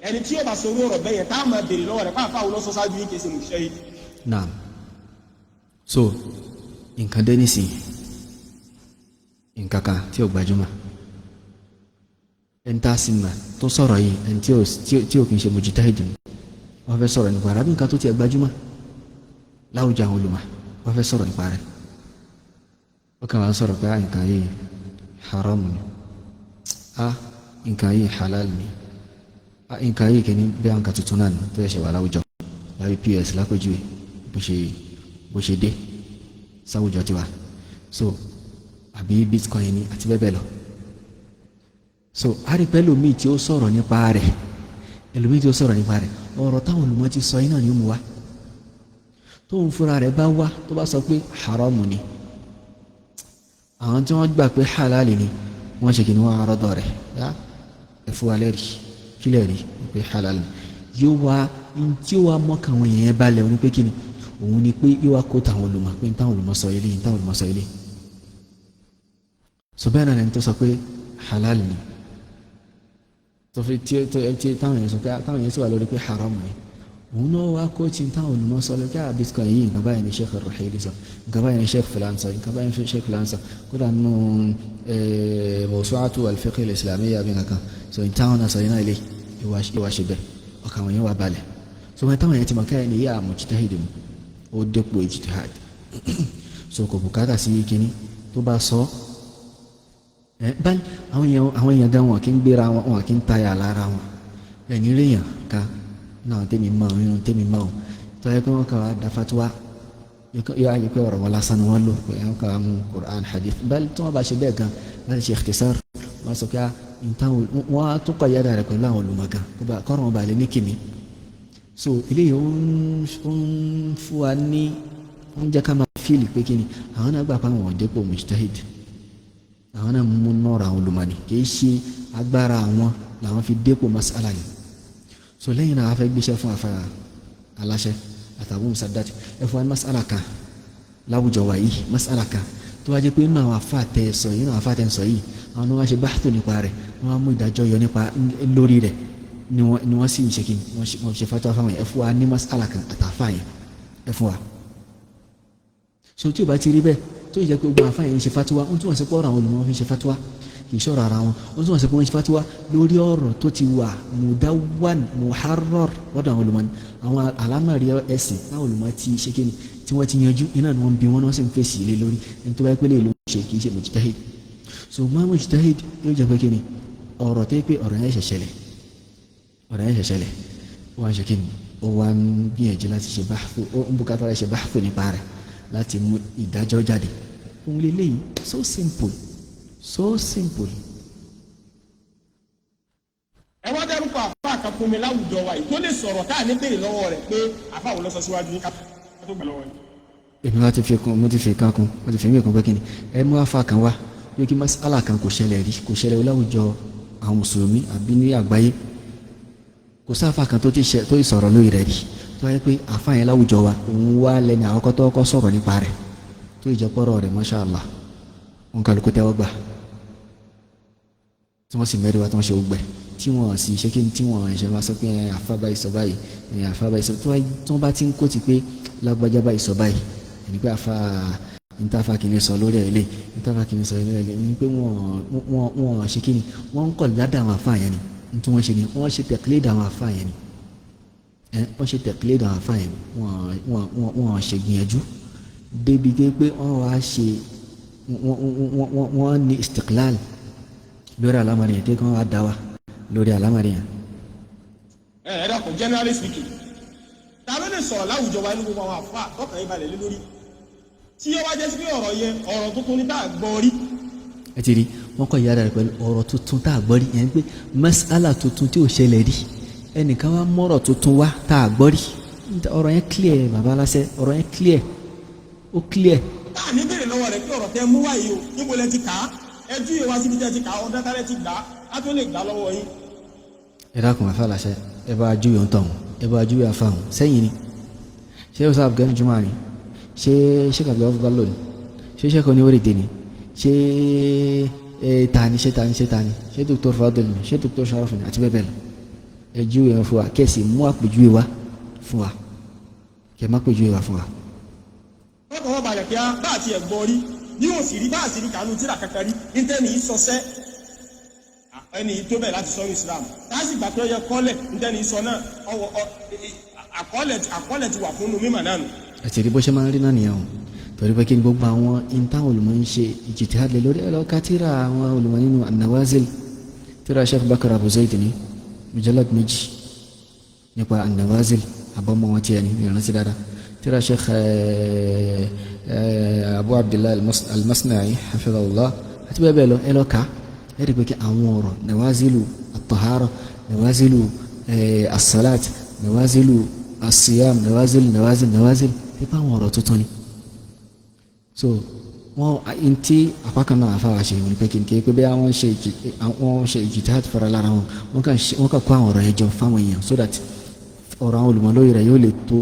Ẹni tí yóò bá sọ orú ọ̀rọ̀ bẹ́ẹ̀ yẹn, tá a máa béèrè lọ́wọ́ rẹ̀ pé àfa wo lọ sọ ṣáájú yín, kì í ṣe mùsùlùmí yìí. Naam, so nǹkan dé nísìnyí, nǹkan kan tí ò gbajúmọ̀, ẹni tá a sì mà tó sọ̀rọ̀ yìí, ẹni tí ò kì í ṣe mujtahid, wọ́n fẹ́ sọ̀rọ̀ nípa rẹ̀, àbí nǹkan tó tiẹ̀ gbajúmọ̀ láwùjọ àwọn olùmọ̀, wọ́n fẹ́ sọ̀rọ̀ nípa rẹ̀, ó kàn wá ń sọ̀rọ̀ pé ah, nǹkan yìí haram ni, ah, nǹkan yìí halal ni, ah, nǹkan yìí kìíní bí àwọn nǹkan tuntun náà ni tó yẹ ṣe wà láwùjọ lábí pos lápèjúwe, bó ṣe dé sáwùjọ tiwa, so àbí bitcoin ni àti bẹ́ẹ̀ bẹ́ẹ̀ lọ. So a rí pé ẹlòmíì tí ó sọ̀rọ̀ nípa rẹ̀, ẹlòmíì tí ó sọ̀rọ̀ nípa rẹ̀, ọ̀rọ̀ táwọn olùmọ̀ ti sọ iná ni ó mú wá. Tóun fúnra rẹ̀ bá wá, tó bá sọ pé haramu ni, àwọn tí wọ́n gbà pé halali ni wọ́n ṣe kí ni, wọ́n arọ́dọ̀ rẹ̀ yá, ẹ fún wa lẹ́rìí, kí lẹ́rìí pé halali ni? Yóò wá tí ó wá mọ́kàn àwọn èèyàn balẹ̀ òun pé kí ni òun ni pé yóò wá kó táwọn olùmọ̀ pé táwọn olùmọ̀ sọ ilé, táwọn olùmọ̀ sọ ilé. So bẹ́ẹ̀ náà lẹni tó sọ pé halal ni, tó fi tí táwọn èèyàn sọ pé, táwọn èèyàn sì wà lórí pé haram ni, òun náà wá kó tí táwọn olùmọ̀ sọ lókè à bitcoin yìí, nǹkan báyìí ni Sheikh Ruhaili sọ, nǹkan báyìí ni Sheikh fulan sọ, nǹkan báyìí ni Sheikh fulan sọ, kódà nínú mawsu'atu al-fiqh al-islamiyya bí nǹkan so ní táwọn náà sọ yìí náà, ilé ìwà ṣe bẹ́ẹ̀, ọkàn àwọn èèyàn wà balẹ̀. So wọn táwọn èèyàn ti mọ̀ káyọ̀ ní yíyá mujtahid mu, ó dépò ijtihad, so kò bùkátà sí kínní tó bá sọ ẹ báyìí. Àwọn èèyàn gan, wọn kì í gbéra wọn, wọn kì í tayà lára wọn. Ẹ̀yìn ríyàn ká náà tẹ́mi mọ́ ọ nínú tẹ́mi mọ́ ọ tó yẹ kí wọ́n kà wá da fatuwa, yóò ayé pé ọ̀rọ̀ wọn lásán ni wọ́n lò pé wọ́n kà wá mú Qur'an, hadith báyìí. Tí wọ́n bá ṣe bẹ́ẹ̀ gan láti ṣe ikhtisar, wọ́n sọ pé wọ́n á tún kọ̀ yára rẹ̀ pẹ̀lú àwọn olùmọ̀gàn kọ́rọ̀ wọn balẹ̀ ní kìmí. So eléyìí ó ń fún wa ní, ó ń jẹ́ ká máa feel pé kí ni àwọn náà gbà pé àwọn ọ̀dẹ́pọ̀ mujtahid, àwọn náà mú nọ́ọ̀rọ̀ àwọn olùmọ̀ni, kì í ṣe agbára àwọn làwọn fi dépò mas'ala yìí. So lẹ́yìn náà, a fẹ́ gbéṣẹ́ fún afa aláṣẹ. Àtàwọn Musaddad, ẹ fún wa ní mas'ala kan láwùjọ wa yìí, mas'ala kan tó wá jẹ́ pé nínú àwọn afa tẹ sọ yìí, nínú àwọn afa tẹ sọ yìí, àwọn ni wọ́n ṣe báàtò nípa rẹ̀, wọ́n á mú ìdájọ́ yọ nípa lórí rẹ̀, ni wọ́n sì ń ṣe kí wọ́n ṣe fatwa fáwọn yẹn. Ẹ fún wa ní mas'ala kan àtàfà yẹn, ẹ fún wa. So tí o bá ti rí bẹ́ẹ̀, tó yẹ pé gbogbo àfáà yẹn ń ṣe fatiwa, ó túmọ̀ sí pé ọ̀rọ̀ àwọn olùmọ̀ fi ń ṣe fatiwa, kì í ṣọ̀rọ̀ ara wọn. Ó túmọ̀ sí pé wọ́n ń ṣe fatiwa lórí ọ̀rọ̀ tó ti wà mudawan muharrar lọ́dọ̀ àwọn olùmọ̀ ni. Àwọn àlámọ̀rí ẹ̀sìn táwọn olùmọ̀ ti ṣe kí ni tí wọ́n ti yanjú iná ni wọ́n bí wọ́n náà sì ń fèsì lé lórí. Ẹni tó bá pélé ló ń ṣe kì í ṣe mujtahid. So má mujtahid yóò jẹ́ pé kí ni ọ̀rọ̀ tó yẹ pé ọ̀rọ̀ yẹn ṣẹ̀ṣẹ̀lẹ̀, ọ̀rọ̀ yẹn ṣẹ̀ṣẹ̀lẹ̀, ó wá ń ṣe kí ni, ó wá ń gbìyànjú láti ṣe báfù, ó ń bùkátà láti ṣe báfù nípa rẹ̀ láti mú ìdájọ́ jáde. Òun lélẹ́yìí, so simple, so simple. Ẹ wá dárúkọ àfa kan fún mi láwùjọ wa yìí tó lè sọ̀rọ̀ táà ní béèrè lọ́wọ́ rẹ̀ pé àfa wo ló sọ síwájú yín ká tó gbà lọ́wọ́ yìí. Èmi wá ti fi kún, mo ti fi kan kún, mo ti fi mí kún pé kí ni ẹ mú afa kan wá yóò kí mas'ala kan kò ṣẹlẹ̀ rí, kò ṣẹlẹ̀ láwùjọ àwọn mùsùlùmí àbí ní àgbáyé, kò sáfà kan tó ti ṣe tó sọ̀rọ̀ lórí rẹ̀ rí, tó wáyé pé àfa yẹn láwùjọ wa òun wá lẹ́ni àkọ́kọ́ tó kọ́ sọ̀rọ̀ nípa rẹ̀, tó ìjọpọ̀rọ̀ rẹ̀ masha Allah òun kàlùkù tẹ́wọ́ gbà, tí wọ́n sì mẹ́rin wá, tí wọ́n ṣe gbẹ, tí wọ́n sì ṣe kí ni, tí wọ́n ṣe máa sọ pé àfa báyìí sọ báyìí, àfa báyìí sọ, tí wọ́n bá ti ń kó ti pé lágbájá báyìí sọ báyìí, ẹni pé àfa ntafa kìíní sọ lórí ẹ̀ lé, ntafa kìíní sọ lórí ẹ̀ lé, ni pé wọ́n ṣe kí ni, wọ́n ń kọ̀ ládàá àwọn àfa yẹn ni, tí wọ́n ṣe ni wọ́n ṣe tẹ̀kílẹ̀dì àwọn àfa yẹn ni, wọ́n ṣe tẹ̀kílẹ̀dì àwọn àfa yẹn, wọ́n ṣe gbìyànjú débi dé pé wọ́n wá ṣe wọ́n ní istiqlal lórí àlámọ̀rí yẹn, tí wọ́n wá dá wa lórí àlámọ̀rí yẹn. Ẹ ẹ dàpọ̀, generally speaking, ta ló lè sọ̀rọ̀ láwùjọ wa ní gbogbo àwọn àfa tọkàn yín balẹ̀ lé lórí tí ó wá jẹ́ sí pé ọ̀rọ̀ yẹn ọ̀rọ̀ tuntun ní tá a gbọ́ rí? Ẹ ti rí wọn kọ ìyára rẹ pẹ̀lú ọ̀rọ̀ tuntun tá a gbọ́ rí yẹn, pé mas'ala tuntun tí ò ṣẹlẹ̀ rí, ẹnìkan wá mọ̀rọ̀ tuntun wá tá a gbọ́ rí. Ọ̀rọ̀ yẹn clear, bàbá aláṣẹ, ọ̀rọ̀ yẹn clear, ó clear. Tá a ní béèrè lọ́wọ́ rẹ̀ pé ọ̀rọ̀ tẹ́ mú wáyé o, níbo lẹ ti kà á? Ẹ júwe wá síbi tẹ́ ti kà á, ọ̀dọ́ tálẹ́ ti gbà á, á tó lè gbà lọ́wọ́ yín. Ẹ dákun, àfa aláṣẹ, ẹ bá júwe ń tọ̀hún, ẹ bá júwe àfa ọ̀hún sẹ́yìn ni. Ṣé o sábà gẹ́nu jùmọ̀ ni? Ṣé ṣé kàbí ọ̀fọ̀ bá lò ní? Ṣé ṣé kò ní wọ́n lè dé ni? Ṣé tani, ṣé tani, ṣé tani, ṣé Dr. Fadel ni, ṣé Dr. Sharaf ni, àti bẹ́ẹ̀ bẹ́ẹ̀ lọ? Ẹ júwe wọn fún wa, kẹ́sì mú àpèjúwe wá fún wa, kẹ́ má pèjúwe wá fún wa. Wọ́n kàn wọ́n balẹ̀ pé bá àti ẹ̀ gbọ́ rí ní òsì rí, bá àti rí kànú tíra kankan rí nítẹ́ni yìí sọsẹ́, ẹni yìí tó bẹ̀ láti sọ ní Islam láti gbà pé ó yẹ kọ́lẹ̀ nítẹ́ni yìí sọ náà, ọwọ́ àkọọ́lẹ̀ ti wà fún un mímọ̀ náà nù. Ẹ ti rí bó ṣe máa ń rí náà nìyẹn o, torí pé kí ni gbogbo àwọn ìntàn olùmọ̀ ń ṣe ijtihad lé lórí. Ẹ lọ ka tíra àwọn olùmọ̀ nínú an-Nawazil, tíra Sheikh Bakr Abu Zayd ní mujallad 2 nípa an-Nawazil, àbọ̀mọ̀ wọn tiẹ̀ ní ìrántí dáadáa, tíra Sheikh Abu Abdillah al-Masna'i hafidhahullah àti bẹ́ẹ̀ bẹ́ẹ̀ lọ. Ẹ lọ ka, ẹ rí pé kí àwọn ọ̀rọ̀ nawazilu at-tahara, nawazilu as-salat, nawazilu as-siyam, nawazil nawazil nawazil, nípa àwọn ọ̀rọ̀ tuntun ni. So wọn ntí apá kan náà afáwà ṣe wọn pé kí n ké pé bí wọ́n ṣe ijtihad fara lára wọn, wọ́n kàn kó àwọn ọ̀rọ̀ yẹn jọ fáwọn èèyàn so that ọ̀rọ̀ àwọn olùmọ̀ lórí rẹ̀ yóò lè tó,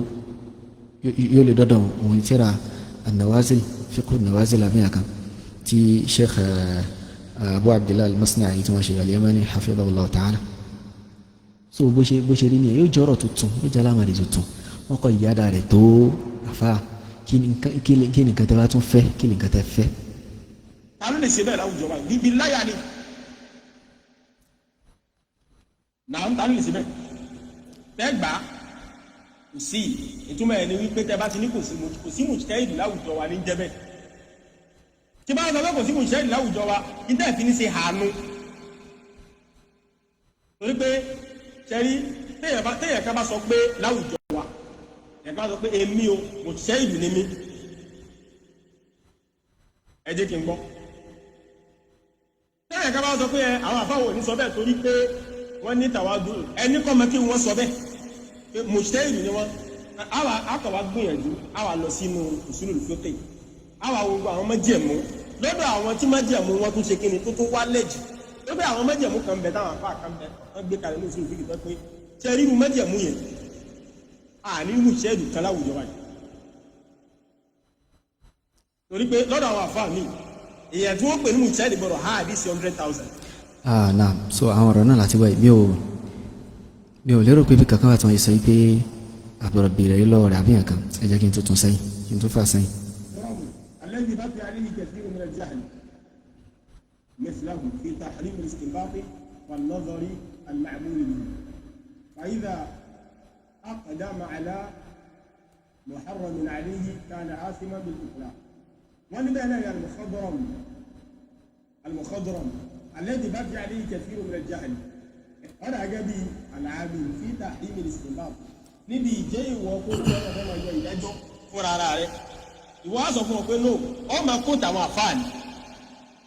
yóò lè dọ́dọ̀ òun. Tíra an-Nawazil, fiqh an-Nawazil àbíyàn kan tí Sheikh Abu Abdillah al-Masna'i tí wọ́n ṣe al-Yamani hafidhahullah ta'ala. So bó ṣe rí nìyẹn, yóò jẹ́ ọ̀rọ̀ tuntun, yóò jẹ́ alámọ̀rí tuntun. Wọ́n kọ ìyáda rẹ̀ tó àfa. Kí ni nǹkan tẹ́ bá tún fẹ́? Kí ni nǹkan tẹ́ fẹ́? Ta ló lè ṣe bẹ́ẹ̀ láwùjọ wa bíbí láyà ni náà? Ta ló lè ṣe bẹ́ẹ̀ tẹ́ gbà á? Kò sí. Ìtumọ̀ ẹ̀ ni wípé tẹ́ bá ti ní kò sí mùsùlùmí láwùjọ wa ní jẹ́ bẹ́ẹ̀. Tí bá ń sọ pé kò sí mùsùlùmí láwùjọ wa, níta ìfi ní ṣe hànú, torí pé ṣẹ́rí téèyàn kan bá sọ pé láwùjọ wa, ẹ̀ka bá sọ pé èmi o, mùsùlùmí ni mí, ẹ jẹ́ kí n gbọ́. Téèyàn kan bá sọ pé àwọn àfáwò ní sọ bẹ́ẹ̀ torí pé wọ́n ní tàwádùn, ẹni kọ́ mọ́ kí wọ́n sọ bẹ́ẹ̀ pé mùsùlùmí ni wọ́n. Àwa akọ̀wá gbìyànjú, àwa lọ sínú usulul fiqh, àwa wo gbogbo àwọn májẹ̀mú lọ́dọ̀ àwọn tí májẹ̀mú wọn tún ṣe kíni tó tún wálẹ̀ jù, lọ́dọ̀ àwọn májẹ̀mú kan bẹ táwọn afá kan bẹ wọ́n gbé kalẹ̀ ní usulul fiqh tó pé ṣe ríru májẹ̀mú yẹn. Àní mùsẹ́ẹ̀dù kan láwùjọ wa yìí, torí pé lọ́dọ̀ àwọn àfáà mi, èèyàn tí wọ́n pè ní mùsẹ́ẹ̀dù gbọ́dọ̀ há àdìsí 100,000. Ah, naam. So àwọn ọ̀rọ̀ náà láti wáyé, mi ò lérò pé bí kankan wà tí wọ́n sọ pé àbúrò bèrè lọ́wọ́ rẹ̀ àbí nǹkan. Ẹ jẹ́ kí n tuntun sẹ́yìn, kí n tún fà sẹ́yìn. الذي بقي عليه كثير من الجهل مثله في تحريم الاستنباط والنظر المعمول به، فإذا أقدم على محرم عليه كان آثما بالإطلاق. ولذا المخضرم المخضرم الذي بقي عليه كثير من الجهل ọ̀rọ̀ gẹ́gẹ́ bí العامل في تحريم الاستنباط níbi ìjẹ́ ìwọ kó tó ọ̀rọ̀ fẹ́ máa yọ ìdájọ́ fúnra ara rẹ̀. Ìwọ á sọ fún ọ pé no, ọ máa kó tàwọn àfáà ni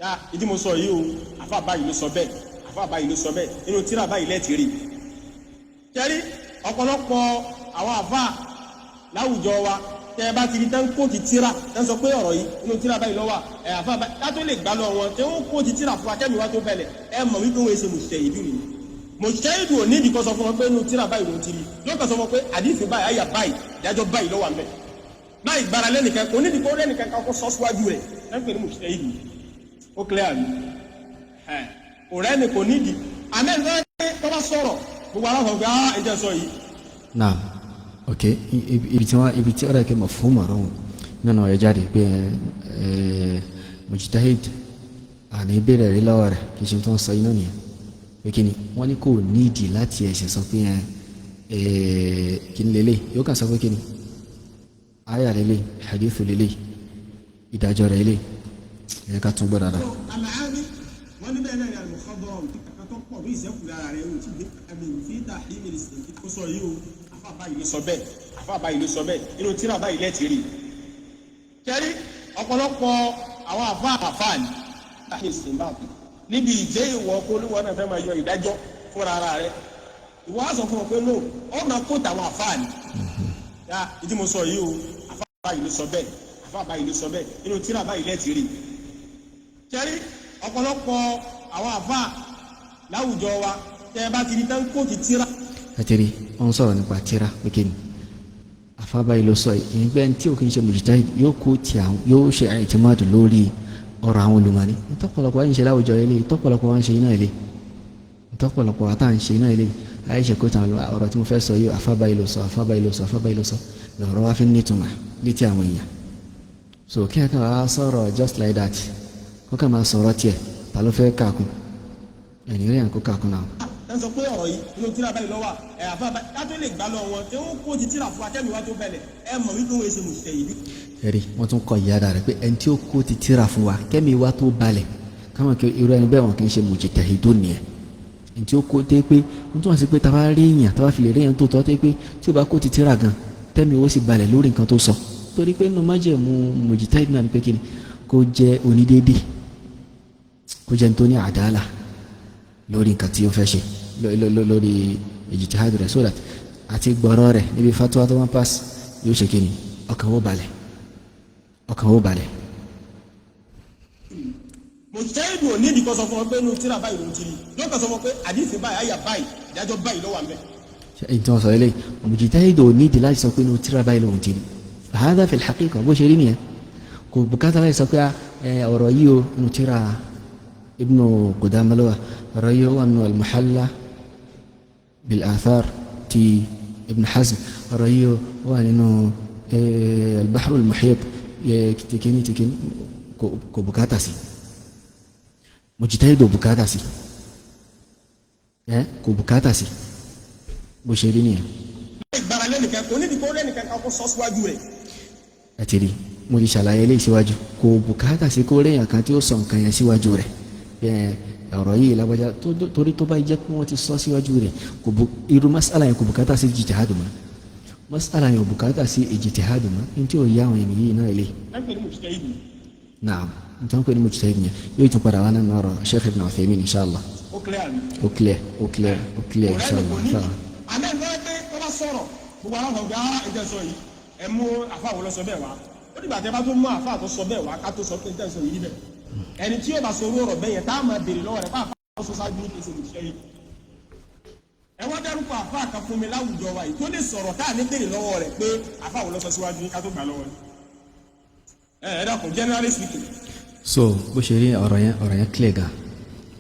yá ìdí mo sọ yìí o, àfáà báyìí ló sọ bẹ́ẹ̀, àfáà báyìí ló sọ bẹ́ẹ̀, nínú tíra báyìí lẹ́ẹ̀tì rí. Kẹrí ọ̀pọ̀lọpọ̀ àwọn àfáà láwùjọ wa, tẹ ẹ bá ti rí tán kó ti tíra, tán sọ pé ọ̀rọ̀ yìí nínú tíra báyìí ló wà, ẹ àfáà báyìí ká tó lè gbá lọ wọn tí wọ́n kó ti tíra fún wa kẹ́mi wá tó bẹ̀lẹ̀, ẹ mọ̀ wípé wọ́n ṣe mùsùlùmí nìyí. Mùsùlùmí ò ní ìdí kan sọ fún wọn pé nínú tíra báyìí ló ti rí, yóò kàn sọ fún wọn pé àdìsí báyìí, àyà báyìí, ìdájọ́ báyìí ló wà ń bẹ̀ láì gbára lẹ́nìkan kò nídìí kó lẹ́nìkan kan kó sọ síwájú rẹ̀ lẹ́nìkan ní mùsùlùmí. Ó clear mi ẹ̀ ọ̀rẹ́ ni kò nídìí àmẹ́ tó bá sọ̀rọ̀ gbogbo aláwọ̀ pé ah, ẹ̀jẹ̀ sọ yìí. Naam, ok, ibi tí wọ́n ibi tí ọ̀rọ̀ kẹ́ mọ̀ fún ọ̀rọ̀ wọn nínú ọ̀rọ̀ jáde pé ẹ mujtahid àní ìbéèrè rí lọ́wọ́ rẹ̀, kì í ṣe tó ń sọ iná nìyẹn, pé kí ni wọ́n ní kò nídìí láti ẹ̀ṣẹ̀ sọ pé ẹ kí ni lélẹ̀, yóò kàn sọ pé kí ni aya lélẹ̀, hadithu lélẹ̀, ìdájọ́ rẹ̀ lélẹ̀. Ẹ̀ ká tún gbọ́ dáadáa. Àlàáfíà wọ́n ní bẹ́ẹ̀ náà ni àlùmọ̀kọ́dọ̀rọ̀ kankan tó pọ̀ bí ìṣẹ́kù lára rẹ̀ ò tí gbé àmì fi tahrim al-istinbat kó sọ yìí o, àfa báyìí ló sọ bẹ́ẹ̀, àfa báyìí ló sọ bẹ́ẹ̀, inú tíra báyìí lẹ́ẹ̀tì rí. Kẹ́rí ọ̀pọ̀lọpọ̀ àwọn àfa àfa ni tahrim al-istinbat níbi ìjẹ́ ìwọ kó olúwa náà fẹ́ máa yọ ìdájọ́ fúnra ara rẹ̀. Ìwọ á sọ fún ọ pé no, ọ máa kó tàwọn àfa ni yá ìdí mo sọ yìí o, àfa báyìí ló sọ bẹ́ẹ̀, àfa báyìí ló sọ bẹ́ẹ̀, inú tíra báyìí lẹ́ẹ̀tì rí. Kẹ́rí ọ̀pọ̀lọpọ̀ àwọn àfa láwùjọ wa, tẹ́ ẹ bá ti rí tán kó ti tíra. Ẹ wọ́n sọ̀rọ̀ nípa tíra pé kí ni àfábá yìí ló sọ yìí, ìgbẹ́ tí ò kí ń ṣe mujtahid yóò kó tí àwọn yóò ṣe i'timad lórí ọ̀rọ̀ àwọn olùmọ̀ni. Ntọ́pọ̀lọpọ̀ wa ń ṣe láwùjọ ilé, ntọ́pọ̀lọpọ̀ wa ń ṣe iná ilé, ntọ́pọ̀lọpọ̀ wa tá à ń ṣe iná ilé, àyíṣe kó tàn ọ̀rọ̀ tí mo fẹ́ sọ yìí, àfábá yìí ló sọ, àfábá yìí ló sọ, àfábá yìí ló sọ, lọ̀rọ̀ wa fi ń nítumọ̀ létí àwọn èèyàn. So kí ẹ kàn wá sọ̀rọ̀ just like that, kó kàn máa sọ̀rọ̀ tiẹ̀, ta ló fẹ́ kàkún ẹ̀yìn rí àǹkó kàkún náà. Ẹ sọ pé ọ̀rọ̀ yìí inú tíra báyìí ló wà, ẹ̀ àfa báyìí ká tó lè gbá lọ wọn tí wọ́n kó ti tíra fún akẹ́mi wá tó bẹ̀lẹ̀, ẹ mọ̀ wípé wọ́n ṣe mùsùlùmí. Ẹ̀rí wọ́n tún kọ ìyá rẹ̀ pé ẹni tí ó kó ti tíra fún wa kẹ́mi wá tó balẹ̀, káwọn kí irú ẹni bẹ́ẹ̀ wọn kì í ṣe mujtahidun nìyẹn. Ẹni tí ó kó dé pé wọ́n tún wá sí pé tá a bá rí èèyàn, tá a bá fi lè rí èèyàn tó tọ́ dé pé tí ó bá kó ti tíra gan, tẹ́mi ó sì balẹ̀ lórí nǹkan tó sọ, torí pé nínú májẹ̀mú mujtahid náà ni pé kíni kó jẹ́ onídéédé, kó jẹ́ nítorí àdáàlà lórí nǹkan tí ó fẹ́ ṣe lórí ijtihad rẹ̀, so that àti gbọ́rọ̀ rẹ̀ níbi fatwa tó wọ́n pass yóò ṣe kíni, ọkàn ó balẹ̀, ọkàn ó balẹ̀. Mùsùlùmí ò ní ìdí kan sọ fún ọ pé inú tíra báyìí ló ń tiri, yóò kàn sọ fún ọ pé àdìsí báyìí, àyà báyìí, ìdájọ́ báyìí ló wà ń bẹ̀. Èyí tí wọ́n sọ eléyìí, mujtahid ò ní ìdí láti sọ pé inú tíra báyìí ló ń tiri. Hadha fil haqiqa bó ṣe rí nìyẹn, kò bùkátà láti sọ pé ọ̀rọ̀ yìí o, inú tíra Ibn Qudama ló wà, ọ̀rọ̀ yìí ó wà nínú al-Muhalla bil athar ti Ibn Hazm, ọ̀rọ̀ yìí ó wà nínú al-Bahr al-Muhit tìkíní tìkíní. Kò bùkátà sí, mujtahid ò bùkátà sí, kò bùkátà sí, bó ṣe rí nìyẹn. Ìgbára lẹ́nìkan kò nídìí kó lẹ́nìkan kan kó sọ síwájú rẹ̀. Ẹ ti rí, mo ti ṣàlàyé eléyìí síwájú, kò bùkátà sí kó réyàn kan tí ó sọ nǹkan yẹn síwájú rẹ̀ bẹ́ẹ̀ ọ̀rọ̀ yìí lágbájá, torí tó bá jẹ́ pé wọ́n ti sọ síwájú rẹ̀, kò bu irú mas'ala yẹn kò bùkátà sí ijtihad mọ́, mas'ala yẹn kò bùkátà sí ijtihad mọ́ ní tí ò yá àwọn ènìyàn yìí náà lé. Naam, n tí wọ́n pè ní mujtahid yẹn yóò tún padà wá nínú ọ̀rọ̀ Sheikh Ibn Uthaymin inshallah. Ó clear mi. Ó clear, ó clear, ó clear inshallah. Àmẹ́ ìgbà pé tó bá sọ̀rọ̀ gbogbo àwọn ọ̀gá ẹ̀jẹ̀ sọ yìí, ẹ mú àfa wo lọ sọ bẹ́ẹ̀ wá, ó dìgbà tẹ́ bá tó mú àfa tó sọ bẹ́ẹ̀ wá ká tó sọ pé ẹ̀jẹ̀ sọ yìí níbẹ̀. Ẹni tí yóò bá sọ orú ọ̀rọ̀ bẹ́ẹ̀ yẹn tá a máa béèrè lọ́wọ́ rẹ̀ bá àfa tó sọ ṣáájú ní kí n ṣe lè ṣe yìí. Ẹ wá dárúkọ àfáà kan fún mi láwùjọ wa yìí tó lè sọ̀rọ̀ tá à ní béèrè lọ́wọ́ rẹ̀ pé àfáà wo ló sọ síwájú yín ká tó gbà lọ́wọ́ yín. Ẹ dákun, generally speaking. So bó ṣe rí ọ̀rọ̀ yẹn, ọ̀rọ̀ yẹn clear gan,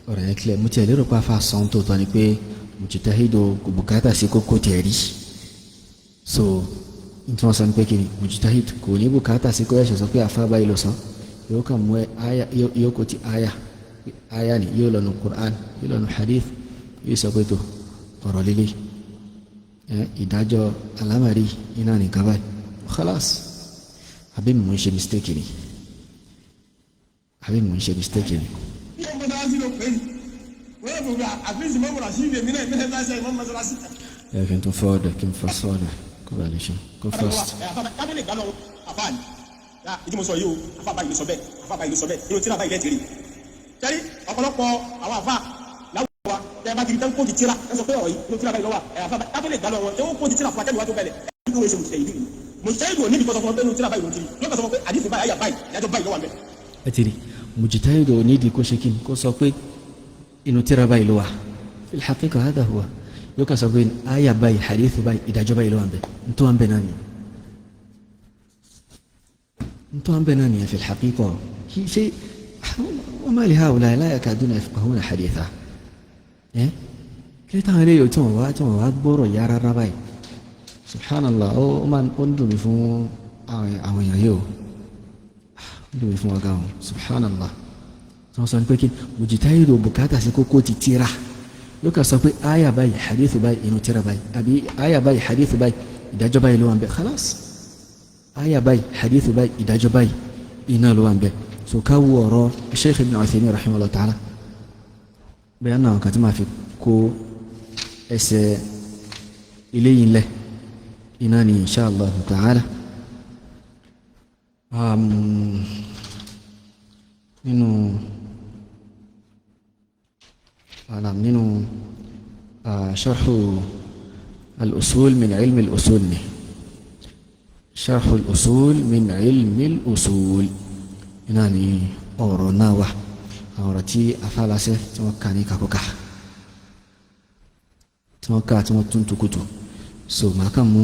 ọ̀rọ̀ yẹn clear. Mo tiẹ̀ lérò pé afa sọ̀n tó tọ́ ni pé mujtahidu kò bùkátà sí kókó tiẹ̀ rí. So n tí wọ́n sọ ni pé kí ni mujtahid kò ní bùkátà sí kó ẹ̀ṣẹ̀ sọ pé afa báyìí lọ sọ, yóò kàn mú ẹ aya, yóò kó ti aya, aya ni yóò lọ nu Qur'an, yóò lọ nu hadith, yóò sọ pé tó ọ̀rọ̀ líle ẹ ìdájọ́ alámàrí iná nìkan báyìí, khalas. Àbí mò ń ṣe mistake ni? Àbí mò ń ṣe mistake ni? Bí wọ́n mọ́sálásí ló pè é, wọ́n yóò fògbà àfíìsì mọ́mú Rasheed, èmi náà ìpínlẹ̀ láṣẹ ìmọ̀ mọ́sálásí. Ẹ kí n tún fọ́ọ̀dù, kí n fast forward kó bá lè ṣe kó fast. Kábílẹ̀ gbà lọ́wọ́ àfáà ni ìdí mo sọ yìí o, àfáà báyìí ló sọ bẹ́ẹ̀, àfáà báyìí ló sọ bẹ́ẹ̀, inú tíra báyìí lẹ́tìrì. Sẹ́rí ọ̀pọ̀lọpọ̀ àwọn àfáà láwùjọ wa, tẹ́ ẹ bá ti rí tán kó ti tíra, ẹ sọ pé ọ̀rọ̀ yìí inú tíra báyìí lọ́wọ́ ẹ, àfáà kábílẹ̀ gbà lọ́wọ́ ẹ, ó kó ti tíra fún akẹ́lẹ́ wa tó bẹ̀rẹ̀ ẹ ní wọ́n ṣe mùsùlùmí mùsùlùmí ò níbi kọ́ sọ fún ọ pé inú tíra báyìí ló ti rí, yóò kọ́ sọ fún ọ pé àdìsí báyìí, àyà báyìí, ìdájọ́ báyìí ló wà ńbẹ̀. Ẹ ti rí mujtahid ò nídìí kó ṣe kí ni kó sọ pé inú tíra báyìí ló wà. Fil haqiqa hadha huwa, yóò kàn sọ pé àyà báyìí, hadith báyìí, ìdájọ́ báyìí ló wà ńbẹ̀, ntọ́ wà ńbẹ̀ náà nìyẹn, ntọ́ wà ńbẹ̀ náà nìyẹn. Fil haqiqa kì í ṣe wa ma li haula'i la yakaduna yafqahuna haditha. Ẹ kí táwọn eléyìí tí wọ́n wá gbọ́rọ̀ yára rárá báyìí? Subhanallah, ó máa ó ń dùn mí fún àwọn èèyàn yìí o, ó dùn mí fún wọn gan o. Subhanallah, tí wọ́n sọ ní pé kí mujtahidu bùkátà sí kókó ti tíra, yóò kà sọ pé aya báyìí, hadith báyìí, inú tíra báyìí, àbí aya báyìí, hadith báyìí, ìdájọ́ báyìí ló wà ń bẹ, khalas. Aya báyìí, hadith báyìí, ìdájọ́ báyìí iná ló wà ń bẹ. So ká wo ọ̀rọ̀ Sheikh Ibn Uthaymin rahimahullah ta'ala bẹ́ẹ̀ náà kan tí máa fi kó ẹsẹ̀ ilé yìí lẹ̀ iná ni insha Allah ta'ala nínú alam nínú sharhu al-usul min ilmi al-usul ni, sharhu al-usul min ilmi al-usul iná ni ọ̀rọ̀ náà wà, àwọn ọ̀rọ̀ tí afálasẹ́ tí wọ́n kà ní kakọ́kà, tí wọ́n kà, tí wọ́n tún tukutu. So màá kàn mú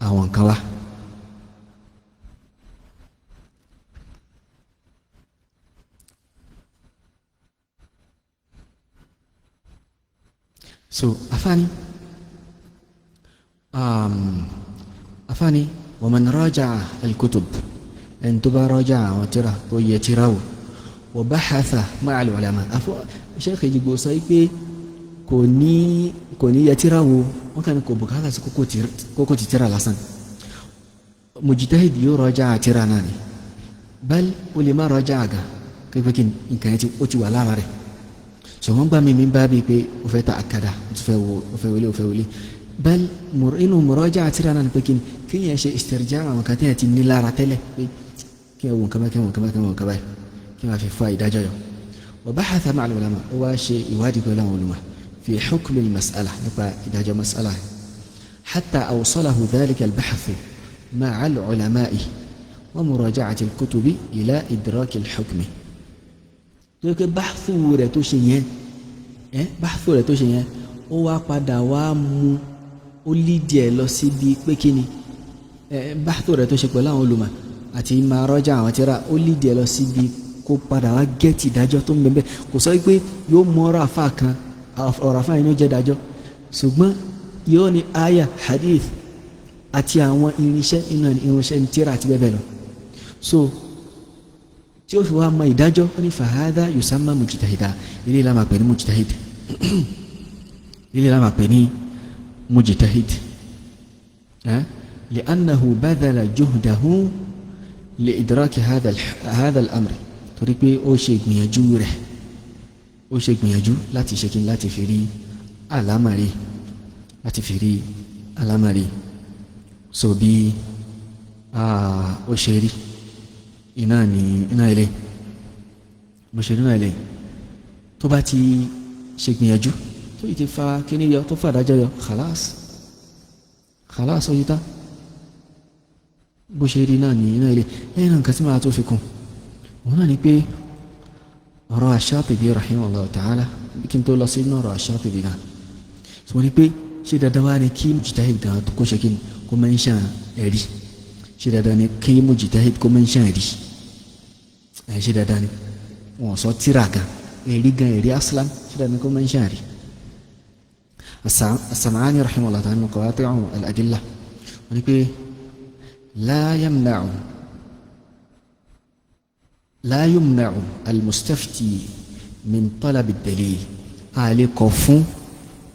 àwọn nǹkan wá. So afani wa man raja'a al-kutub, ẹni tó bá raja'a àwọn tírà, tó yẹ tírà wò, wa bahatha ma'a al-ulama. Afọ Sheikh Ejigbo sọ pé kò ní yẹ tírà wò, wọn kàn ní kò bùkátà sí kókó ti tírà lásán. Mujtahid yóò raja'a tírà náà ni, bal ó lè má raja'a gan kékeré kí nǹkan yẹn ó ti wà lára rẹ̀. So wọ́n gbà mí mi bá bíi pé o fẹ́ ta àkàdá, o ti fẹ́ wo, o fẹ́ wọlé, o fẹ́ wọlé. Bal inú muraja'a tírà náà ni pé kí ni kí yẹn ṣe istirja' àwọn kan tí yẹn ti ní lára tẹ́lẹ̀, pé kí yẹn wo nǹkan báyìí, kí yẹn wo nǹkan báyìí, kí yẹn wo nǹkan báyìí, kí yẹn fi fa ìdájọ́ yọ. Wa bahatha ma'a al-ulama, ó wá ṣe ìwádìí pẹ̀lú àwọn olùmọ̀, fi hukmi al-mas'ala, nípa ìdájọ́ mas'ala, hatta awsalahu dhalika al-bahthu ma'a al-ulama'i wa muraja'ati al-kutubi ila idraki al-hukmi. Tó yẹ pé bahthu rẹ̀ tó ṣe yẹn, ẹ bahthu rẹ̀ tó ṣe yẹn, ó wá padà wá mú ó lídìí ẹ̀ lọ síbi pé kí ni ẹ bahthu rẹ̀ tó ṣe pẹ̀lú àwọn olùmọ̀ àti máa rọ́jà àwọn tíra, ó lídìí ẹ̀ lọ síbi kó padà wá gẹ́ẹ̀tì ìdájọ́ tó ń bẹ bẹ́ẹ̀. Kò sọ pé yóò mú ọ̀rọ̀ àfa kan, ọ̀rọ̀ àfa yẹn ló jẹ́ ìdájọ́, ṣùgbọ́n yóò ní aya, hadith àti àwọn irinṣẹ́, iná irinṣẹ́ tíra àti bẹ́ẹ̀ bẹ́ẹ̀ lọ, so tí ó fi wá mọ ìdájọ́. Ó ní fahadha yusamma mujtahida, ilé ìlànà pè ní mujtahid, ilé ìlànà pè ní mujtahid, li'annahu badala juhdahu li'idraki hadha al-amr, torí pé ó ṣe ìgbìyànjú rẹ̀, ó ṣe ìgbìyànjú láti ṣe kí n láti fi rí àlámàrí, láti fi rí àlámàrí. So bí ó ṣe rí iná ní iná ilé bó ṣe rí iná ilé, tó bá ti ṣe gbìyànjú, tó yìí ti fa kíní yọ, tó fà dájọ́ yọ, khalas, khalas, ó yí tán. Bó ṣe rí náà ní iná ilé. Lẹ́yìn náà, nǹkan tí màá tó fi kún òun náà ni pé ọ̀rọ̀ Ash-Shatibi rahimahullah ta'ala, kí n tó lọ sí inú ọ̀rọ̀ Ash-Shatibi náà, So ní pé ṣé dandan wá ni kí mujtahid gan kó ṣe kí ni kó mention ẹ̀rí? Ṣé dandan ni kí mujtahid kó mention ẹ̀rí? Ẹ̀ ṣé dandan ni? Wọ́n sọ tíra gan, ẹ̀rí gan, ẹ̀rí aslan, ṣé dandan ni kó mention ẹ̀rí? As-Sam'ani rahimahullah ta'ala nínú Qawati'u al-Adillah wọ́n ní pé la yamna'u la yumna'u al-mustafti min talab ad-dalil. A lè kọ̀ fún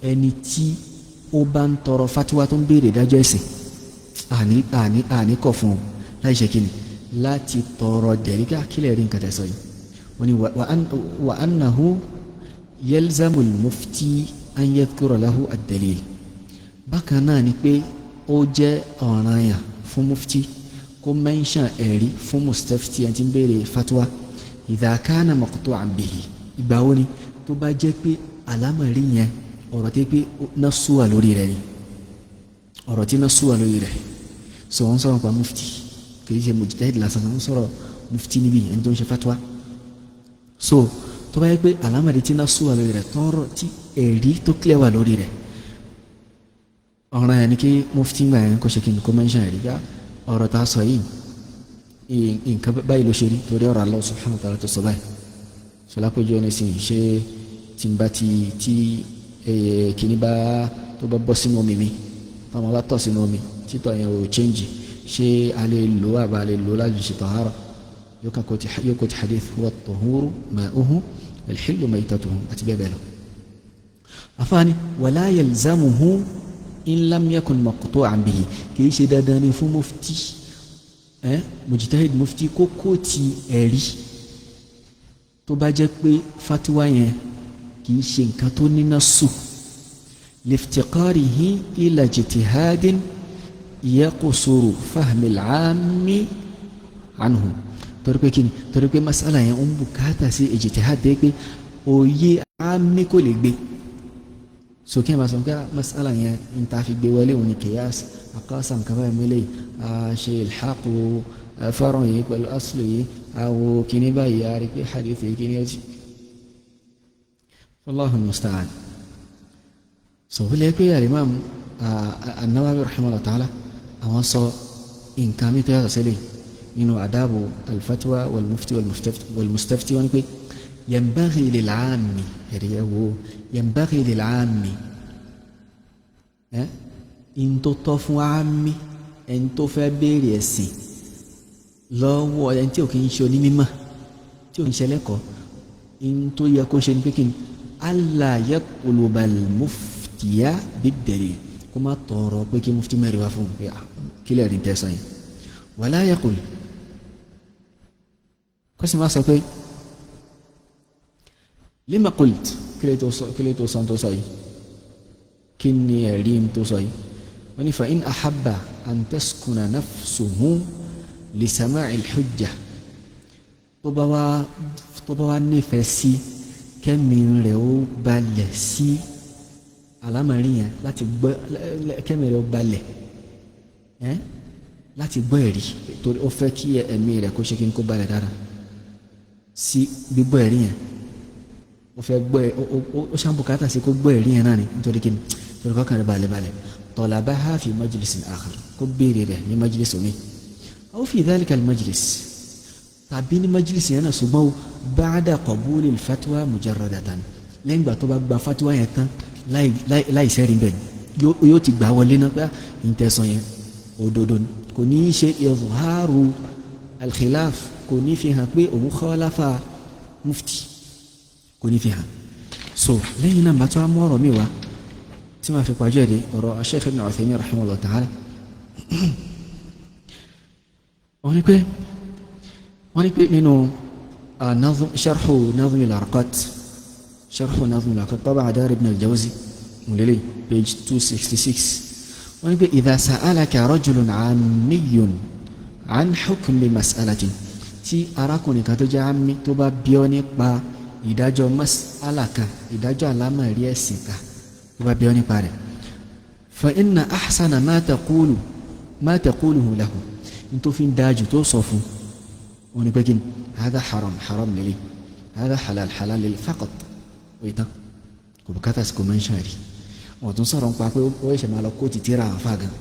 ẹni tí ó bá ń tọrọ fatiwa, tó ń béèrè ìdájọ́ ẹ̀sìn, àní kọ̀ fún un láì ṣe kíni láti tọrọ dẹ̀ríkà kílẹ̀ rí nǹkan tẹ̀sọ̀ yìí. Wọ́n ní wa annahu yalzamu al-mufti an yadhkura lahu ad-dalil. Bákan náà ni pé ó jẹ́ ọ̀ranyàn fún mufti kó mention ẹ̀rí fún mustafti, ẹni tí ń béèrè fatiwa, idha kana maqtu'an bihi. Ìgbà wo ni? Tó bá jẹ́ pé àlámọ̀rí yẹn, ọ̀rọ̀ tí pé násù wà lórí rẹ̀ ni, ọ̀rọ̀ tí násù wà lórí rẹ̀. So wọ́n sọ̀rọ̀ pa mufti, kì í ṣe mujtahid lásán, wọ́n sọ̀rọ̀ mufti níbí, ẹni tó ń ṣe fatwa. So tó bá yẹ pé àlámọ̀rí tí násù wà lórí rẹ̀, tọ́rọ̀ tí ẹ̀rí tó clear wà lórí rẹ̀, ọ̀ràn yẹn ni kí mufti gbà yẹn kó ṣe kí n kó mention ẹ̀rí bá ọ̀rọ̀ tá a sọ yìí, nǹkan báyìí ló ṣe rí torí ọ̀rọ̀ Allah subhanahu wa ta'ala tó sọ báyìí. So lápẹjọ ní sìn, ṣé tí n bá ti tí kìíní bá tó bá bọ́ sínú omi mi, táwọn bá tọ̀ sínú omi, títọ̀ yẹn ò change, ṣé a lè lò àbá lè lò láti ṣe tahara? Yóò kàn kó ti, yóò kó ti hadith huwa at-tahuru ma'uhu al-hillu maytatuhu àti bẹ́ẹ̀ bẹ́ẹ̀ lọ. Afaani wala yalzamuhu in lam yakun maqtu'an bihi. Kì í ṣe dandan ni fún mufti, mujtahid mufti kó kó ti ẹ̀rí tó bá jẹ́ pé fatiwa yẹn kì í ṣe nǹkan tó ní nasu, liftiqarihi ila ijtihadin yaqsuru fahmi al-aami anhu. Torí pé kíni? Torí pé masala yẹn ń bùkátà sí ijtihad dé pé òye àmì kò lè gbé sókè. Máa sọ pé masala yẹn ń ta fi gbé wọlé òun ni kìyàs àkọsà nǹkan báyìí mẹ́lẹ̀ a ṣe ìlhàkù fọ́rọ̀ yìí pẹ̀lú aslu yìí, àwọ̀ kìíní báyìí, a rí pé hadith yìí kìíní ọtí. Wallahu musta'an. So wílé pé al-Imam an-Nawawi rahimahullah ta'ala, àwọn sọ nǹkan mi tó yàtọ̀ sílẹ̀ nínú àdábù al-fatwa wal-mufti wal-mustafti. Wọn pé yanbaghi lil-'ammi, ẹ̀rí ẹ̀wò, yanbaghi lil-'ammi, ẹ́ in tó tọ́ fún àmì, ẹni tó fẹ́ béèrè ẹ̀sìn lọ́wọ́ ẹni tí ò kí ń ṣe onímọ̀, tí ò ń ṣe lẹ́kọ̀ọ́, in tó yẹ kó ṣe ni pé kí ni? Alla yatlubal muftiya bid-dalil. Kó má tọrọ pé kí mufti mẹ́rin wá fún un pé kílẹ̀ rí tẹ̀sán yìí. Wala yaqul, kó sì má sọ pé lima qult, kílẹ̀ tó sọ tó sọ yìí, kí ni ẹ̀rí tó sọ yìí? Wọ́n ní fa in ahabba an taskuna nafsuhu li sama'i al-hujja, tó bá wá nífẹ̀ẹ́ sí kẹ́mi rẹ̀ ó balẹ̀ sí àlámọ̀rí yẹn láti gbọ́, kẹ́mi rẹ̀ ó balẹ̀ ẹ́ láti gbọ́ ẹ̀rí, torí ó fẹ́ kí ẹ̀mí rẹ̀ kó ṣe kí n kó balẹ̀ dára sí gbígbọ́ ẹ̀rí yẹn, ó fẹ́ gbọ́ ẹ̀, ó ṣàǹbùkátà sí kó gbọ́ ẹ̀rí yẹn náà ni, nítorí kí ni? Torí kọ́kàn rẹ̀ balẹ̀ balẹ̀. Talabaha fi majlisin akhar, kó béèrè rẹ̀ ní majlis mi, aw fi dhalika al-majlis, tàbí ní majlis yẹn náà, ṣùgbọ́n ba'da qabuli al-fatwa mujarradatan, lẹ́yìn ìgbà tó bá gba fatwa yẹn tán láì sẹ́rí bẹ́ẹ̀, yóò ti gbà wọlé náà pé ìtẹ̀sán yẹn òdodo ni, kò ní í ṣe izharu al-khilaf, kò ní fi hàn pé òun khalafa mufti, kò ní fi hàn. So lẹ́yìn náà, bàtú àmú ọ̀rọ̀ mi wá tí wọ́n fi pàjọ́ èdè ọ̀rọ̀ Sheikh Ibn Uthaymin rahimahullah ta'ala. Wọ́n ní pé nínú sharhu Nazm al-Waraqat, sharhu Nazm al-Waraqat taba Dar Ibn al-Jawzi múlẹ̀lẹ̀, page 266, wọ́n ní pé idha sa'alaka rajulun 'ammiyyun 'an hukmi mas'alatin, tí arákùnrin kan tó jẹ́ àmì tó bá bí ọ nípa ìdájọ́ mas'ala kan, ìdájọ́ àlámọ̀rí ẹ̀sìn kan, tó bá bí ọ nípa rẹ̀, fa inna ahsana ma taquluhu lahu, ní tó fi ń dájú tó sọ fún wọn ni pé kí ni? Hadha haram, haram lélẹ̀, hadha halal, halal lélẹ̀, faqat. Wọ́n tán, kò bùkátà sí kò mention rí. Wọ́n tún sọ̀rọ̀ nípa pé ó ṣe máa lọ kó ti tíra àfa gan,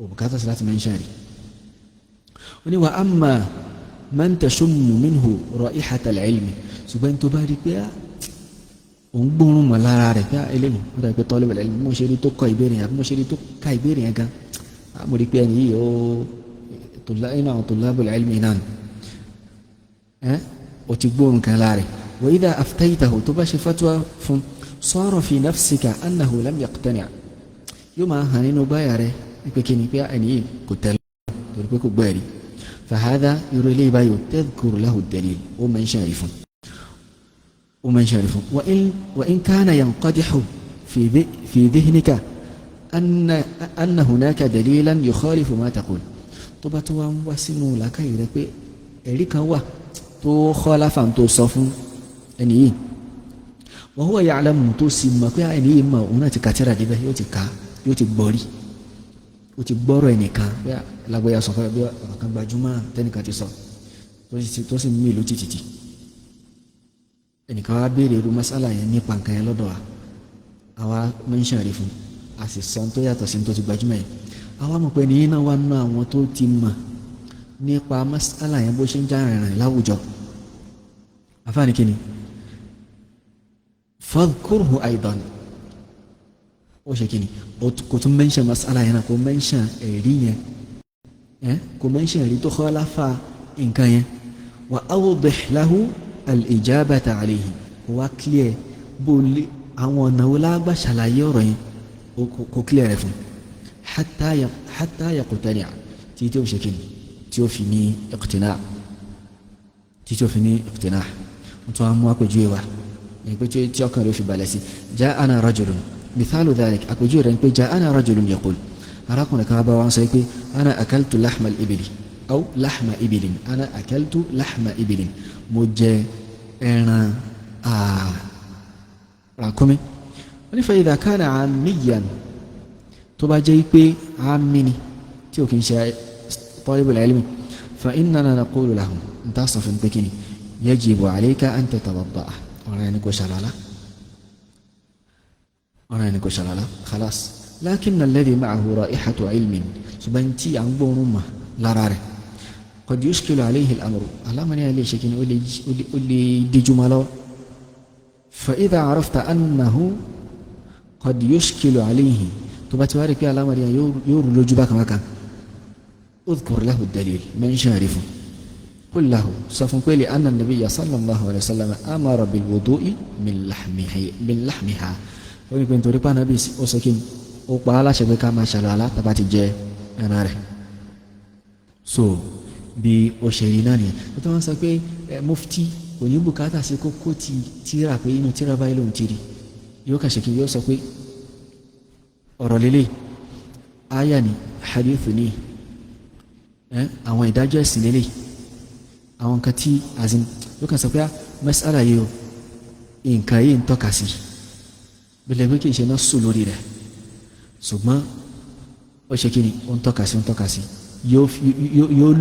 òbúkátà sí láti mẹ́ńṣẹ̀ rí. Ó ní wa amma man tashummu minhu ra'ihata al-ilmi, ṣùgbọ́n tó bá rí pé òun gbóòórùn mọ̀ lára rẹ̀ pé eléyìí ó dàbí pé talibul ilmi, mo ṣe rí tó kọ ìbéèrè yẹn àbí mo ṣe rí tó ka ìbéèrè yẹn gan, mo rí pé ẹni yìí ó inú àwọn tullabul ilmi náà ó ti gbóòórùn kan lára rẹ̀. Wa idha aftaytahu, tó bá ṣe fatwa fún, sara fi nafsika annahu lam yaqtani', yóò máa hàn nínú báyà rẹ̀ pé kí ni pé ẹni yìí kò tẹ̀lé torí pé kò gbọ́ ẹ̀rí. Fahadha, irú eléyìí báyìí tadhkuru lahu ad-dalil, ó máa ń ṣàrí fún, ó máa ń ṣàrí fún. Wa in kana yanqadihu fi dhihnika anna hunaka dalilan yukhalifu ma taqul, tó bá tó wá ń wá sínú làákàyè rẹ pé ẹ̀rí kan wà tó khalafa tó sọ fún ẹni yìí, wa huwa ya'lamu, tó sì mọ̀ pé ẹni yìí mọ̀, òun náà ti ka tírà débẹ̀, yóò ti ka, yóò ti gbọ́ rí, ó ti gbọ́rọ̀ ẹnìkan bí lágbóyà sọ fún ẹ bí ọ̀rọ̀ kan gbajúmọ̀ tẹ́nìkan ti sọ tó sì mú ìlú títìtì, ẹnìkan wá béèrè irú masala yẹn nípa nǹkan yẹn lọ́dọ̀ wa, àwa mẹ́ńṣẹ̀ rí fún, a sì sọ tó yàtọ̀ sí tó ti gbajúmọ̀ yẹn, àwa mọ̀ pé nìyí náà wà nínú àwọn tó ti mọ̀ nípa masala yẹn bó ṣe ń já rìnrìn láwùjọ. Àfáàní kí ni fadhkurhu aidan, ó ṣe kíni, kò tún mẹ́ńṣẹ̀ masala yẹn náà, kò mẹ́ńṣẹ̀ ẹ̀rí yẹn, kò mẹ́ńṣẹ̀ ẹ̀rí tó khalafa nǹkan yẹn. Wa awdih lahu al-ijabata alayhi, kò wá clear bó lé àwọn ọ̀nà wo lágbà ṣàlàyé ọ̀rọ̀ yẹn, kò clear rẹ̀ fún hatta yaqtani', tí tí ó ṣe kíni, tí ó fi ní iqtina', tí tí ó fi ní iqtina'. Wọ́n tún wá mú àpèjúwe wa ní pé tí ọkàn rẹ̀ fi balẹ̀ sí. Ja'ana rajulun, mithalu dhalik, àpèjúwe rẹ̀ ní pé ja'ana rajulun yaqul, arákùnrin kan bá wa sọ pé ana akaltu lahma al-ibili aw lahma ibilin, ana akaltu lahma ibilin, mo jẹ ẹran ràkúnmí. Wọ́n ní fa idha kana ammiyan, tó bá jẹ́ pé àmì ni tí ò kì í ṣe talibul ilmi, fa innana naqulu lahum, n ta sọ fún pé kí ni yajibu alayka an tatawadda'a, ọ̀rọ̀ ẹni kò ṣàlálá, ọ̀rọ̀ ẹni kò ṣàlálá, khalas. Lakinna alladhi ma'ahu ra'ihatu ilmin, ṣùgbọ́n tí à ń gbóòórùn mà lára rẹ̀, qad yushkilu alayhi al-amru, alámọ̀ní àlè ṣe kí ni ó lè díjú ma lọ́wọ́. Fa idha arafta annahu qad yushkilu alayhi, tó bá ti wá rí pé alámọ̀ní yóò rú lójú bákan bákan, udhkur lahu ad-dalil, mẹ́ńṣẹ́ rí fún. قل له سفن لأن النبي صلى الله عليه وسلم أمر بالوضوء من لحمها. Ó ní pé nítorí pé Ànábì ó sọ kí ó pa á láṣẹ pé ká máa ṣàlùwàlá tá bá ti jẹ ẹran rẹ̀. So bí ó ṣe rí náà nìyẹn. Ó tó wọ́n sọ pé mufti kò ní bùkátà sí kókó ti tíra pé inú tíra báyìí lòun ti rí, yóò kà ṣe kí yóò sọ pé ọ̀rọ̀ lélẹ̀ áyà ni hadith ni àwọn ìdájọ́ ẹ̀sìn lélẹ̀, àwọn nǹkan tí azin yóò kàn sọ pé mas'ala yìí o, nǹkan yìí ń tọ́ka sí bílẹ̀ pé kì í ṣe náà sùn lórí rẹ̀, ṣùgbọ́n ó ṣe kí ni ó ń tọ́ka sí, ó ń tọ́ka sí, yóò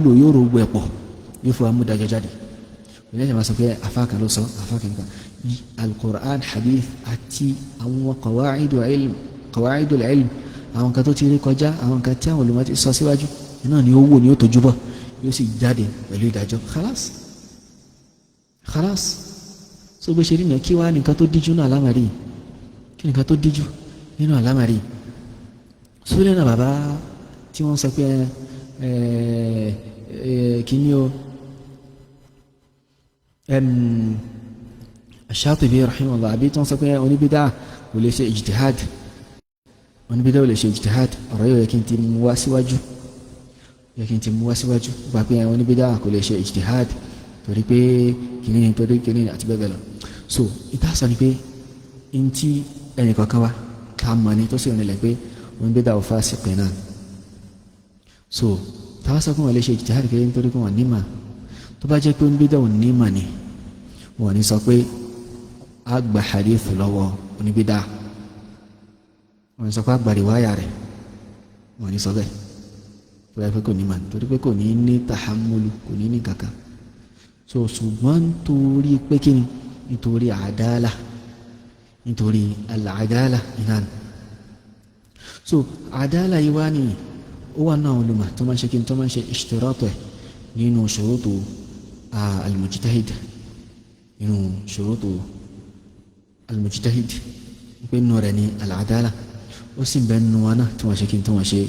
lò, yóò ro gbogbo ẹ̀ pọ̀, yóò fi wá mú dájọ́ jáde. Ìyẹn ṣe máa sọ pé afá kan ló sọ, afá kan kan al-Qur'an, hadith àti àwọn qawa'idul ilm, qawa'idul ilm, àwọn nǹkan tó ti rí kọjá, àwọn nǹkan tí àwọn olùmọ̀ ti sọ síwájú náà ni ó wò ní ó tójú bọ̀, yóò sì jáde pẹ̀lú ìdájọ́. Khalas, khalas. So bó ṣe rí nìyẹn. Kí wá nìkan tó díjú nínú àlámàrí, kí nìkan tó díjú nínú àlámàrí sórí náà, bàbá tí wọ́n sọ pé kíní o, Shatibi rahimahullah, àbí tí wọ́n sọ pé oníbídà kò lè ṣe ijtihad, oníbídà ò lè ṣe ijtihad, ọ̀rọ̀ yóò yẹ kí n ti mú wá síwájú, yẹ kí n ti mú wá síwájú gba pé àwọn oníbídà kò lè ṣe ijtihad torí pé kìíní, torí kìíní àti bẹ́ẹ̀ bẹ́ẹ̀ lọ. So ìta sọ ni pé n tí ẹnì kọ̀ọ̀kan wa ká mọ̀ ni tó sì rìnlẹ̀ pé oníbídà ò fásìkì náà. So táwa sọ pé wọ́n lè ṣe ijtihad kiri nítorí pé wọ́n ní mà, tó bá jẹ́ pé oníbídà ò ní mà ni, wọ́n ní sọ pé a gba hadith lọ́wọ́ oníbídà, wọ́n ní sọ pé a gba riwaya rẹ̀, wọ́n ní sọ bẹ́ẹ̀ tó yẹ pé kò ní mà, torí pé kò ní ní tahammulu, kò ní ní kankan. So ṣùgbọ́n nítorí pé kí ni, nítorí àdáàlà, Nítorí al-adala iná. So adala yìí wá ní ó wà náà olùmọ̀ tó máa ń ṣe kí n tó máa ń ṣe ishtiratu ẹ̀ nínú shurutu al-mujtahid, nínú shurutu al-mujtahid, pé nínú rẹ̀ ní al-adala. Ó sì bẹ́ẹ̀ nínú wa náà tí wọ́n ṣe kí n tó wọ́n ṣe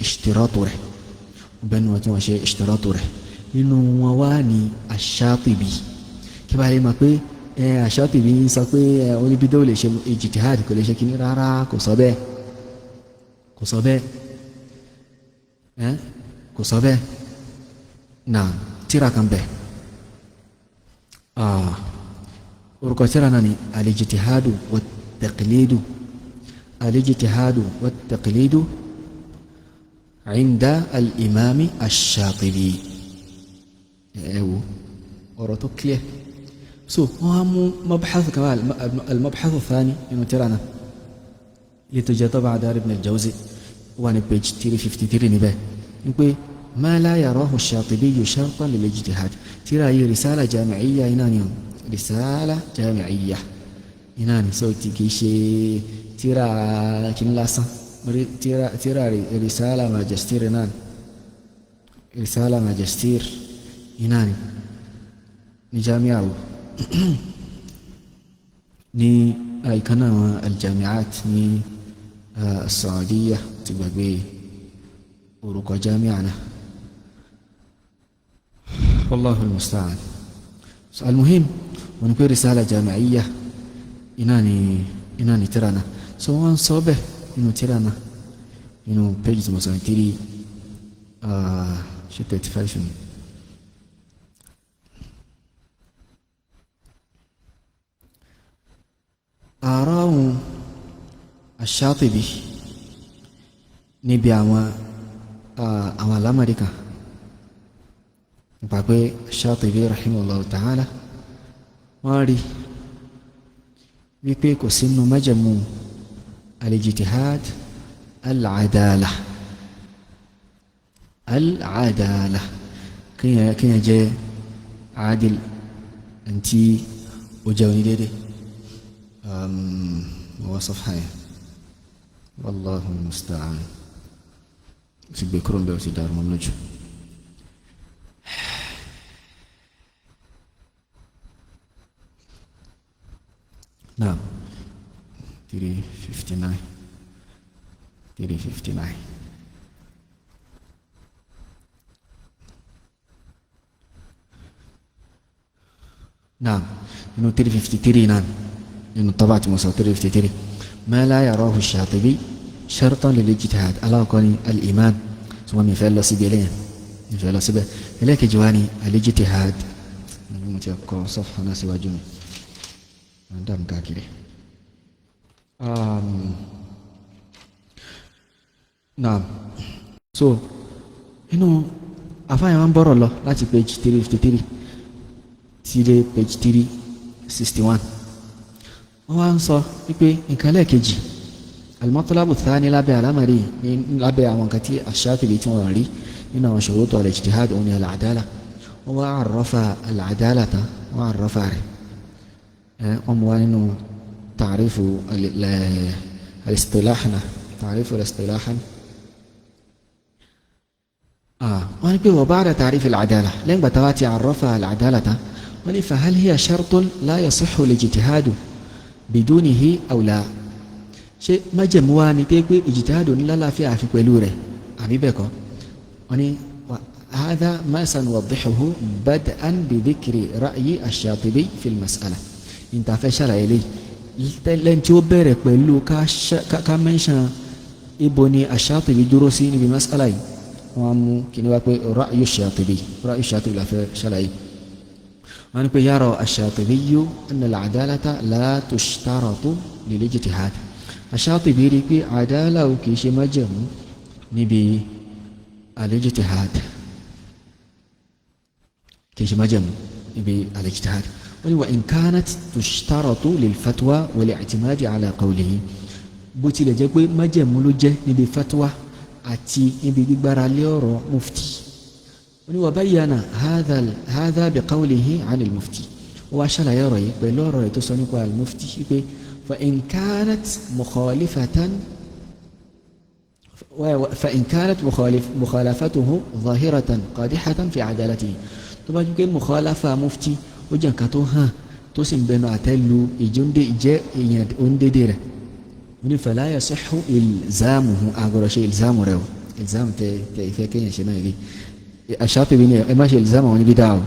ishtiratu rẹ̀, ó bẹ́ẹ̀ nínú wa tí wọ́n ṣe ishtiratu rẹ̀. Nínú wọn wá ní ash-Shatibi, kí bá lè mọ̀ pé ash-Shatibi ń sọ pé oníbídó lè ṣe ijtihad, kò lè ṣe kíní rárá, kò sọ bẹ́ẹ̀, kò sọ bẹ́ẹ̀, kò sọ bẹ́ẹ̀. Náà tíra kan bẹ́ẹ̀, orúkọ tíra náà ni al-ijtihadu wat-taqlidu, al-ijtihadu wat-taqlidu inda al-imami ash-Shatibi. Ẹ wo ọ̀rọ̀ tó clear. So wọ́n á mú mabhath kan wá, al-mabhath thani nínú tíra náà, yìí tó jẹ́ tọ́ba Dar ibn al-Jawzi, wà ní page 353 níbẹ̀, ń pé ma la yarahu ash-Shatibi shartan lil-ijtihad. Tíra yìí risala jami'iyya iná ni, risala jami'iyya iná ni, so ti kìí ṣe tíra kìí lásán, tíra risala majastir iná ni, risala majastir iná ni ní jami'a wo ní ìkànnà àwọn aljami'at ní Saudiya, ti gbàgbé orúkọ jami'a náà, wallahu almusta'an. So almuhim wọn pé risala jami'iyya iná ni tíra náà. So wọ́n sọ bẹ́ẹ̀ nínú tíra náà, nínú page tí mo sọ ní 3 ṣe 35 ni. Àrọ́hùn Ash-Shatibi níbi àwọn alámọ̀rí kan nípa pé Ash-Shatibi rahimahullahu ta'ala wọ́n rí wípé kò sínú májẹ̀mú al-ijtihad al-adala, al-adala kíyàn jẹ́ adil, àti ó jẹ́ onídéédé. هو صفحة والله المستعان. سيبكرون بيوتي دار ممنوج. نعم 359 359. نعم إنه 353. نعم إنه طبعت موسى 353. ما لا يراه الشاطبي شرطا للاجتهاد ألا قولي الإيمان، ثم من فعل سبيلين من فعل سبيل إليك جواني الاجتهاد متيقع صفحة ناس واجمي عندهم كاكري. نعم so inú àfáàyàn máa ń bọ̀rọ̀ lọ láti page 353 sí dé page 361. Wọ́n wá ń sọ wípé nǹkan lẹ́ẹ̀kejì al-matlabu thani lábẹ́ àlámàrí ní lábẹ́ àwọn nǹkan tí ash-Shatibi tí wọ́n rí nínú àwọn shurutu al-ijtihad òun ni al-adala. Wọ́n wá àrọ́fà al-adala tán, wọ́n àrọ́fà rẹ̀, wọ́n mú wá nínú ta'rifu al-istilah náà, ta'rifu al-istilah. Wọ́n ní pé wa ba'da ta'rif al-adala, lẹ́yìn gbàtà wá ti àrọ́fà al-adala tán, wọ́n ní fa hal hiya shartun la yasihhu al-ijtihadu bidunihi aw la. Ṣé májẹ̀mú wa ni pé ìjìtìhádù ní lálàáfíà àfi pẹ̀lú rẹ̀ àbí bẹ́ẹ̀ kọ́? Wọ́n ní hadha ma sanuwaddihuhu bad'an bi dhikri ra'yi ash-Shatibi fi al-mas'ala. Ìtafẹ́ ṣàlàyé lè lẹ́yìn tí ó bẹ̀rẹ̀ pẹ̀lú ká mẹ́ṣàn ibo ni ash-Shatibi dúró sí níbi mas'ala yìí. Wọ́n mú kí ni wá pé ra'yu ash-Shatibi, ra'yu ash-Shatibi la fẹ́ ṣàlàyé. Wọ́n ní pé yara ash-Shatibi anna al-adalata la tushtaratu lil-ijtihad. Ash-Shatibi rí pé àdáàlà ò kìí ṣe májẹ̀mú níbi al-ijtihad, kìí ṣe májẹ̀mú níbi al-ijtihad. Wọ́n ní wa in kanat tushtaratu lil-fatwa wal-i'timadi ala qawlihi, bó tilẹ̀ jẹ́ pé májẹ̀mú ló jẹ́ níbi fatwa àti níbi gbígbára lé ọ̀rọ̀ mufti. Wọ́n ní wa bayyana hadha bi qawlihi 'an al-mufti. Wọ́n wá ṣàlàyé ọ̀rọ̀ yìí pẹ̀lú ọ̀rọ̀ rẹ̀ tó sọ nípa al-mufti pé Fa in kanat mukhalifatan fa in kanat mukhalafatuhu zahiratan qadihatan fi adalatihi. Tó bá jẹ́ pé mukhalafa mufti ó jẹ́ nǹkan tó hàn tó sì ń bẹnu àtẹ́ lu ìjọ́ndé ìjẹ́ èèyàn òǹdédé rẹ̀, ó ní fala yasihhu ilzamuhu, àgọ́rọ̀ ṣe ilzamu rẹ̀ o. Ilzamu tẹ tẹ ìfẹ́ kéèyàn ṣe náà rí. Ash-Shatibi ní ẹ má ṣe ilzamu àwọn níbi dáa o.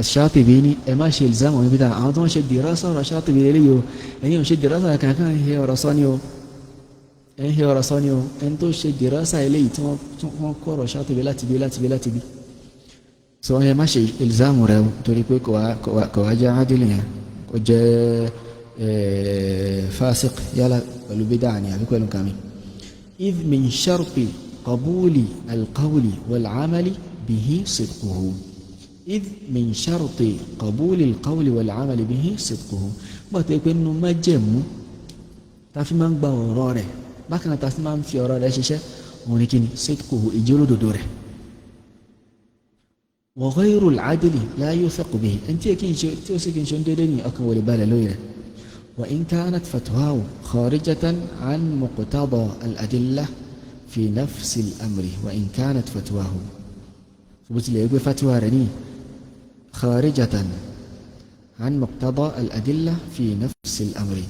Ash-Shatibi ní ẹ má ṣe ilzamu àwọn níbi dáa. Àwọn tó ń ṣe dirasa ọ̀rọ̀ Shatibi lélẹ́yìí o. Ẹ̀yin ò ṣe dirasa kankan, ẹ̀ ń he ọ̀rọ̀ sọ ni o, ẹ̀ ń he ọ̀rọ̀ sọ ni o. Ẹni tó ṣe dirasa eléyìí tí wọ́n kọ́ ọ̀rọ̀ Shatibi láti bí láti bí láti bí sọ ẹ má ṣe ilzamu rẹ o, torí pé kò wá jẹ́ adìlẹ̀ yẹn, kò jẹ́ fasiq yálà pẹ̀lú bídà ni àbí pẹ̀lú kàmi. Idh min sharti qabuli alqawli wal'amali bihi sidquhu. Idh min sharti qabuli alqawli wal'amali bihi sidquhu. Bọ́tẹ́ pé nínú májẹ̀mú tá a fi máa ń gba ọ̀rọ̀ rẹ̀, bákan náà tá a fi máa ń fi ọ̀rọ̀ rẹ̀ ṣiṣẹ́, òun ni kíni? Sidquhu, ìjólódodo rẹ̀. Wa ghayru al-'adli la yuthaqu bihi. Ẹni tí ó sì kí n ṣe ń dédé ní ọkàn wọlé balẹ̀ lórí rẹ̀. Wa in kanat fatwahu kharijatan 'an muqtada al-adilla fi nafsi al-amri. Wa in kanat fatwahu, bó tilẹ̀ gbé fatwa rẹ̀ ní kharijatan 'an muqtada al-adilla fi nafsi al-amri.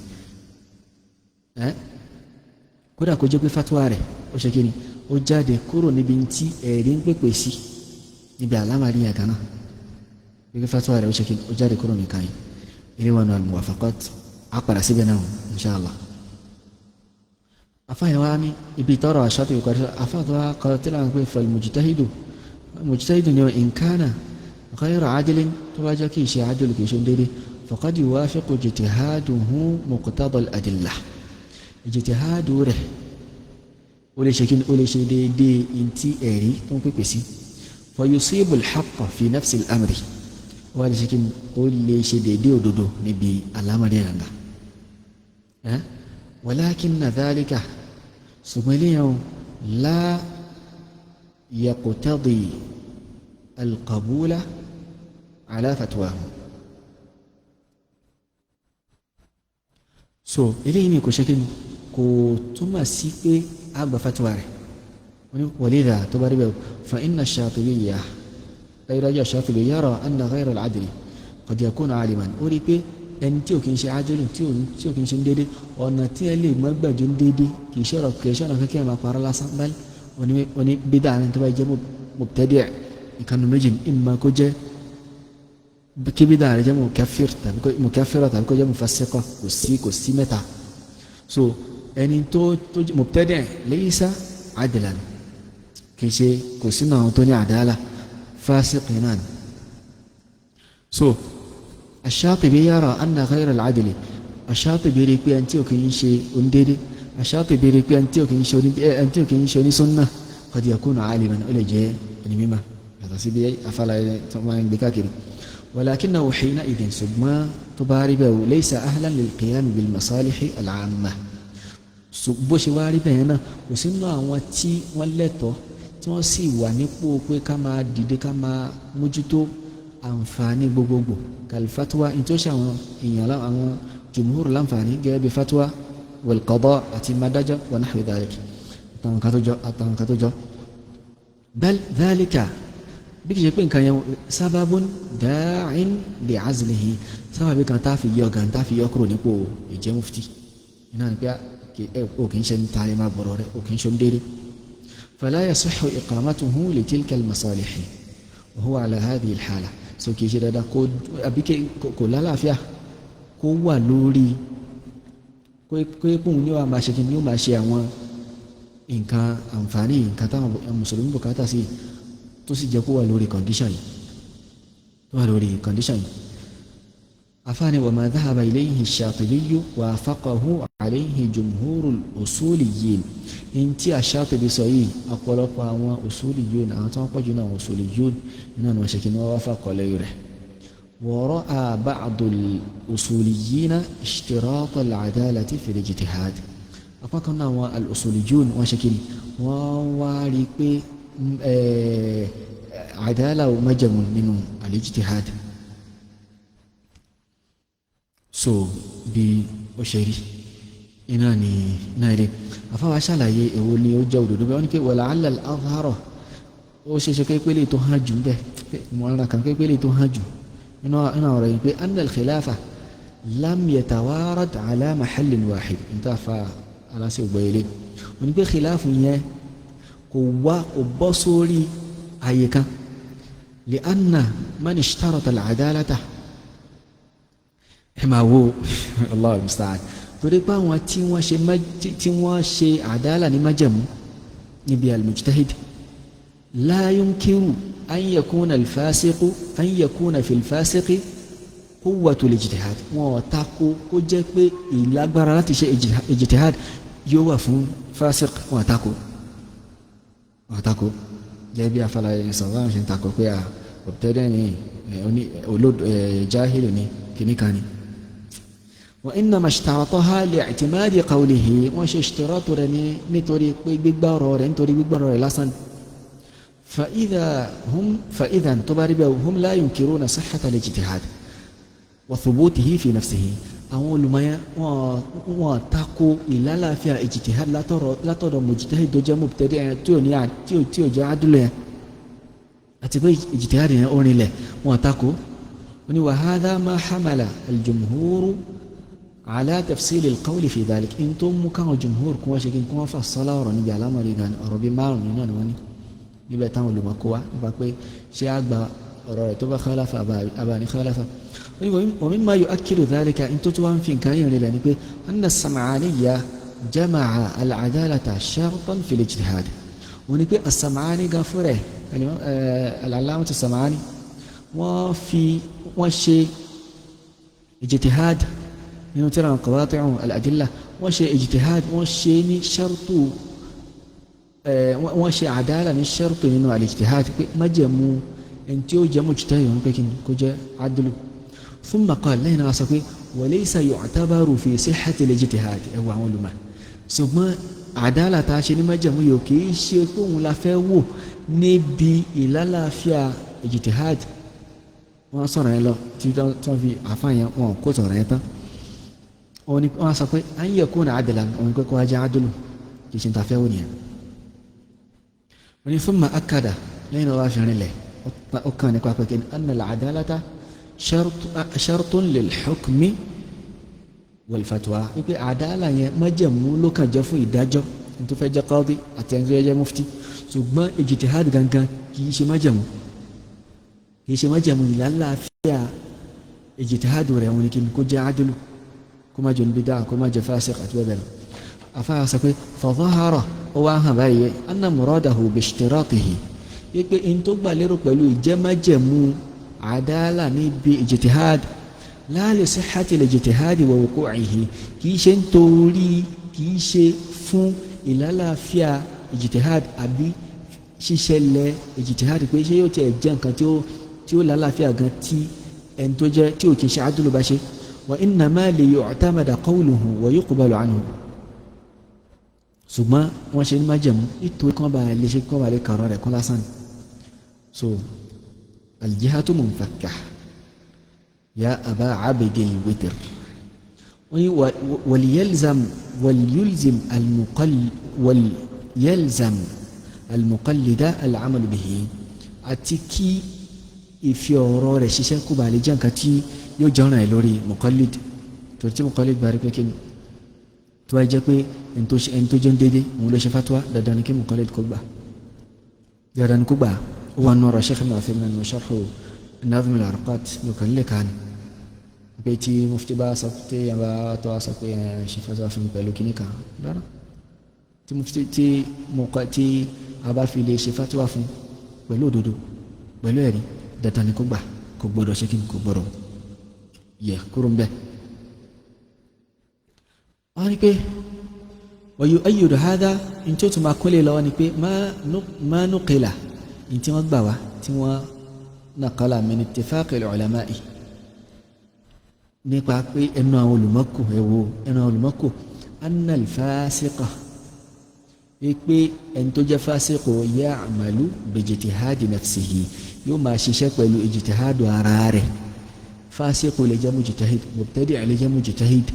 Kódà kó jẹ́ pé fatwa rẹ̀ ó ṣe kí ni, ó jáde kúrò níbi tí ẹ̀rí ń pèpè sí níbi àlámàrí yẹn kan náà, wípé fatwa rẹ̀ ó ṣe kí ó jáde kúrò nìkan yìí. Ilé wa nù al-muwafaqat, á padà síbẹ̀ náà inṣàlá. Afáyẹ̀ wa ní ibi tọrọ aṣáájú ìkọrí afáàtọ̀ wa kọ tí láwọn pé fal-mujtahidu, mujtahidu ni in kana ghayra adilin, tó bá jẹ́ kí ìṣe adìlù kì í ṣe déédéé, faqad yuwafiqu ijtihaduhu muqtada al-adilla. Ijtihadu rẹ̀ ó lè ṣe kí ó lè ṣe déédéé ntí ẹ̀rí tó ń pèpè sí. فيصيب الحق في نفس الأمر، ولكن قل لي شديدي ودودو نبي الأمر ينغا. ولكن ذلك سمليه لا يقتضي القبول على فتواه. So eléyìí ni kò ṣe kí ni kò túmọ̀ sí pé àgbà fatwa rẹ̀. ولذا تبرر فإن الشاطبية غير الشاطبي يرى أن غير العدل قد يكون عالما. Ó rí pé ẹni tí ò kì í ṣe ájúlù, tí ò kì í ṣe ń dédé, ọ̀nà tí ẹ lè mọ́ gbàjú ń dédé kì í ṣọ̀rọ̀ kì í ṣọ̀nà kékeré máa parọ́ lásán báyìí. Oní bídà ni tó bá jẹ́ mubtadi' ìkànnì méjì, ìmọ̀ kó jẹ́ kí bídà rẹ̀ jẹ́ mukaffira tàbí kó jẹ́ mufassiqa, kò sí mẹ́ta. So ẹni tó mubtadi' laysa adlan, kì í ṣe kò sínú àwọn tó ní àdáàlà, fásìkì náà ni. So Ash-Shatibi yara anna ghayra al-adli, Ash-Shatibi rí pé ẹni tí ò kì í ṣe onídéédé, Ash-Shatibi rí pé ẹni tí ò kì í ṣe onísúnnà qad yakunu aliman, ó lè jẹ́ ẹni mímọ́ yàtọ̀ sí bí afálà tó máa ń gbé káàkiri. Walakinahu hina'idhin, ṣùgbọ́n tó bá rí bẹ́ẹ̀ laysa ahlan lil-qiyam bil-masalihi al-'amma. Bó ṣe wá rí bẹ́ẹ̀ náà kò sínú àwọn tí wọ́n lẹ́tọ̀ọ́ tí wọ́n sì wà nípò pé ká máa dìde ká máa mójútó àǹfààní gbogbogbò kàlífàtúwà ní tí ó ṣe àwọn èèyàn àwọn jùmúhùrù láǹfààní gẹ́gẹ́ bí fatuwa wal qada àti madájọ́ wa nahwi dhalik àtàwọn kan tó jọ. Bal dhalika bí kì í ṣe pé nǹkan yẹn sábàbùn da'in li azlihi, sábàbí kan tá a fi yọ gan tá a fi yọ kúrò nípò ìjẹ́ mufti iná ni pé o kì í ṣe ń taari máa bọ̀rọ̀ rẹ o kì í ṣe ń dédé. Fala yasihhu iqamatuhu li tilka al-masalih wa huwa ala hadhihi al-hala. So kì í ṣe dandan kó àbí kò lálàáfíà kó wà lórí kó kóun ní wàá máa ṣe kí ni ó máa ṣe àwọn nǹkan àǹfààní nǹkan táwọn mùsùlùmí bùkátà sí tó sì jẹ́ kó wà lórí condition yìí tó wà lórí condition yìí. Afaani wa ma dhahaba ilayhi ash-Shatibi wafaqahu alayhi jumhuru al-usuliyyin. Ní tí ash-Shatibi sọ yìí ọ̀pọ̀lọpọ̀ àwọn usuliyyun àwọn tó ń pọ̀jù náà àwọn usuliyyun náà ni wọ́n ṣe kí ni wọ́n wá fàkọ̀ lẹ́yìn rẹ̀. Wa ra'a ba'du al-usuliyyina ishtirata al-adalati fi al-ijtihad. Apá kan náà àwọn al-usuliyyun wọ́n ṣe kí ni wọ́n wá rí pé àdáàlà ò májẹ̀mú nínú al-ijtihad. So bí ó ṣe rí iná ni náà rí àfáwà ṣàlàyé èwo ni ó jẹ́ òdodo bẹ́ẹ̀. Wọ́n ní pé wala'alla al-azhara, ó ṣe ṣe pé lè tó hàn jù bẹ́ẹ̀, mọ̀lára kan pé lè tó hàn jù inú ọ̀rọ̀ yìí pé anna al-khilafa lam yatawarad ala mahallin wahid. Níta fa aláṣẹ ògbọ́ ilé wọ́n ní pé khilafu yẹn kò wá, kò bọ́ sórí àyè kan. Li'anna man ishtarata al-adalata, ẹ máa wo, Allahu musta'an, torí pé àwọn tí wọ́n ṣe àdáàlà ní májẹ̀mú níbi al-mujtahid, la yunkiru an yakuna al-fasiqu, an yakuna fi al-fasiqi quwwatu al-ijtihad. Wọn ò tako kó jẹ́ pé ìlágbára láti ṣe ijtihad yóò wà fún fasiq. Wọn ò tako, wọn ò tako jẹ́ bí afárá sọ̀rọ̀ àwọn ṣe ń tako pé ọ̀tẹ́dẹ́ ni, olódò jáhìlì ni, kìnnìkan ni. وإنما اشترطها لاعتماد قوله، wọ́n ṣe اشتراط rẹ̀ ní nítorí pé gbígbà ọ̀rọ̀ rẹ̀, nítorí gbígbà ọ̀rọ̀ rẹ̀ lásán. فإذا هم فإذا تبارب هم لا ينكرون صحة الاجتهاد وثبوته في نفسه. Àwọn olùmọ̀yẹ́ wọn tako ìlàlàáfíà ijtihad látọ̀dọ̀ mujtahid tó jẹ́ mubtadi' tí ò ní tí ò jẹ́ adúlẹ̀ yẹn, àti pé ijtihad yẹn ó rinlẹ̀, wọn tako. Wọ́n ní وهذا ما حمل الجمهور على تفصيل القول في ذلك. إن tó mú káwọn jumhur kún wọ́n ṣe kí n kún wọ́n fà sọ́lá ọ̀rọ̀ níbi àlámọ̀rí gan, ọ̀rọ̀ bíi márùn-ún náà ni wọ́n ní níbẹ̀ táwọn olùmọ̀ kó wá nípa pé ṣé àgbà ọ̀rọ̀ rẹ̀ tó bá khalafa àbá ní khalafa. ومما يؤكد ذلك، إن tó wá ń fi nǹkan yìí rìnlẹ̀ ni pé أن السمعانية جمع العدالة شرطا في الاجتهاد. Wọ́n ní pé السمعاني gan fúnrẹ̀, العلامة السمعاني، wọ́n fi wọ́n ṣe ijtihad nínú tírà Qawati'u al-Adilla. Wọ́n ṣe ijtihad, wọ́n ṣe ní ṣartu, wọ́n ṣe àdáàlà ní ṣartu nínú al-ijtihad, pé májẹ̀mú ẹni tí ó jẹ́ mujtahid wọn pé kí ni kó jẹ́ adlu. Thumma qala, lẹ́yìn náà sọ pé wa laysa yu'tabaru fi sihhati al-ijtihad. Ẹwà àwọn olùmọ̀, ṣùgbọ́n àdáàlà tá a ṣe ní májẹ̀mú yìí kì í ṣe pé òun la fẹ́ wò níbi ìlàlàáfíà ijtihad. Wọ́n sọ̀rọ̀ yẹn lọ tí wọ́n fi àfáà yẹn, wọn kó sọ̀rọ̀ yẹn tán, wọ́n ní wọ́n sọ pé an yakuna adlan, òun pé kó wá jẹ́ adlu, kì í ṣe ta fẹ́ wò nìyẹn. Wọ́n ní thumma akada, lẹ́yìn náà wá fi rinlẹ̀, ó kàn nípa pé kí ni anna al-adalata shartun lil-hukmi wal-fatwa, wípé àdáàlà yẹn májẹ̀mú ló kàn jẹ́ fún ìdájọ́, ẹni tó fẹ́ jẹ́ qadi àti ẹni tó fẹ́ jẹ́ mufti, ṣùgbọ́n ijtihad gangan kì í ṣe májẹ̀mú, kì í ṣe májẹ̀mú ìlàláfíà ijtihad rẹ̀. Wọn ni kí ni kó jẹ́ adlu, kó má jẹ́ oníbídà, kó má jẹ́ fasiq àti bẹ́ẹ̀ bẹ́ẹ̀ lọ. Afáà sọ pé fadhahara, ó wá hàn báyìí, anna muradahu bishtiratihi, wípé in tó gbà lérò pẹ̀lú ìjẹ́májẹ̀mú àdáàlà níbi ijtihad, la li sihhati al-ijtihad wa wuqu'ihi, kì í ṣe nítorí, kì í ṣe fún ìlàlàáfíà ijtihad àbí ṣíṣẹlẹ̀ ijtihad, pé ṣé yóò tiẹ̀ jẹ́ nǹkan tí ó lálàáfíà gan tí ẹni tó jẹ́ tí ò kì í ṣe adúlù bá ṣe. Wa innama li yu'tamada qawluhu wa yuqbalu anhu. Ṣùgbọ́n wọ́n ṣe ní májẹ̀mú nítorí kán bá lè ṣe, kán bá lè kàrọ̀ rẹ̀ kún lásán. So aljihatu munfakka ya aba abidil witr. Wọ́n ní waliyalzam waliyulzim almuqall waliyalzam almuqallida al'amalu bihi, àti kí ìfi ọ̀rọ̀ rẹ̀ ṣiṣẹ́ kó bá lè jẹ́ nǹkan tí yóò jọ́ràn ẹ̀ lórí muqallid, torí tí muqallid bá rí pé kí ni tó bá jẹ́ pé ẹni tó jẹ́ ń dédé òun ló ṣe fatwa, dandan ni kí muqallid kó gbà, dandan ni kó gbà. Ó wà nù ọ̀rọ̀ Sheikh Ibn Uthaymin nínú Sharhu Nazm al-Waraqat lókàn lè kàn pé tí mufti bá sọ pé yẹn bá tó wá sọ pé ẹ ṣe fatwa fún mi pẹ̀lú kíní kan rárá, tí mufti tí mọ̀kọ́ tí a bá fi lè ṣe fatwa fún pẹ̀lú òdodo, pẹ̀lú ẹ̀rí, dandan ni kó gbà, kò gbọdọ̀ ṣe kí ni, kò gbọdọ̀ yẹ kúrò ń bẹ́ẹ̀. Wọ́n ní pé ويؤيد هذا، ní tí ó tún máa kúnlẹ̀ lọ́wọ́ ni pé ما نقل, ní tí wọ́n gbà wá, tí wọ́n نقل من اتفاق العلماء, nípa pé ẹnu àwọn olùmọ́kò, ẹ̀wò ẹnu àwọn olùmọ́kò, أن الفاسق, wípé ẹni tó jẹ́ fásíkò, يعمل باجتهاد نفسه, yóò máa ṣiṣẹ́ pẹ̀lú ijtihadu ara rẹ̀. Fásikù lè jẹ́ mujtahid, mubtadi' lè jẹ́ mujtahid,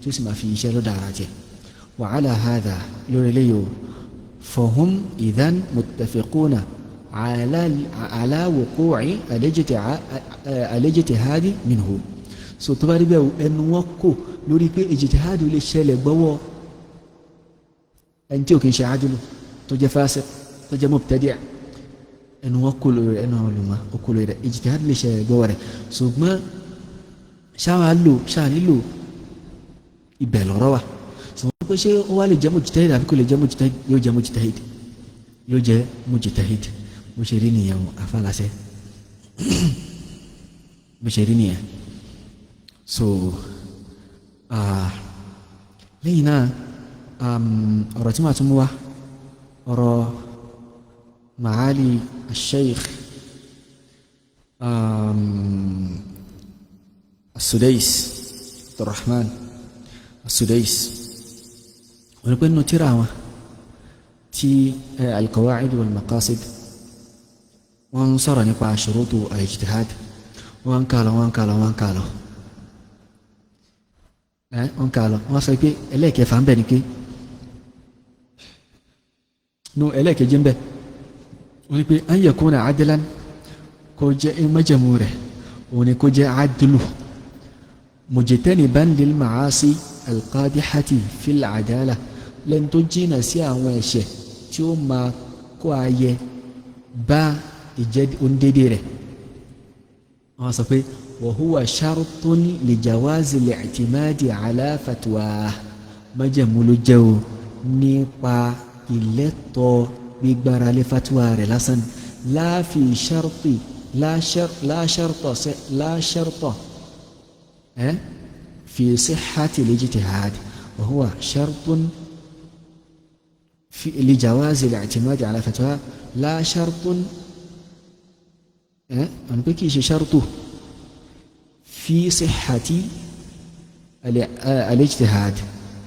tó sì máa fi iṣẹ́ lọ́dọ̀ ara jẹ. Wa ala hadha, lórí eléyìí o, fahum idhan muttafiquna ala wuqu'i al-ijtihadi minhu. So tó bá rí bẹ́ẹ̀, ẹnu wọn kò lórí pé ijtihadi lè ṣẹlẹ̀ gbọ́wọ́ ẹni tí ò kì í ṣe ájúlù, tó jẹ́ fásik, tó jẹ́ mubtadi'. Ẹnu wọn kò lórí, ẹnu àwọn olùmọ̀ ó kò lórí rẹ̀, ijtihad lè ṣẹlẹ̀ gbọ́wọ́ rẹ̀. Ṣùgbọ́n ṣáà lò ṣáà nílò, ibẹ̀ lọ́rọ̀ wà. Ṣùgbọ́n pé ṣé ó wá lè jẹ́ mujtahid àbí kò lè jẹ́ mujtahid? Yóò jẹ́ mujtahid, yóò jẹ́ mujtahid. Bó ṣe rí nìyẹn o, àfàlàṣẹ, bó ṣe rí nìyẹn. So lẹ́yìn náà, ọ̀rọ̀ tí màá tún mú wá, ọ̀rọ̀ Maali Sheikh Sudais, Abdulrahman Sudais, wọ́n pẹ́ nínú tírà wọn tí Al-Qawa'id wal-Maqasid, wọ́n ń sọ̀rọ̀ nípa shurutu al-ijtihad. Wọ́n ń kà lọ, wọ́n ń kà lọ, wọ́n ń kà lọ, wọ́n ń kà lọ. Wọ́n sọ pé ẹlẹ́ẹ̀kẹfà ń bẹ ni pé no, ẹlẹ́ẹ̀kejì ń bẹ, wọ́n ní pé an yakuna adlan, kó jẹ́ májẹ̀mú rẹ̀, òun ni kó jẹ́ adlu, mujtaniban lil ma'asi alqadihati fil adala, lẹ́ni tó jìnnà sí àwọn ẹ̀ṣẹ̀ tí ó máa kó ayẹ bá ìjẹ́ ondédé rẹ̀. Wọ́n sọ pé wa huwa shartun li jawazi al-i'timadi ala fatwa, májẹ̀mú ló jẹ́ o nípa ìlẹ́tọ̀ gbígbára lé fatwa rẹ̀ lásán. La fi sharti, la sharta, la sharta fi sihhati al-ijtihad, wa huwa shartun li jawazi al-i'timadi ala fatwa, la shartun, ọ̀nà pé kì í ṣe shartu fi sihhati al-ijtihad,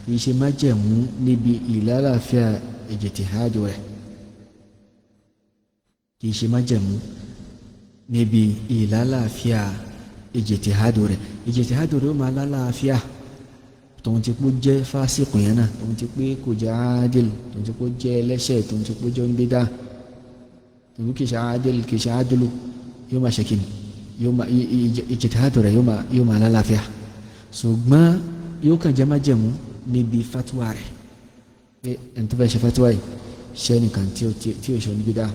kì í ṣe májẹ̀mú níbi ìlàlàáfíà ijtihad rẹ̀, kì í ṣe májẹ̀mú níbi ìlàlàáfíà ijtihad rẹ̀. Ijtihad rẹ̀ ó máa lálàáfíà tòun ti pé jẹ́ fásìkò yẹn náà, tòun ti pé kò jẹ́ adil, tòun ti pé jẹ́ ẹlẹ́ṣẹ̀, tòun ti pé jẹ́ oníbídà, tòun kì í ṣe adil, kì í ṣe adilu, yóò máa ṣe kíni, yóò máa ijtihad rẹ̀ yóò máa lálàáfíà. Ṣùgbọ́n yóò kàn jẹ́ májẹ̀mú níbi fatuwa rẹ̀ pé ẹni tó fẹ́ ṣe fatuwa yìí, ṣé nìkan tí ò ṣe oníbídà,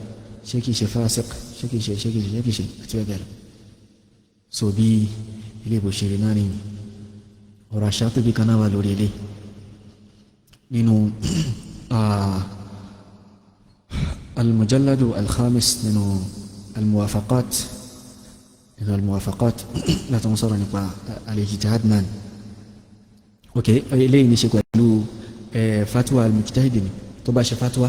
ṣé kìí ṣe fásik, ṣé kìí ṣe, ṣé kìí ṣe, ṣé kìí ṣe, àti bẹ́ẹ̀ bẹ́ẹ̀ lọ. So bí ilé ìbò ṣe rí náà nìyí. Ọ̀rọ̀ àṣà tóbi kan náà wà lórí ilé nínú al-mujalladu al-khamis nínú al-muwafaqat, nínú al-muwafaqat láti wọ́n sọ̀rọ̀ nípa al-ijtihad náà. Ok, eléyìí ní ṣe pẹ̀lú fatwa al-mujtahid ni. Tó bá ṣe fatwa,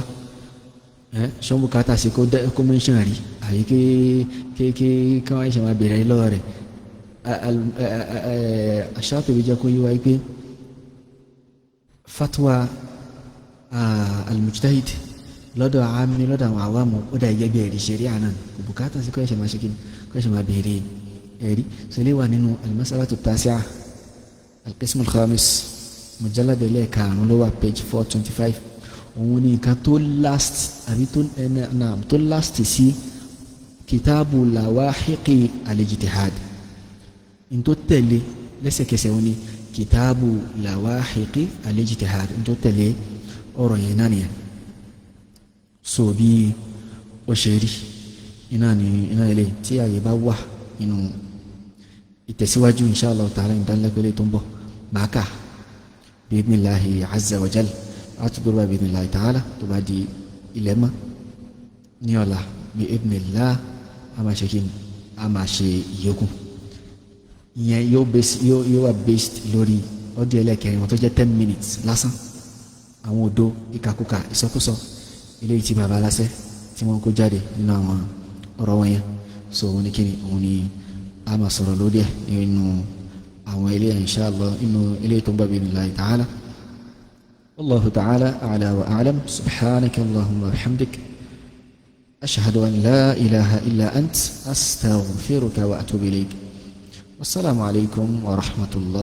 ṣọ́n bùkátà sí kó mẹ́ṣàn rí àyí kí kí wọ́n ṣe máa bèèrè lọ́wọ́ rẹ̀? Aṣáàtòbí jẹ́ kó yí wáyé pé fatwa al-mujtahid lọ́dọ̀ àmì, lọ́dọ̀ àwọn àwàmù, ó dà gẹ́gẹ́ bí ẹ̀rí ṣẹ̀ríà náà, kò bùkátà sí kó ṣe máa ṣe kí kó ṣe máa bèèrè ẹ̀rí. Ṣe lè wà nínú al-mas'alatu at-tasi'a, al-qism al-khamis, mujallad ẹlẹ́ẹ̀karùn-ún ló wà, page 425. Òun ni nǹkan tó last àbí tó náà tó last sí kìtàbù lawahiqi al-ijtihad. N tó tẹ̀lé lẹ́sẹ̀kẹsẹ̀ òun ni kìtàbù lawahiqi al-ijtihad, n tó tẹ̀lé ọ̀rọ̀ yẹn náà nìyẹn. So bí ó ṣe rí iná ní iná ilé tí ààyè bá wà nínú ìtẹ̀síwájú, insha Allah ta'ala, ìdánilẹ́gbẹ̀lẹ́ tó ń bọ̀ máa kà bi idhnillahi azza wa jal. Àtúgbò bi idhnillahi ta'ala, tó bá di ilẹ̀ mọ́ ní ọ̀la bi idhnillah, a máa ṣe kí ni, a máa ṣe ìyókù ìyẹn. Yóò wà based lórí ọdún ẹlẹ́kẹrin wọn tó jẹ́ 10 minutes lásán, àwọn òdo ìkàkùkà, ìsọkúsọ eléyìí tí baba aláṣẹ tí wọ́n kó jáde nínú àwọn ọ̀rọ̀ wọn yẹn. So òun ni kíni, òun ni a máa sọ̀rọ̀ lórí ẹ̀ nínú àwọn ilé, insha Allah, nínú ilé tó ń bọ̀ bi idhnillahi ta'ala. والله تعالى أعلى وأعلم. سبحانك اللهم وبحمدك، أشهد أن لا إله إلا أنت، أستغفرك وأتوب إليك. Wasalaamu alaykum wa rahmatulah.